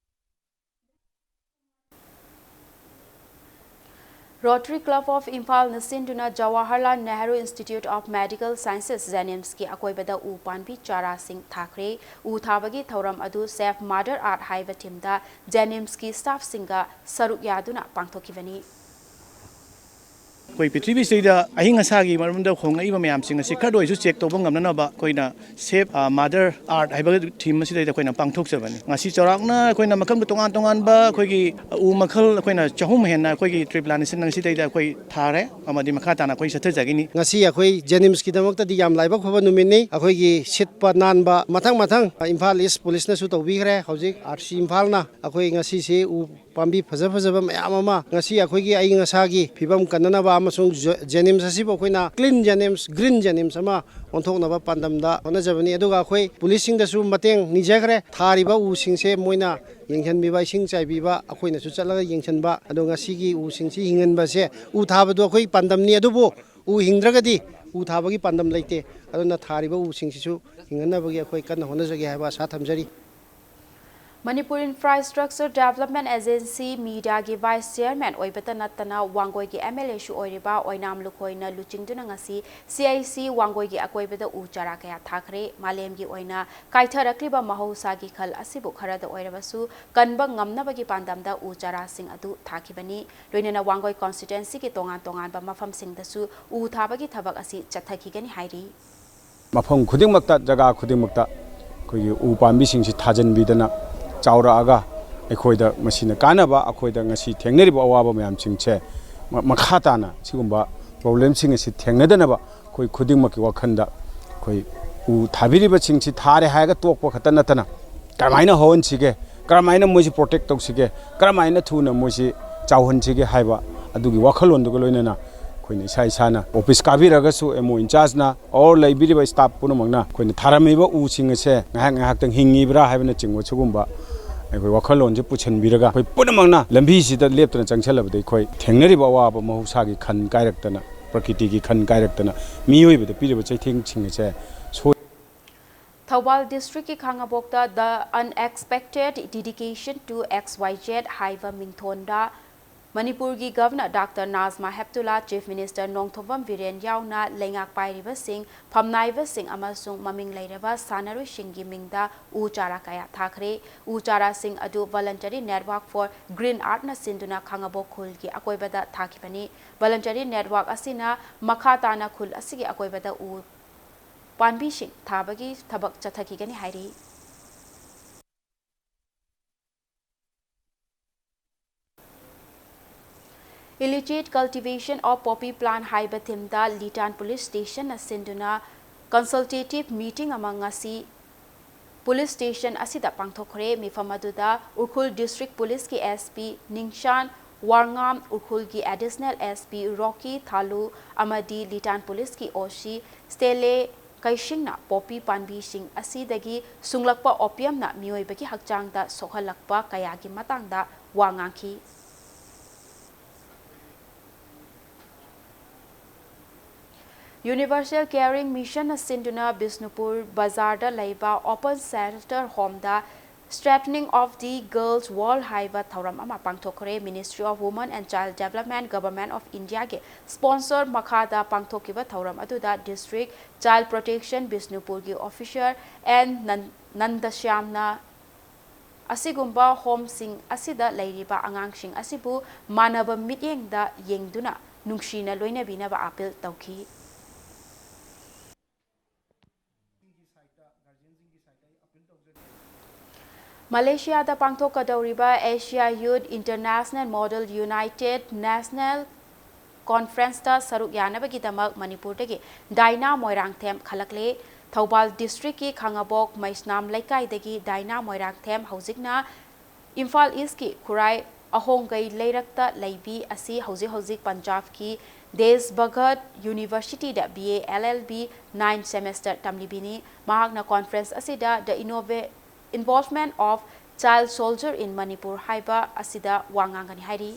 Rotary Club of ꯏꯝꯐꯥꯜꯅ ꯁꯤꯟꯗꯨꯅ Jawaharlal Nehru Institute of Medical Sciences, JNIMSꯀꯤ ꯑꯀꯣꯏꯕꯗ ꯎ ꯄꯥꯝꯕꯤ ꯆꯥꯔꯥꯁꯤꯡ ꯊꯥꯈ꯭ꯔꯦ꯫ ꯎ ꯊꯥꯕꯒꯤ ꯊꯧꯔꯝ ꯑꯗꯨ Save Mother Earth ꯍꯥꯏꯕ ꯊꯤꯝꯗ JNIMSꯀꯤ staffꯁꯤꯡꯒ ꯁꯔꯨꯛ ꯌꯥꯗꯨꯅ ꯄꯥꯡꯊꯣꯛꯈꯤꯕꯅꯤ꯫ ꯑꯩꯈꯣꯏ ꯄ꯭ꯔꯤꯊꯤꯕꯤꯁꯤꯗ ꯑꯏꯪ ꯑꯁꯥꯒꯤ ꯃꯔꯝꯗ ꯍꯣꯡꯂꯛꯏꯕ ꯃꯌꯥꯝꯁꯤꯡ ꯑꯁꯤ ꯈꯔꯗ ꯑꯣꯏꯔꯁꯨ check ꯇꯧꯕ ꯉꯝꯅꯅꯕ ꯑꯩꯈꯣꯏꯅ Save, ꯑ, Mother Earth ꯍꯥꯏꯕ theme ꯑꯁꯤꯗꯩꯗ ꯑꯩꯈꯣꯏꯅ ꯄꯥꯡꯊꯣꯛꯆꯕꯅꯤ꯫ ꯉꯁꯤ ꯆꯥꯎꯔꯥꯛꯅ ꯑꯩꯈꯣꯏꯅ ꯃꯈꯜ ꯇꯣꯉꯥꯟ ꯇꯣꯉꯥꯟꯕ ꯑꯩꯈꯣꯏꯒꯤ ꯎ ꯃꯈꯜ ꯑꯩꯈꯣꯏꯅ ꯆꯍꯨꯝ ꯍꯦꯟꯅ ꯑꯩꯈꯣꯏꯒꯤ tree plantation ꯑꯁꯤꯗꯩꯗ ꯑꯩꯈꯣꯏ ꯊꯥꯔꯦ ꯑꯃꯗꯤ ꯃꯈꯥ ꯇꯥꯅ ꯑꯩꯈꯣꯏ ꯆꯠꯊꯖꯒꯅꯤ꯫ ꯉꯁꯤ ꯑꯩꯈꯣꯏ JNIMSꯀꯤꯗꯃꯛꯇꯗꯤ ꯌꯥꯝ ꯂꯥꯏꯕꯛ ꯐꯕ ꯅꯨꯃꯤꯠꯅꯤ꯫ ꯑꯩꯈꯣꯏꯒꯤ ꯁꯤꯠꯄ ꯅꯥꯟꯕ ꯃꯊꯪ ꯃꯊꯪ ꯏꯝꯐꯥꯜ East ꯄꯨꯂꯤꯁꯅꯁꯨ ꯇꯧꯕꯤꯈ꯭ꯔꯦ꯫ ꯍꯧꯖꯤꯛ RC ꯏꯝꯐꯥꯜꯅ ꯑꯩꯈꯣꯏ ꯉꯁꯤꯁꯤ ꯎ ꯄꯥꯝꯕꯤ ꯐꯖ ꯐꯖꯕ ꯃꯌꯥꯝ ꯑꯃ ꯉꯁꯤ ꯑꯩꯈꯣꯏꯒꯤ ꯑꯏꯪ ꯑꯁꯥꯒꯤ ꯐꯤꯕꯝ ꯀꯟꯅꯅꯕ ꯑꯃꯁꯨꯡ ꯖ-, JNIMS ꯑꯁꯤꯕꯨ ꯑꯩꯈꯣꯏꯅ clean JNIMS, green JNIMS ꯑꯃ ꯑꯣꯟꯊꯣꯛꯅꯕ ꯄꯥꯟꯗꯝꯗ ꯍꯣꯠꯅꯖꯕꯅꯤ꯫ ꯑꯗꯨꯒ ꯑꯩꯈꯣꯏ ꯄꯨꯂꯤꯁꯁꯤꯡꯗꯁꯨ ꯃꯇꯦꯡ ꯅꯤꯖꯈ꯭ꯔꯦ꯫ ꯊꯥꯔꯤꯕ ꯎꯁꯤꯡꯁꯦ ꯃꯣꯏꯅ ꯌꯦꯡꯁꯤꯟꯕꯤꯕ, ꯏꯁꯤꯡ ꯆꯥꯏꯕꯤꯕ, ꯑꯩꯈꯣꯏꯅꯁꯨ ꯆꯠꯂꯒ ꯌꯦꯡꯁꯤꯟꯕ꯫ ꯑꯗꯣ ꯉꯁꯤꯒꯤ ꯎꯁꯤꯡꯁꯤ ꯍꯤꯡꯍꯟꯕꯁꯦ, ꯎ ꯊꯥꯕꯗꯣ ꯑꯩꯈꯣꯏ ꯄꯥꯟꯗꯝꯅꯤ, ꯑꯗꯨꯕꯨ ꯎ ꯍꯤꯡꯗ꯭ꯔꯒꯗꯤ ꯎ ꯊꯥꯕꯒꯤ ꯄꯥꯟꯗꯝ ꯂꯩꯇꯦ꯫ ꯑꯗꯨꯅ ꯊꯥꯔꯤꯕ ꯎꯁꯤꯡꯁꯤꯁꯨ ꯍꯤꯡꯍꯟꯅꯕꯒꯤ ꯑꯩꯈꯣꯏ ꯀꯟꯅ ꯍꯣꯠꯅꯖꯒꯦ ꯍꯥꯏꯕ ꯑꯁꯥ ꯊꯝꯖꯔꯤ꯫ Manipur Infrastructure Development Agency, ꯃꯤꯗꯤꯌꯥꯒꯤ Vice Chairman ꯑꯣꯏꯕꯇ ꯅꯠꯇꯅ ꯋꯥꯡꯒꯣꯏꯒꯤ M L Aꯁꯨ ꯑꯣꯏꯔꯤꯕ ꯑꯣꯏꯅꯥꯝ ꯂꯨꯈꯣꯏꯅ ꯂꯨꯆꯤꯡꯗꯨꯅ ꯉꯁꯤ C I C ꯋꯥꯡꯒꯣꯏꯒꯤ ꯑꯀꯣꯏꯕꯗ ꯎ ꯆꯥꯔꯥ ꯀꯌꯥ ꯊꯥꯈ꯭ꯔꯦ꯫ ꯃꯥꯂꯦꯝꯒꯤ ꯑꯣꯏꯅ ꯀꯥꯏꯊꯔꯛꯂꯤꯕ ꯃꯍꯧꯁꯥꯒꯤ ꯈꯜ ꯑꯁꯤꯕꯨ ꯈꯔꯗ ꯑꯣꯏꯔꯕꯁꯨ ꯀꯟꯕ ꯉꯝꯅꯕꯒꯤ ꯄꯥꯟꯗꯝꯗ ꯎ ꯆꯥꯔꯥꯁꯤꯡ ꯑꯗꯨ ꯊꯥꯈꯤꯕꯅꯤ꯫ ꯂꯣꯏꯅꯅ ꯋꯥꯡꯒꯣꯏ constituencyꯒꯤ ꯇꯣꯉꯥꯟ ꯇꯣꯉꯥꯟꯕ ꯃꯐꯝꯁꯤꯡꯗꯁꯨ ꯎ ꯊꯥꯕꯒꯤ ꯊꯕꯛ ꯑꯁꯤ ꯆꯠꯊꯈꯤꯒꯅꯤ ꯍꯥꯏꯔꯤ꯫ ꯃꯐꯝ ꯈꯨꯗꯤꯡꯃꯛꯇ, ꯖꯒꯥ ꯈꯨꯗꯤꯡꯃꯛꯇ ꯑꯩꯈꯣꯏꯒꯤ ꯎ ꯄꯥꯝꯕꯤꯁꯤꯡꯁꯤ ꯊꯥꯖꯤꯟꯕꯤꯗꯅ ꯆꯥꯎꯔꯛꯑꯒ ꯑꯩꯈꯣꯏꯗ ꯃꯁꯤꯅ ꯀꯥꯟꯅꯕ, ꯑꯩꯈꯣꯏꯗ ꯉꯁꯤ ꯊꯦꯡꯅꯔꯤꯕ ꯑꯋꯥꯕ ꯃꯌꯥꯝꯁꯤꯡꯁꯦ ꯃ-, ꯃꯈꯥ ꯇꯥꯅ ꯁꯤꯒꯨꯝꯕ problemꯁꯤꯡ ꯑꯁꯤ ꯊꯦꯡꯅꯗꯅꯕ ꯑꯩꯈꯣꯏ ꯈꯨꯗꯤꯡꯃꯛꯀꯤ ꯋꯥꯈꯜꯗ ꯑꯩꯈꯣꯏ ꯎ ꯊꯥꯕꯤꯔꯤꯕꯁꯤꯡꯁꯤ ꯊꯥꯔꯦ ꯍꯥꯏꯔꯒ ꯇꯣꯛꯄ ꯈꯛꯇ ꯅꯠꯇꯅ, ꯀꯔꯝꯍꯥꯏꯅ ꯍꯧꯍꯟꯁꯤꯒꯦ, ꯀꯔꯝꯍꯥꯏꯅ ꯃꯣꯏꯁꯤ protect ꯇꯧꯁꯤꯒꯦ, ꯀꯔꯝꯍꯥꯏꯅ ꯊꯨꯅ ꯃꯣꯏꯁꯤ ꯆꯥꯎꯍꯟꯁꯤꯒꯦ ꯍꯥꯏꯕ ꯑꯗꯨꯒꯤ ꯋꯥꯈꯜꯂꯣꯟꯗꯨꯒ ꯂꯣꯏꯅꯅ ꯑꯩꯈꯣꯏꯅ ꯏꯁꯥ ꯏꯁꯥꯅ office ꯀꯥꯕꯤꯔꯒꯁꯨ M O in chargeꯅ or ꯂꯩꯕꯤꯔꯤꯕ staff ꯄꯨꯝꯅꯃꯛꯅ ꯑꯩꯈꯣꯏꯅ ꯊꯥꯔꯝꯃꯤꯕ ꯎꯁꯤꯡ ꯑꯁꯦ ꯉꯥꯏꯍꯥꯛ ꯉꯥꯏꯍꯥꯛꯇꯪ ꯍꯤꯡꯉꯤꯕ꯭ꯔꯥ ꯍꯥꯏꯕꯅꯆꯤꯡꯕ ꯁꯤꯒꯨꯝꯕ ꯑꯩꯈꯣꯏ ꯋꯥꯈꯜꯂꯣꯟꯁꯦ ꯄꯨꯁꯤꯟꯕꯤꯔꯒ ꯑꯩꯈꯣꯏ ꯄꯨꯝꯅꯃꯛꯅ ꯂꯝꯕꯤꯁꯤꯗ ꯂꯦꯞꯇꯅ ꯆꯪꯁꯤꯜꯂꯕꯗꯤ ꯑꯩꯈꯣꯏ ꯊꯦꯡꯅꯔꯤꯕ ꯑꯋꯥꯕ, ꯃꯍꯧꯁꯥꯒꯤ ꯈꯟ ꯀꯥꯏꯔꯛꯇꯅ, ꯄ꯭ꯔꯀꯤꯇꯤꯒꯤ ꯈꯟ ꯀꯥꯏꯔꯛꯇꯅ ꯃꯤꯑꯣꯏꯕꯗ ꯄꯤꯔꯤꯕ ꯆꯩꯊꯦꯡꯁꯤꯡ ꯑꯁꯦ ꯁꯣꯏ- Thoubal districtꯀꯤ ꯈꯥꯉꯕꯣꯛꯇ The Unexpected Dedication to X Y Z ꯍꯥꯏꯕ ꯃꯤꯡꯊꯣꯟꯗ ꯃꯅꯤꯄꯨꯔꯒꯤ Governor Doctor ꯅꯥꯖꯃꯥ ꯍꯦꯞꯇꯨꯂꯥ, Chief Minister ꯅꯣꯡꯊꯣꯝꯕꯝ ꯕꯤꯔꯦꯟ ꯌꯥꯎꯅ ꯂꯩꯉꯥꯛ ꯄꯥꯏꯔꯤꯕꯁꯤꯡ, ꯐꯝꯅꯥꯏꯕꯁꯤꯡ ꯑꯃꯁꯨꯡ ꯃꯃꯤꯡ ꯂꯩꯔꯕ ꯁꯥꯟꯅꯔꯣꯏꯁꯤꯡꯒꯤ ꯃꯤꯡꯗ ꯎ ꯆꯥꯔꯥ ꯀꯌꯥ ꯊꯥꯈ꯭ꯔꯦ꯫ ꯎ ꯆꯥꯔꯥꯁꯤꯡ ꯑꯗꯨ Voluntary Network for Green Earthꯅ ꯁꯤꯟꯗꯨꯅ ꯈꯥꯉꯕꯣꯛ ꯈꯨꯜꯒꯤ ꯑꯀꯣꯏꯕꯗ ꯊꯥꯈꯤꯕꯅꯤ꯫ Voluntary Network ꯑꯁꯤꯅ ꯃꯈꯥ ꯇꯥꯅ ꯈꯨꯜ ꯑꯁꯤꯒꯤ ꯑꯀꯣꯏꯕꯗ ꯎ ꯄꯥꯝꯕꯤꯁꯤꯡ ꯊꯥꯕꯒꯤ ꯊꯕꯛ ꯆꯠꯊꯈꯤꯒꯅꯤ ꯍꯥꯏꯔꯤ꯫ Illicit Cultivation of Poppy Plant ꯍꯥꯏꯕ themeꯗ ꯂꯤꯇꯥꯟ Police Stationꯅ ꯁꯤꯟꯗꯨꯅ consultative meeting ꯑꯃ ꯉꯁꯤ Police Station ꯑꯁꯤꯗ ꯄꯥꯡꯊꯣꯛꯈ꯭ꯔꯦ꯫ ꯃꯤꯐꯝ ꯑꯗꯨꯗ ꯎꯈ꯭ꯔꯨꯜ District Policeꯀꯤ S P ꯅꯤꯡꯁꯥꯟ ꯋꯥꯔꯉꯥꯝ, ꯎꯈ꯭ꯔꯨꯜꯒꯤ Additional S P ꯔꯣꯀꯤ ꯊꯥꯂꯨ ꯑꯃꯗꯤ ꯂꯤꯇꯥꯟ Policeꯀꯤ O C ꯁ꯭ꯇꯦꯂꯦ ꯀꯩꯁꯤꯡꯅ ꯄꯣꯄꯤ ꯄꯥꯝꯕꯤꯁꯤꯡ ꯑꯁꯤꯗꯒꯤ ꯁꯨꯡꯂꯛꯄ opiumꯅ ꯃꯤꯑꯣꯏꯕꯒꯤ ꯍꯛꯆꯥꯡꯗ ꯁꯣꯛꯍꯜꯂꯛꯄ ꯀꯌꯥꯒꯤ ꯃꯇꯥꯡꯗ ꯋꯥ ꯉꯥꯡꯈꯤ꯫ Universal Caring Missionꯅ ꯁꯤꯟꯗꯨꯅ ꯕꯤꯁꯅꯨꯄꯨꯔ ꯕꯖꯥꯔꯗ ꯂꯩꯕ Open Shelter Homeꯗ Strengthening of the Girls' World ꯍꯥꯏꯕ ꯊꯧꯔꯝ ꯑꯃ ꯄꯥꯡꯊꯣꯛꯈ꯭ꯔꯦ꯫ Ministry of Women and Child Development, Government of India ꯒꯤ sponsor ꯃꯈꯥꯗ ꯄꯥꯡꯊꯣꯛꯈꯤꯕ ꯊꯧꯔꯝ ꯑꯗꯨꯗ District Child Protection ꯕꯤꯁꯅꯨꯄꯨꯔꯒꯤ officer ꯑꯦꯟ ꯅꯟ-, ꯅꯟꯗꯁ꯭ꯌꯥꯝꯅ ꯑꯁꯤꯒꯨꯝꯕ homeꯁꯤꯡ ꯑꯁꯤꯗ ꯂꯩꯔꯤꯕ ꯑꯉꯥꯡꯁꯤꯡ ꯑꯁꯤꯕꯨ ꯃꯥꯟꯅꯕ ꯃꯤꯠꯌꯦꯡꯗ ꯌꯦꯡꯗꯨꯅ ꯅꯨꯡꯁꯤꯅ ꯂꯣꯏꯅꯕꯤꯅꯕ appeal ꯇꯧꯈꯤ꯫ ꯃꯂꯦꯁꯤꯌꯥꯗ ꯄꯥꯡꯊꯣꯛꯀꯗꯧꯔꯤꯕ Asia Youth International Model United National Conferenceꯇ ꯁꯔꯨꯛ ꯌꯥꯅꯕꯒꯤꯗꯃꯛ ꯃꯅꯤꯄꯨꯔꯗꯒꯤ ꯗꯥꯏꯅꯥ ꯃꯣꯏꯔꯥꯡꯊꯦꯝ ꯈꯜꯂꯛꯂꯦ꯫ ꯊꯧꯕꯥꯜ districtꯀꯤ ꯈꯥꯉꯕꯣꯛ ꯃꯩꯁꯅꯥꯝ ꯂꯩꯀꯥꯏꯗꯒꯤ ꯗꯥꯏꯅꯥ ꯃꯣꯏꯔꯥꯡꯊꯦꯝ ꯍꯧꯖꯤꯛꯅ ꯏꯝꯐꯥꯜ Eastꯀꯤ ꯈꯨꯔꯥꯏ ꯑꯍꯣꯡꯒꯩ ꯂꯩꯔꯛꯇ ꯂꯩꯕꯤ ꯑꯁꯤ ꯍꯧꯖꯤꯛ ꯍꯧꯖꯤꯛ ꯄꯟꯖꯥꯕꯀꯤ ꯗꯦꯁ ꯚꯒꯠ Universityꯗ B A L L B ninth semester ꯇꯝꯂꯤꯕꯤꯅꯤ꯫ ꯃꯍꯥꯛꯅ conference ꯑꯁꯤꯗ The Innova-, Involvement of Child Soldier in Manipur ꯍꯥꯏꯕ ꯑꯁꯤꯗ ꯋꯥ ꯉꯥꯡꯒꯅꯤ ꯍꯥꯏꯔꯤ꯫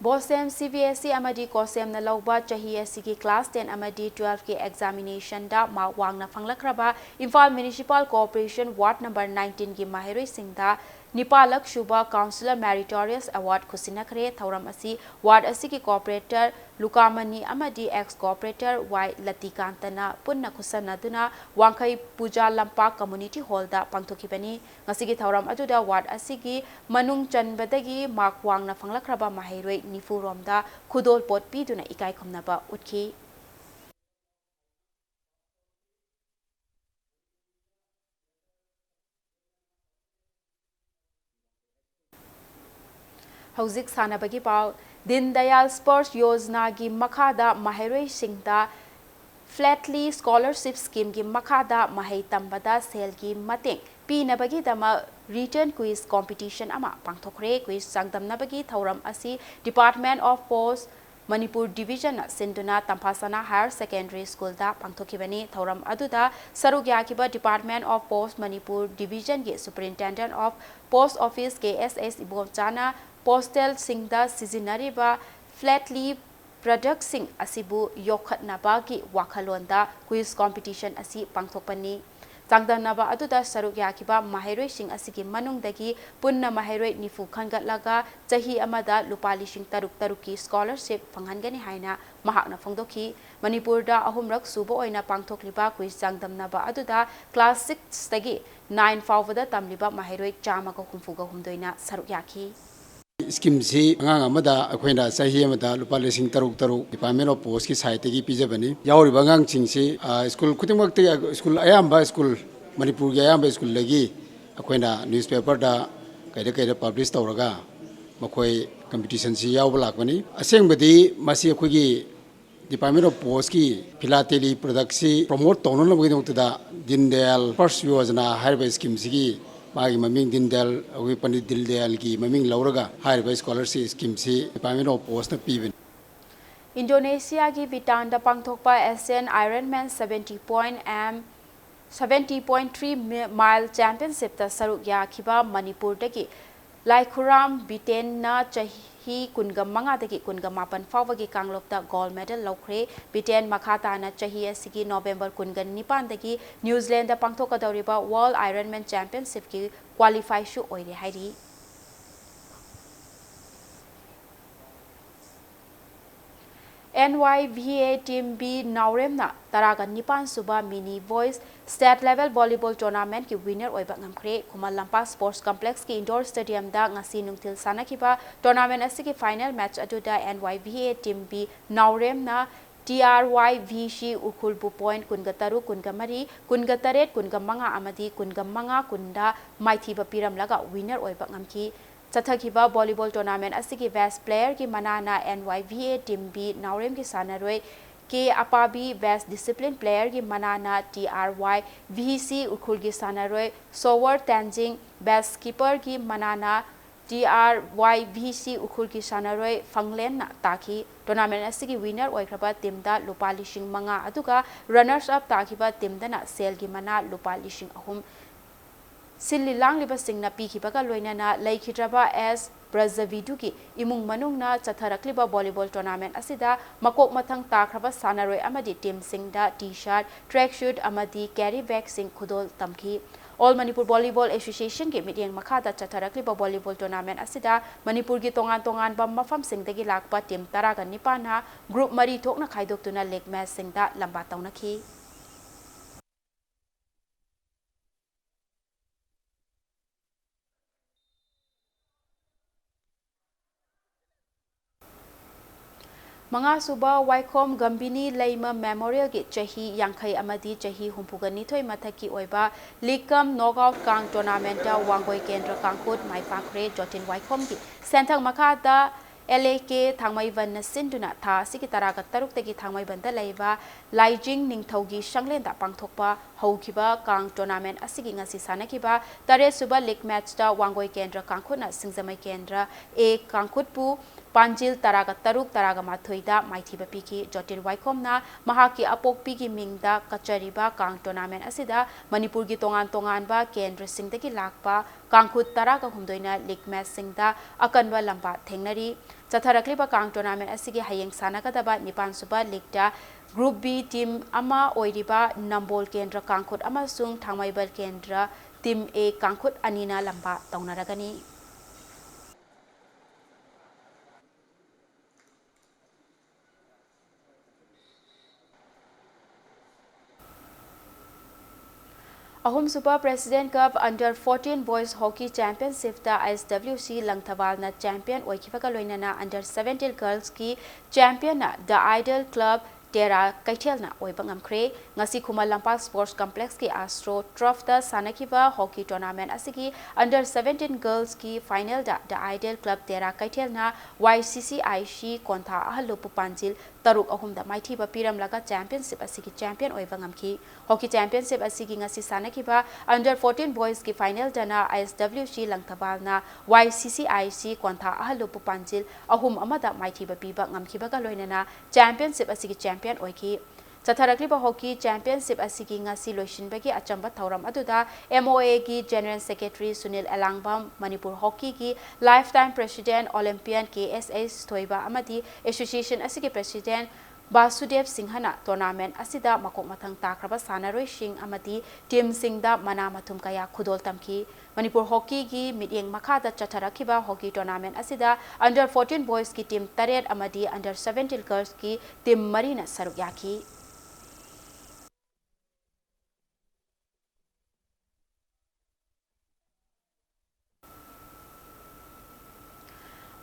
BOSEM, C B S E ꯑꯃꯗꯤ COHSEMꯅ ꯂꯧꯕ ꯆꯍꯤ ꯑꯁꯤꯒꯤ class ten ꯑꯃꯗꯤ twelveꯀꯤ examinationꯗ mark ꯋꯥꯡꯅ ꯐꯪꯂꯛꯈ꯭ꯔꯕ Imphal Municipal Corporation Ward number nineteenꯒꯤ ꯃꯍꯩꯔꯣꯏꯁꯤꯡꯗ ꯅꯤꯄꯥꯜꯂꯛ ꯁꯨꯕ Councillor Meritorious Award ꯈꯨꯠꯁꯤꯟꯅꯈ꯭ꯔꯦ꯫ ꯊꯧꯔꯝ ꯑꯁꯤ ward ꯑꯁꯤꯒꯤ corporator ꯂꯨꯀꯥꯃꯅꯤ ꯑꯃꯗꯤ ex corporator ꯋꯥꯏ ꯂꯇꯤꯀꯥꯟꯇꯅ ꯄꯨꯟꯅ ꯈꯨꯠꯁꯟꯅꯗꯨꯅ ꯋꯥꯡꯈꯩ ꯄꯨꯖꯥ ꯂꯝꯄꯥꯛ Community Hallꯗ ꯄꯥꯡꯊꯣꯛꯈꯤꯕꯅꯤ꯫ ꯉꯁꯤꯒꯤ ꯊꯧꯔꯝ ꯑꯗꯨꯗ ward ꯑꯁꯤꯒꯤ ꯃꯅꯨꯡ ꯆꯟꯕꯗꯒꯤ mark ꯋꯥꯡꯅ ꯐꯪꯂꯛꯈ꯭ꯔꯕ ꯃꯍꯩꯔꯣꯏ ꯅꯤꯐꯨ ꯔꯣꯝꯗ ꯈꯨꯗꯣꯜꯄꯣꯠ ꯄꯤꯗꯨꯅ ꯏꯀꯥꯏ ꯈꯨꯝꯅꯕ ꯎꯠꯈꯤ꯫ ꯍꯧꯖꯤꯛ ꯁꯥꯟꯅꯕꯒꯤ ꯄꯥꯎ꯫ ꯗꯤꯟ ꯗꯌꯥꯜ Sports Yojanaꯒꯤ ꯃꯈꯥꯗ ꯃꯍꯩꯔꯣꯏꯁꯤꯡꯗ Flatley Scholarship Schemeꯒꯤ ꯃꯈꯥꯗ ꯃꯍꯩ ꯇꯝꯕꯗ ꯁꯦꯜꯒꯤ ꯃꯇꯦꯡ ꯄꯤꯅꯕꯒꯤꯗꯃꯛ written quiz competition ꯑꯃ ꯄꯥꯡꯊꯣꯛꯈ꯭ꯔꯦ꯫ Quiz ꯆꯥꯡꯗꯝꯅꯕꯒꯤ ꯊꯧꯔꯝ ꯑꯁꯤ Department of Post Manipur Divisionꯅ ꯁꯤꯟꯗꯨꯅ ꯇꯝꯐꯥꯁꯅꯥ Higher Secondary Schoolꯗ ꯄꯥꯡꯊꯣꯛꯈꯤꯕꯅꯤ꯫ ꯊꯧꯔꯝ ꯑꯗꯨꯗ ꯁꯔꯨꯛ ꯌꯥꯈꯤꯕ Department of Post Manipur Divisionꯒꯤ Superintendent of Post Office K S S ꯏꯕꯣꯝꯆꯥꯅ postalꯁꯤꯡꯗ ꯁꯤꯖꯤꯟꯅꯔꯤꯕ Flatley productꯁꯤꯡ ꯑꯁꯤꯕꯨ ꯌꯣꯛꯈꯠꯅꯕꯒꯤ ꯋꯥꯈꯜꯂꯣꯟꯗ quiz competition ꯑꯁꯤ ꯄꯥꯡꯊꯣꯛꯄꯅꯤ꯫ ꯆꯥꯡꯗꯝꯅꯕ ꯑꯗꯨꯗ ꯁꯔꯨꯛ ꯌꯥꯈꯤꯕ ꯃꯍꯩꯔꯣꯏꯁꯤꯡ ꯑꯁꯤꯒꯤ ꯃꯅꯨꯡꯗꯒꯤ ꯄꯨꯟꯅ ꯃꯍꯩꯔꯣꯏ ꯅꯤꯐꯨ ꯈꯟꯒꯠꯂꯒ ꯆꯍꯤ ꯑꯃꯗ ꯂꯨꯄꯥ ꯂꯤꯁꯤꯡ ꯇꯔꯨꯛ ꯇꯔꯨꯛꯀꯤ scholarship ꯐꯪꯍꯟꯒꯅꯤ ꯍꯥꯏꯅ ꯃꯍꯥꯛꯅ ꯐꯣꯡꯗꯣꯛꯈꯤ꯫ ꯃꯅꯤꯄꯨꯔꯗ ꯑꯍꯨꯝꯔꯛ ꯁꯨꯕ ꯑꯣꯏꯅ ꯄꯥꯡꯊꯣꯛꯂꯤꯕ quiz ꯆꯥꯡꯗꯝꯅꯕ ꯑꯗꯨꯗ class sixꯇꯒꯤ nine ꯐꯥꯎꯕꯗ ꯇꯝꯂꯤꯕ ꯃꯍꯩꯔꯣꯏ ꯆꯥꯝꯃꯒ ꯍꯨꯝꯐꯨꯒ ꯍꯨꯝꯗꯣꯏꯅ ꯁꯔꯨꯛ ꯌꯥꯈꯤ꯫ Schemeꯁꯤ ꯑꯉꯥꯡ ꯑꯃꯗ ꯑꯩꯈꯣꯏꯅ ꯆꯍꯤ ꯑꯃꯗ ꯂꯨꯄꯥ ꯂꯤꯁꯤꯡ ꯇꯔꯨꯛ ꯇꯔꯨꯛ Department of Postꯀꯤ sideꯇꯒꯤ ꯄꯤꯖꯕꯅꯤ꯫ ꯌꯥꯎꯔꯤꯕ ꯑꯉꯥꯡꯁꯤꯡꯁꯤ, ꯑ, school ꯈꯨꯗꯤꯡꯃꯛꯇ, school ꯑꯌꯥꯝꯕ, school, ꯃꯅꯤꯄꯨꯔꯒꯤ ꯑꯌꯥꯝꯕ schoolꯗꯒꯤ ꯑꯩꯈꯣꯏꯅ newspaperꯗ ꯀꯩꯗ ꯀꯩꯗ publish ꯇꯧꯔꯒ ꯃꯈꯣꯏ competitionꯁꯤ ꯌꯥꯎꯕ ꯂꯥꯛꯄꯅꯤ꯫ ꯑꯁꯦꯡꯕꯗꯤ ꯃꯁꯤ ꯑꯩꯈꯣꯏꯒꯤ Department of Postꯀꯤ philately productꯁꯤ promote ꯇꯧꯅꯅꯕꯒꯤꯗꯃꯛꯇꯗ ꯗꯤꯟ ꯗꯌꯥꯜ ꯐꯔꯁ ꯌꯣꯖꯅꯥ ꯍꯥꯏꯔꯤꯕ schemeꯁꯤꯒꯤ ꯃꯥꯒꯤ ꯃꯃꯤꯡ ꯗꯤꯟ ꯗꯌꯥꯜ, ꯑꯩꯈꯣꯏ ꯄꯟꯗꯤꯠ ꯗꯤꯟ ꯗꯌꯥꯜꯒꯤ ꯃꯃꯤꯡ ꯂꯧꯔꯒ ꯍꯥꯏꯔꯤꯕ scholarship schemeꯁꯤ Department of Postꯅ ꯄꯤꯕꯅꯤ꯫ ꯏꯟꯗꯣꯅꯦꯁꯤꯌꯥꯒꯤ ꯕꯤꯇꯥꯟꯗ ꯄꯥꯡꯊꯣꯛꯄ Asian Ironman seventy point M, seventy point three mi-, mile championshipꯇ ꯁꯔꯨꯛ ꯌꯥꯈꯤꯕ ꯃꯅꯤꯄꯨꯔꯗꯒꯤ ꯂꯥꯏꯈꯨꯔꯥꯝ ꯕꯤꯇꯦꯟꯅ ꯆꯍꯤ ꯀꯨꯟꯒ ꯃꯉꯥꯗꯒꯤ ꯀꯨꯟꯒ ꯃꯥꯄꯟ ꯐꯥꯎꯕꯒꯤ ꯀꯥꯡꯂꯨꯞꯇ gold medal ꯂꯧꯈ꯭ꯔꯦ꯫ ꯕꯤꯇꯦꯟ ꯃꯈꯥ ꯇꯥꯅ ꯆꯍꯤ ꯑꯁꯤꯒꯤ November ꯀꯨꯟꯒ ꯅꯤꯄꯥꯟꯗꯒꯤ New Zealandꯗ ꯄꯥꯡꯊꯣꯛꯀꯗꯧꯔꯤꯕ World Ironman Championshipꯀꯤ qualifyꯁꯨ ꯑꯣꯏꯔꯦ ꯍꯥꯏꯔꯤ꯫ NYVA Team B ꯅꯥꯎꯔꯦꯝꯅ ꯇꯔꯥꯒ ꯅꯤꯄꯥꯟ ꯁꯨꯕ Mini Boys State Level Volleyball Tournamentꯀꯤ winner ꯑꯣꯏꯕ ꯉꯝꯈ꯭ꯔꯦ꯫ ꯈꯨꯃꯟ ꯂꯝꯄꯥꯛ Sports Complexꯀꯤ indoor stadiumꯗ ꯉꯁꯤ ꯅꯨꯡꯊꯤꯜ ꯁꯥꯟꯅꯈꯤꯕ tournament ꯑꯁꯤꯒꯤ final match ꯑꯗꯨꯗ NYVA Team B ꯅꯥꯎꯔꯦꯝꯅ TRYVC ꯎꯈ꯭ꯔꯨꯜꯕꯨ point ꯀꯨꯟꯒ ꯇꯔꯨꯛ, ꯀꯨꯟꯒ ꯃꯔꯤ, ꯀꯨꯟꯒ ꯇꯔꯦꯠ, ꯀꯨꯟꯒ ꯃꯉꯥ ꯑꯃꯗꯤ ꯀꯨꯟꯒ ꯃꯉꯥ, ꯀꯨꯟꯗ ꯃꯥꯏꯊꯤꯕ ꯄꯤꯔꯝꯂꯒ winner ꯑꯣꯏꯕ ꯉꯝꯈꯤ꯫ ꯆꯠꯊꯈꯤꯕ volleyball tournamentꯑꯁꯤꯒꯤ best playerꯒꯤ ꯃꯅꯥꯅ NYVA Team B ꯅꯥꯎꯔꯦꯝꯒꯤ ꯁꯥꯟꯅꯔꯣꯏ ꯀꯦ ꯑꯄꯥꯕꯤ, best discipline playerꯒꯤ ꯃꯅꯥꯅ TRYVC ꯎꯈ꯭ꯔꯨꯜꯒꯤ ꯁꯥꯟꯅꯔꯣꯏ ꯁꯣꯋꯔ ꯇꯦꯟꯖꯤꯡ, best keeperꯒꯤ ꯃꯅꯥꯅ TRYVC ꯎꯈ꯭ꯔꯨꯜꯒꯤ ꯁꯥꯟꯅꯔꯣꯏ ꯐꯪꯂꯦꯟꯅ ꯇꯥꯈꯤ꯫ Tournament ꯑꯁꯤꯒꯤ winner ꯑꯣꯏꯈ꯭ꯔꯕ teamꯗ ꯂꯨꯄꯥ ꯂꯤꯁꯤꯡ ꯃꯉꯥ, ꯑꯗꯨꯒ runners up ꯇꯥꯈꯤꯕ teamꯗꯅ ꯁꯦꯜꯒꯤ ꯃꯅꯥ ꯂꯨꯄꯥ ꯂꯤꯁꯤꯡ ꯑꯍꯨꯝ꯫ ꯁꯤꯜꯂꯤ ꯂꯥꯡꯂꯤꯕꯁꯤꯡꯅ ꯄꯤꯈꯤꯕꯒ ꯂꯣꯏꯅꯅ ꯂꯩꯈꯤꯗ꯭ꯔꯕ ꯑꯦꯁ ꯕ꯭ꯔꯖꯕꯤꯗꯨꯒꯤ ꯏꯃꯨꯡ ꯃꯅꯨꯡꯅ ꯆꯠꯊꯔꯛꯂꯤꯕ volleyball tournament ꯑꯁꯤꯗ ꯃꯀꯣꯛ ꯃꯊꯪ ꯇꯥꯈ꯭ꯔꯕ ꯁꯥꯟꯅꯔꯣꯏ ꯑꯃꯗꯤ teamꯁꯤꯡꯗ T-shirt, track suit ꯑꯃꯗꯤ carry bagꯁꯤꯡ ꯈꯨꯗꯣꯜ ꯇꯝꯈꯤ꯫ All Manipur Volleyball Associationꯒꯤ ꯃꯤꯠꯌꯦꯡ ꯃꯈꯥꯗ ꯆꯠꯊꯔꯛꯂꯤꯕ volleyball tournament ꯑꯁꯤꯗ ꯃꯅꯤꯄꯨꯔꯒꯤ ꯇꯣꯉꯥꯟ ꯇꯣꯉꯥꯟꯕ ꯃꯐꯝꯁꯤꯡꯗꯒꯤ ꯂꯥꯛꯄ team ꯇꯔꯥꯒ ꯅꯤꯄꯥꯟꯅ group ꯃꯔꯤ ꯊꯣꯛꯅ ꯈꯥꯏꯗꯣꯛꯇꯨꯅ league matchꯁꯤꯡꯗ ꯂꯝꯕꯥ ꯇꯧꯅꯈꯤ꯫ ꯃꯉꯥꯁꯨꯕ ꯋꯥꯏꯈꯣꯝ ꯒꯝꯚꯤꯅꯤ ꯂꯩꯃ Memorialꯒꯤ ꯆꯍꯤ ꯌꯥꯡꯈꯩ ꯑꯃꯗꯤ ꯆꯍꯤ ꯍꯨꯝꯐꯨꯒ ꯅꯤꯊꯣꯏ ꯃꯊꯛꯀꯤ ꯑꯣꯏꯕ league cum knockout ꯀꯥꯡ tournamentꯇ ꯋꯥꯡꯒꯣꯏ ꯀꯦꯟꯗ꯭ꯔ ꯀꯥꯡꯈꯨꯠ ꯃꯥꯏ ꯄꯥꯛꯈ꯭ꯔꯦ꯫ ꯖꯣꯇꯤꯟ ꯋꯥꯏꯈꯣꯝꯒꯤ ꯁꯦꯟꯊꯪ ꯃꯈꯥꯗ L A K ꯊꯥꯡꯃꯩꯕꯟꯅ ꯁꯤꯟꯗꯨꯅ ꯊꯥ ꯑꯁꯤꯒꯤ ꯇꯔꯥꯒ ꯇꯔꯨꯛꯇꯒꯤ ꯊꯥꯡꯃꯩꯕꯟꯗ ꯂꯩꯕ ꯂꯥꯏꯖꯤꯡ ꯅꯤꯡꯊꯧꯒꯤ ꯁꯪꯂꯦꯟꯗ ꯄꯥꯡꯊꯣꯛꯄ ꯍꯧꯈꯤꯕ ꯀꯥꯡ tournament ꯑꯁꯤꯒꯤ ꯉꯁꯤ ꯁꯥꯟꯅꯈꯤꯕ ꯇꯔꯦꯠ ꯁꯨꯕ league matchꯇ ꯋꯥꯡꯒꯣꯏ ꯀꯦꯟꯗ꯭ꯔ ꯀꯥꯡꯈꯨꯠꯅ ꯁꯤꯡꯖꯃꯩ ꯀꯦꯟꯗ꯭ꯔ A ꯀꯥꯡꯈꯨꯠꯄꯨ ꯄꯥꯟꯖꯤꯜ ꯇꯔꯥꯒ ꯇꯔꯨꯛ, ꯇꯔꯥꯒ ꯃꯥꯊꯣꯏꯗ ꯃꯥꯏꯊꯤꯕ ꯄꯤꯈꯤ꯫ ꯖꯣꯇꯤꯟ ꯋꯥꯏꯈꯣꯝꯅ ꯃꯍꯥꯛꯀꯤ ꯑꯄꯣꯛꯄꯤꯒꯤ ꯃꯤꯡꯗ ꯀꯠꯆꯔꯤꯕ ꯀꯥꯡ tournament ꯑꯁꯤꯗ ꯃꯅꯤꯄꯨꯔꯒꯤ ꯇꯣꯉꯥꯟ ꯇꯣꯉꯥꯟꯕ ꯀꯦꯟꯗ꯭ꯔꯁꯤꯡꯗꯒꯤ ꯂꯥꯛꯄ ꯀꯥꯡꯈꯨꯠ ꯇꯔꯥꯒ ꯍꯨꯝꯗꯣꯏꯅ league matchꯁꯤꯡꯗ ꯑꯀꯟꯕ ꯂꯝꯕꯥ ꯊꯦꯡꯅꯔꯤ꯫ ꯆꯠꯊꯔꯛꯂꯤꯕ ꯀꯥꯡ tournament ꯑꯁꯤꯒꯤ ꯍꯌꯦꯡ ꯁꯥꯟꯅꯒꯗꯕ ꯅꯤꯄꯥꯟ ꯁꯨꯕ leagueꯇ Group B team ꯑꯃ ꯑꯣꯏꯔꯤꯕ ꯅꯝꯕꯣꯜ ꯀꯦꯟꯗ꯭ꯔ ꯀꯥꯡꯈꯨꯠ ꯑꯃꯁꯨꯡ ꯊꯥꯡꯃꯩꯕꯟ ꯀꯦꯟꯗ꯭ꯔ team A ꯀꯥꯡꯈꯨꯠ ꯑꯅꯤꯅ ꯂꯝꯕꯥ ꯇꯧꯅꯔꯒꯅꯤ꯫ ꯑꯍꯨꯝꯁꯨꯕ President Cup Under fourteen Boys Hockey Championshipꯇ S W C ꯂꯪꯊꯕꯥꯜꯅ champion ꯑꯣꯏꯈꯤꯕꯒ ꯂꯣꯏꯅꯅ Under seventeen Girlsꯀꯤ championꯅ The Idol Club ꯇꯦꯔꯥ ꯀꯩꯊꯦꯜꯅ ꯑꯣꯏꯕ ꯉꯝꯈ꯭ꯔꯦ꯫ ꯉꯁꯤ ꯈꯨꯃꯟ ꯂꯝꯄꯥꯛ Sports Complexꯀꯤ Astro Turfꯇ ꯁꯥꯟꯅꯈꯤꯕ hockey tournament ꯑꯁꯤꯒꯤ Under seventeen Girlsꯀꯤ finalꯗ The Idol Club Tera ꯀꯩꯊꯦꯜꯅ Y C C I C ꯀꯣꯟꯊꯥ ꯑꯍꯜꯂꯨꯞꯄꯨ ꯄꯥꯟꯖꯤꯜ ꯇꯔꯨꯛ ꯑꯍꯨꯝꯗ ꯃꯥꯏꯊꯤꯕ ꯄꯤꯔꯝꯂꯒ championship ꯑꯁꯤꯒꯤ champion ꯑꯣꯏꯕ ꯉꯝꯈꯤ꯫ Hockey championship ꯑꯁꯤꯒꯤ ꯉꯁꯤ ꯁꯥꯟꯅꯈꯤꯕ Under fourteen Boysꯀꯤ finalꯗꯅ S W C ꯂꯪꯊꯕꯥꯜꯅ Y C C I C ꯀꯣꯟꯊꯥ ꯑꯍꯜꯂꯨꯞꯄꯨ ꯄꯥꯟꯖꯤꯜ ꯑꯍꯨꯝ ꯑꯃꯗ ꯃꯥꯏꯊꯤꯕ ꯄꯤꯕ ꯉꯝꯈꯤꯕꯒ ꯂꯣꯏꯅꯅ championship ꯑꯁꯤꯒꯤ champion ꯑꯣꯏꯈꯤ꯫ ꯆꯠꯊꯔꯛꯂꯤꯕ ꯍꯣꯀꯤ ꯆꯦꯝꯄꯤꯌꯟꯁꯤꯞ ꯑꯁꯤꯒꯤ ꯉꯁꯤ ꯂꯣꯏꯁꯤꯟꯕꯒꯤ ꯑꯆꯝꯕ ꯊꯧꯔꯝ ꯑꯗꯨꯗ M O A ꯒꯤ General Secretary ꯁꯨꯅꯤꯜ ꯑꯦꯂꯥꯡꯕꯝ, Manipur ꯍꯣꯀꯤꯒꯤ Lifetime President Olympian K S H ꯊꯣꯏꯕ ꯑꯃꯗꯤ Association ꯑꯁꯤꯒꯤ President ꯕꯥꯁꯨꯗꯦꯕ ꯁꯤꯡꯍꯅ tournament ꯑꯁꯤꯗ ꯃꯀꯣꯛ ꯃꯊꯪ ꯇꯥꯈ꯭ꯔꯕ ꯁꯥꯟꯅꯔꯣꯏꯁꯤꯡ ꯑꯃꯗꯤ team ꯁꯤꯡꯗ ꯃꯅꯥ ꯃꯊꯨꯝ ꯀꯌꯥ ꯈꯨꯗꯣꯜ ꯇꯝꯈꯤ꯫ ꯃꯅꯤꯄꯨꯔ ꯍꯣꯀꯤꯒꯤ ꯃꯤꯠꯌꯦꯡ ꯃꯈꯥꯗ ꯆꯠꯊꯔꯛꯈꯤꯕ ꯍꯣꯀꯤ tournament ꯑꯁꯤꯗ under fourteen boys ꯀꯤ team ꯇꯔꯦꯠ ꯑꯃꯗꯤ under seventeen girls ꯀꯤ team ꯃꯔꯤꯅ ꯁꯔꯨꯛ ꯌꯥꯈꯤ꯫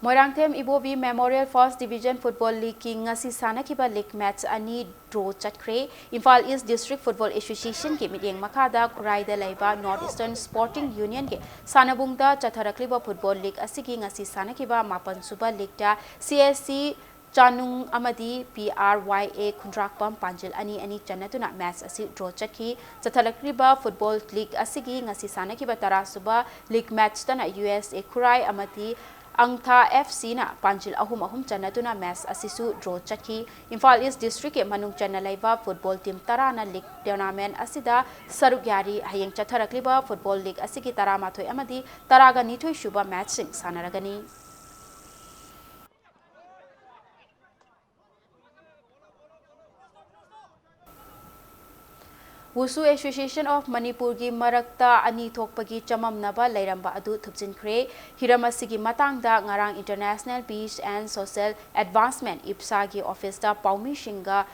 ꯃꯣꯏꯔꯥꯡꯊꯦꯝ ꯏꯕꯣꯕꯤ Memorial First Division Football League ꯀꯤ ꯉꯁꯤ ꯁꯥꯟꯅꯈꯤꯕ league match ꯑꯅꯤ draw ꯆꯠꯈ꯭ꯔꯦ꯫ Imphal East District Football Association ꯒꯤ ꯃꯤꯠꯌꯦꯡ ꯃꯈꯥꯗ ꯈꯨꯔꯥꯏꯗ ꯂꯩꯕ North Eastern Sporting Union ꯒꯤ ꯁꯥꯟꯅꯕꯨꯡꯗ ꯆꯠꯊꯔꯛꯂꯤꯕ football league ꯑꯁꯤꯒꯤ ꯉꯁꯤ ꯁꯥꯟꯅꯈꯤꯕ ꯃꯥꯄꯟ ꯁꯨꯕ league ꯇ C S C ꯆꯥꯅꯨꯡ ꯑꯃꯗꯤ P R Y A ꯈꯨꯟꯗ꯭ꯔꯥꯛꯄꯝ ꯄꯥꯟꯖꯤꯜ ꯑꯅꯤ ꯑꯅꯤ ꯆꯟꯅꯗꯨꯅ match ꯑꯁꯤ draw ꯆꯠꯈꯤ꯫ ꯆꯠꯊꯔꯛꯂꯤꯕ football league ꯑꯁꯤꯒꯤ ꯉꯁꯤ ꯁꯥꯟꯅꯈꯤꯕ ꯇꯔꯥ ꯁꯨꯕ league match ꯇꯅ U S A ꯈꯨꯔꯥꯏ ꯑꯃꯗꯤ ꯑꯪꯊꯥ F C ꯅ ꯄꯥꯟꯖꯤꯜ ꯑꯍꯨꯝ ꯑꯍꯨꯝ ꯆꯟꯅꯗꯨꯅ match ꯑꯁꯤꯁꯨ draw ꯆꯠꯈꯤ꯫ ꯏꯝꯐꯥꯜ East District ꯀꯤ ꯃꯅꯨꯡ ꯆꯟꯅ ꯂꯩꯕ football team ꯇꯔꯥꯅ league tournament ꯑꯁꯤꯗ ꯁꯔꯨꯛ ꯌꯥꯔꯤ꯫ ꯍꯌꯦꯡ ꯆꯠꯊꯔꯛꯂꯤꯕ football league ꯑꯁꯤꯒꯤ ꯇꯔꯥꯃꯥꯊꯣꯏ ꯑꯃꯗꯤ ꯇꯔꯥꯒ ꯅꯤꯊꯣꯏ ꯁꯨꯕ match ꯁꯤꯡ ꯁꯥꯟꯅꯔꯒꯅꯤ꯫ Wushu Association of Manipur ꯒꯤ ꯃꯔꯛꯇ ꯑꯅꯤ ꯊꯣꯛꯄꯒꯤ ꯆꯃꯝꯅꯕ ꯂꯩꯔꯝꯕ ꯑꯗꯨ ꯊꯨꯞꯆꯤꯟꯈ꯭ꯔꯦ꯫ ꯍꯤꯔꯝ ꯑꯁꯤꯒꯤ ꯃꯇꯥꯡꯗ ꯉꯔꯥꯡ International Peace and Social Advancement, IPSA ꯒꯤ office ꯇ ꯄꯥꯎꯃꯤꯁꯤꯡꯒ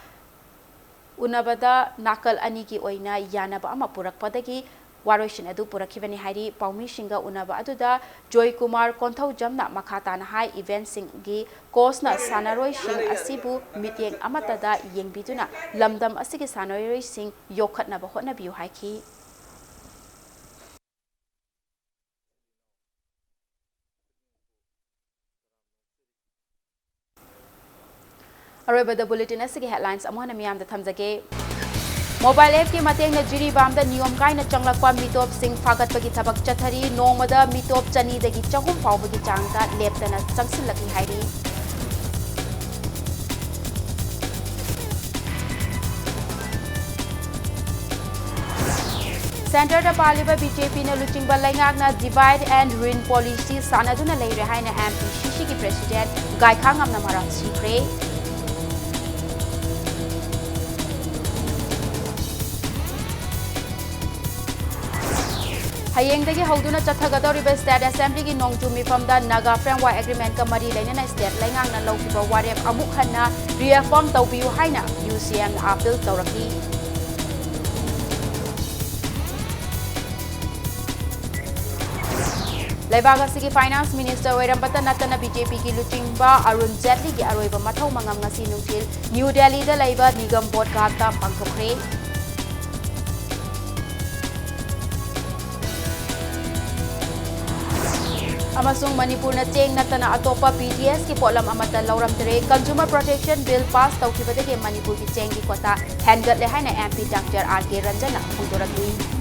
ꯎꯅꯕꯗ ꯅꯥꯀꯜ ꯑꯅꯤꯒꯤ ꯑꯣꯏꯅ ꯌꯥꯅꯕ ꯑꯃ ꯄꯨꯔꯛꯄꯗꯒꯤ ꯋꯥꯔꯣꯏꯁꯤꯟ ꯑꯗꯨ ꯄꯨꯔꯛꯈꯤꯕꯅꯤ ꯍꯥꯏꯔꯤ꯫ ꯄꯥꯎꯃꯤꯁꯤꯡꯒ ꯎꯅꯕ ꯑꯗꯨꯗ ꯖꯣꯏꯀꯨꯃꯥꯔ ꯀꯣꯟꯊꯧꯖꯝꯅ ꯃꯈꯥ ꯇꯥꯅ ꯍꯥꯏ, event ꯁꯤꯡꯒꯤ coach ꯅ ꯁꯥꯟꯅꯔꯣꯏꯁꯤꯡ ꯑꯁꯤꯕꯨ ꯃꯤꯠꯌꯦꯡ ꯑꯃꯠꯇꯗ ꯌꯦꯡꯕꯤꯗꯨꯅ ꯂꯝꯗꯝ ꯑꯁꯤꯒꯤ ꯁꯥꯟꯅꯔꯣꯏꯁꯤꯡ ꯌꯣꯛꯈꯠꯅꯕ ꯍꯣꯠꯅꯕꯤꯌꯨ ꯍꯥꯏꯈꯤ꯫ ꯑꯔꯣꯏꯕꯗ bulletin ꯑꯁꯤꯒꯤ headlines ꯑꯃꯨꯛ ꯍꯟꯅ ꯃꯤꯌꯥꯝꯗ ꯊꯝꯖꯒꯦ꯫ Mobile app ꯀꯤ ꯃꯇꯦꯡꯅ ꯖꯤꯔꯤꯕꯥꯝꯗ ꯅꯤꯌꯣꯝ ꯀꯥꯏꯅ ꯆꯪꯂꯛꯄ ꯃꯤꯇꯣꯞꯁꯤꯡ ꯐꯥꯒꯠꯄꯒꯤ ꯊꯕꯛ ꯆꯠꯊꯔꯤ꯫ ꯅꯣꯡꯃꯗ ꯃꯤꯇꯣꯞ ꯆꯅꯤꯗꯒꯤ ꯆꯍꯨꯝ ꯐꯥꯎꯕꯒꯤ ꯆꯥꯡꯗ ꯂꯦꯞꯇꯅ ꯆꯪꯁꯤꯜꯂꯛꯂꯤ ꯍꯥꯏꯔꯤ꯫ Centreꯗ ꯄꯥꯜꯂꯤꯕ BJPꯅ ꯂꯨꯆꯤꯡꯕ ꯂꯩꯉꯥꯛꯅ divide and rule policy ꯁꯥꯟꯅꯗꯨꯅ ꯂꯩꯔꯦ ꯍꯥꯏꯅ MPCCꯒꯤ president ꯒꯥꯏꯈꯥꯉꯝꯅ ꯃꯔꯥꯜ ꯁꯤꯈ꯭ꯔꯦ꯫ ꯍꯌꯦꯡꯗꯒꯤ ꯍꯧꯗꯨꯅ ꯆꯠꯊꯒꯗꯧꯔꯤꯕ state assemblyꯒꯤ ꯅꯣꯡꯖꯨ ꯃꯤꯐꯝꯗ Naga Framework Agreementꯀ ꯃꯔꯤ ꯂꯩꯅꯅ state ꯂꯩꯉꯥꯛꯅ ꯂꯧꯈꯤꯕ ꯋꯥꯔꯦꯞ ꯑꯃꯨꯛ ꯍꯟꯅ reaffirm ꯇꯧꯕꯤꯌꯨ ꯍꯥꯏꯅ UCMꯅ appeal ꯇꯧꯔꯛꯂꯤ꯫ ꯂꯩꯕꯥꯛ ꯑꯁꯤꯒꯤ finance minister ꯑꯣꯏꯔꯝꯕꯇ ꯅꯠꯇꯅ BJPꯒꯤ ꯂꯨꯆꯤꯡꯕ ꯑꯔꯨꯟ ꯖꯦꯠꯂꯤꯒꯤ ꯑꯔꯣꯏꯕ ꯃꯊꯧ ꯃꯉꯝ ꯉꯁꯤ ꯅꯨꯡꯊꯤꯜ ꯅ꯭ꯌꯨ ꯗꯦꯜꯂꯤꯗ ꯂꯩꯕ ꯅꯤꯒꯝ ꯕꯣꯙ ꯘꯥꯠꯇ ꯄꯥꯡꯊꯣꯛꯈ꯭ꯔꯦ꯫ ꯑꯃꯁꯨꯡ ꯃꯅꯤꯄꯨꯔꯅ ꯆꯦꯡ ꯅꯠꯇꯅ ꯑꯇꯣꯞꯄ PDSꯀꯤ ꯄꯣꯠꯂꯝ ꯑꯃꯠꯇ ꯂꯧꯔꯝꯗ꯭ꯔꯦ꯫ Consumer Protection Bill pass ꯇꯧꯈꯤꯕꯗꯒꯤ ꯃꯅꯤꯄꯨꯔꯒꯤ ꯆꯦꯡꯒꯤ quota ꯍꯦꯟꯒꯠꯂꯦ ꯍꯥꯏꯅ MP Doctor R K Ranjanꯅ ꯐꯣꯡꯗꯣꯔꯛꯂꯤ꯫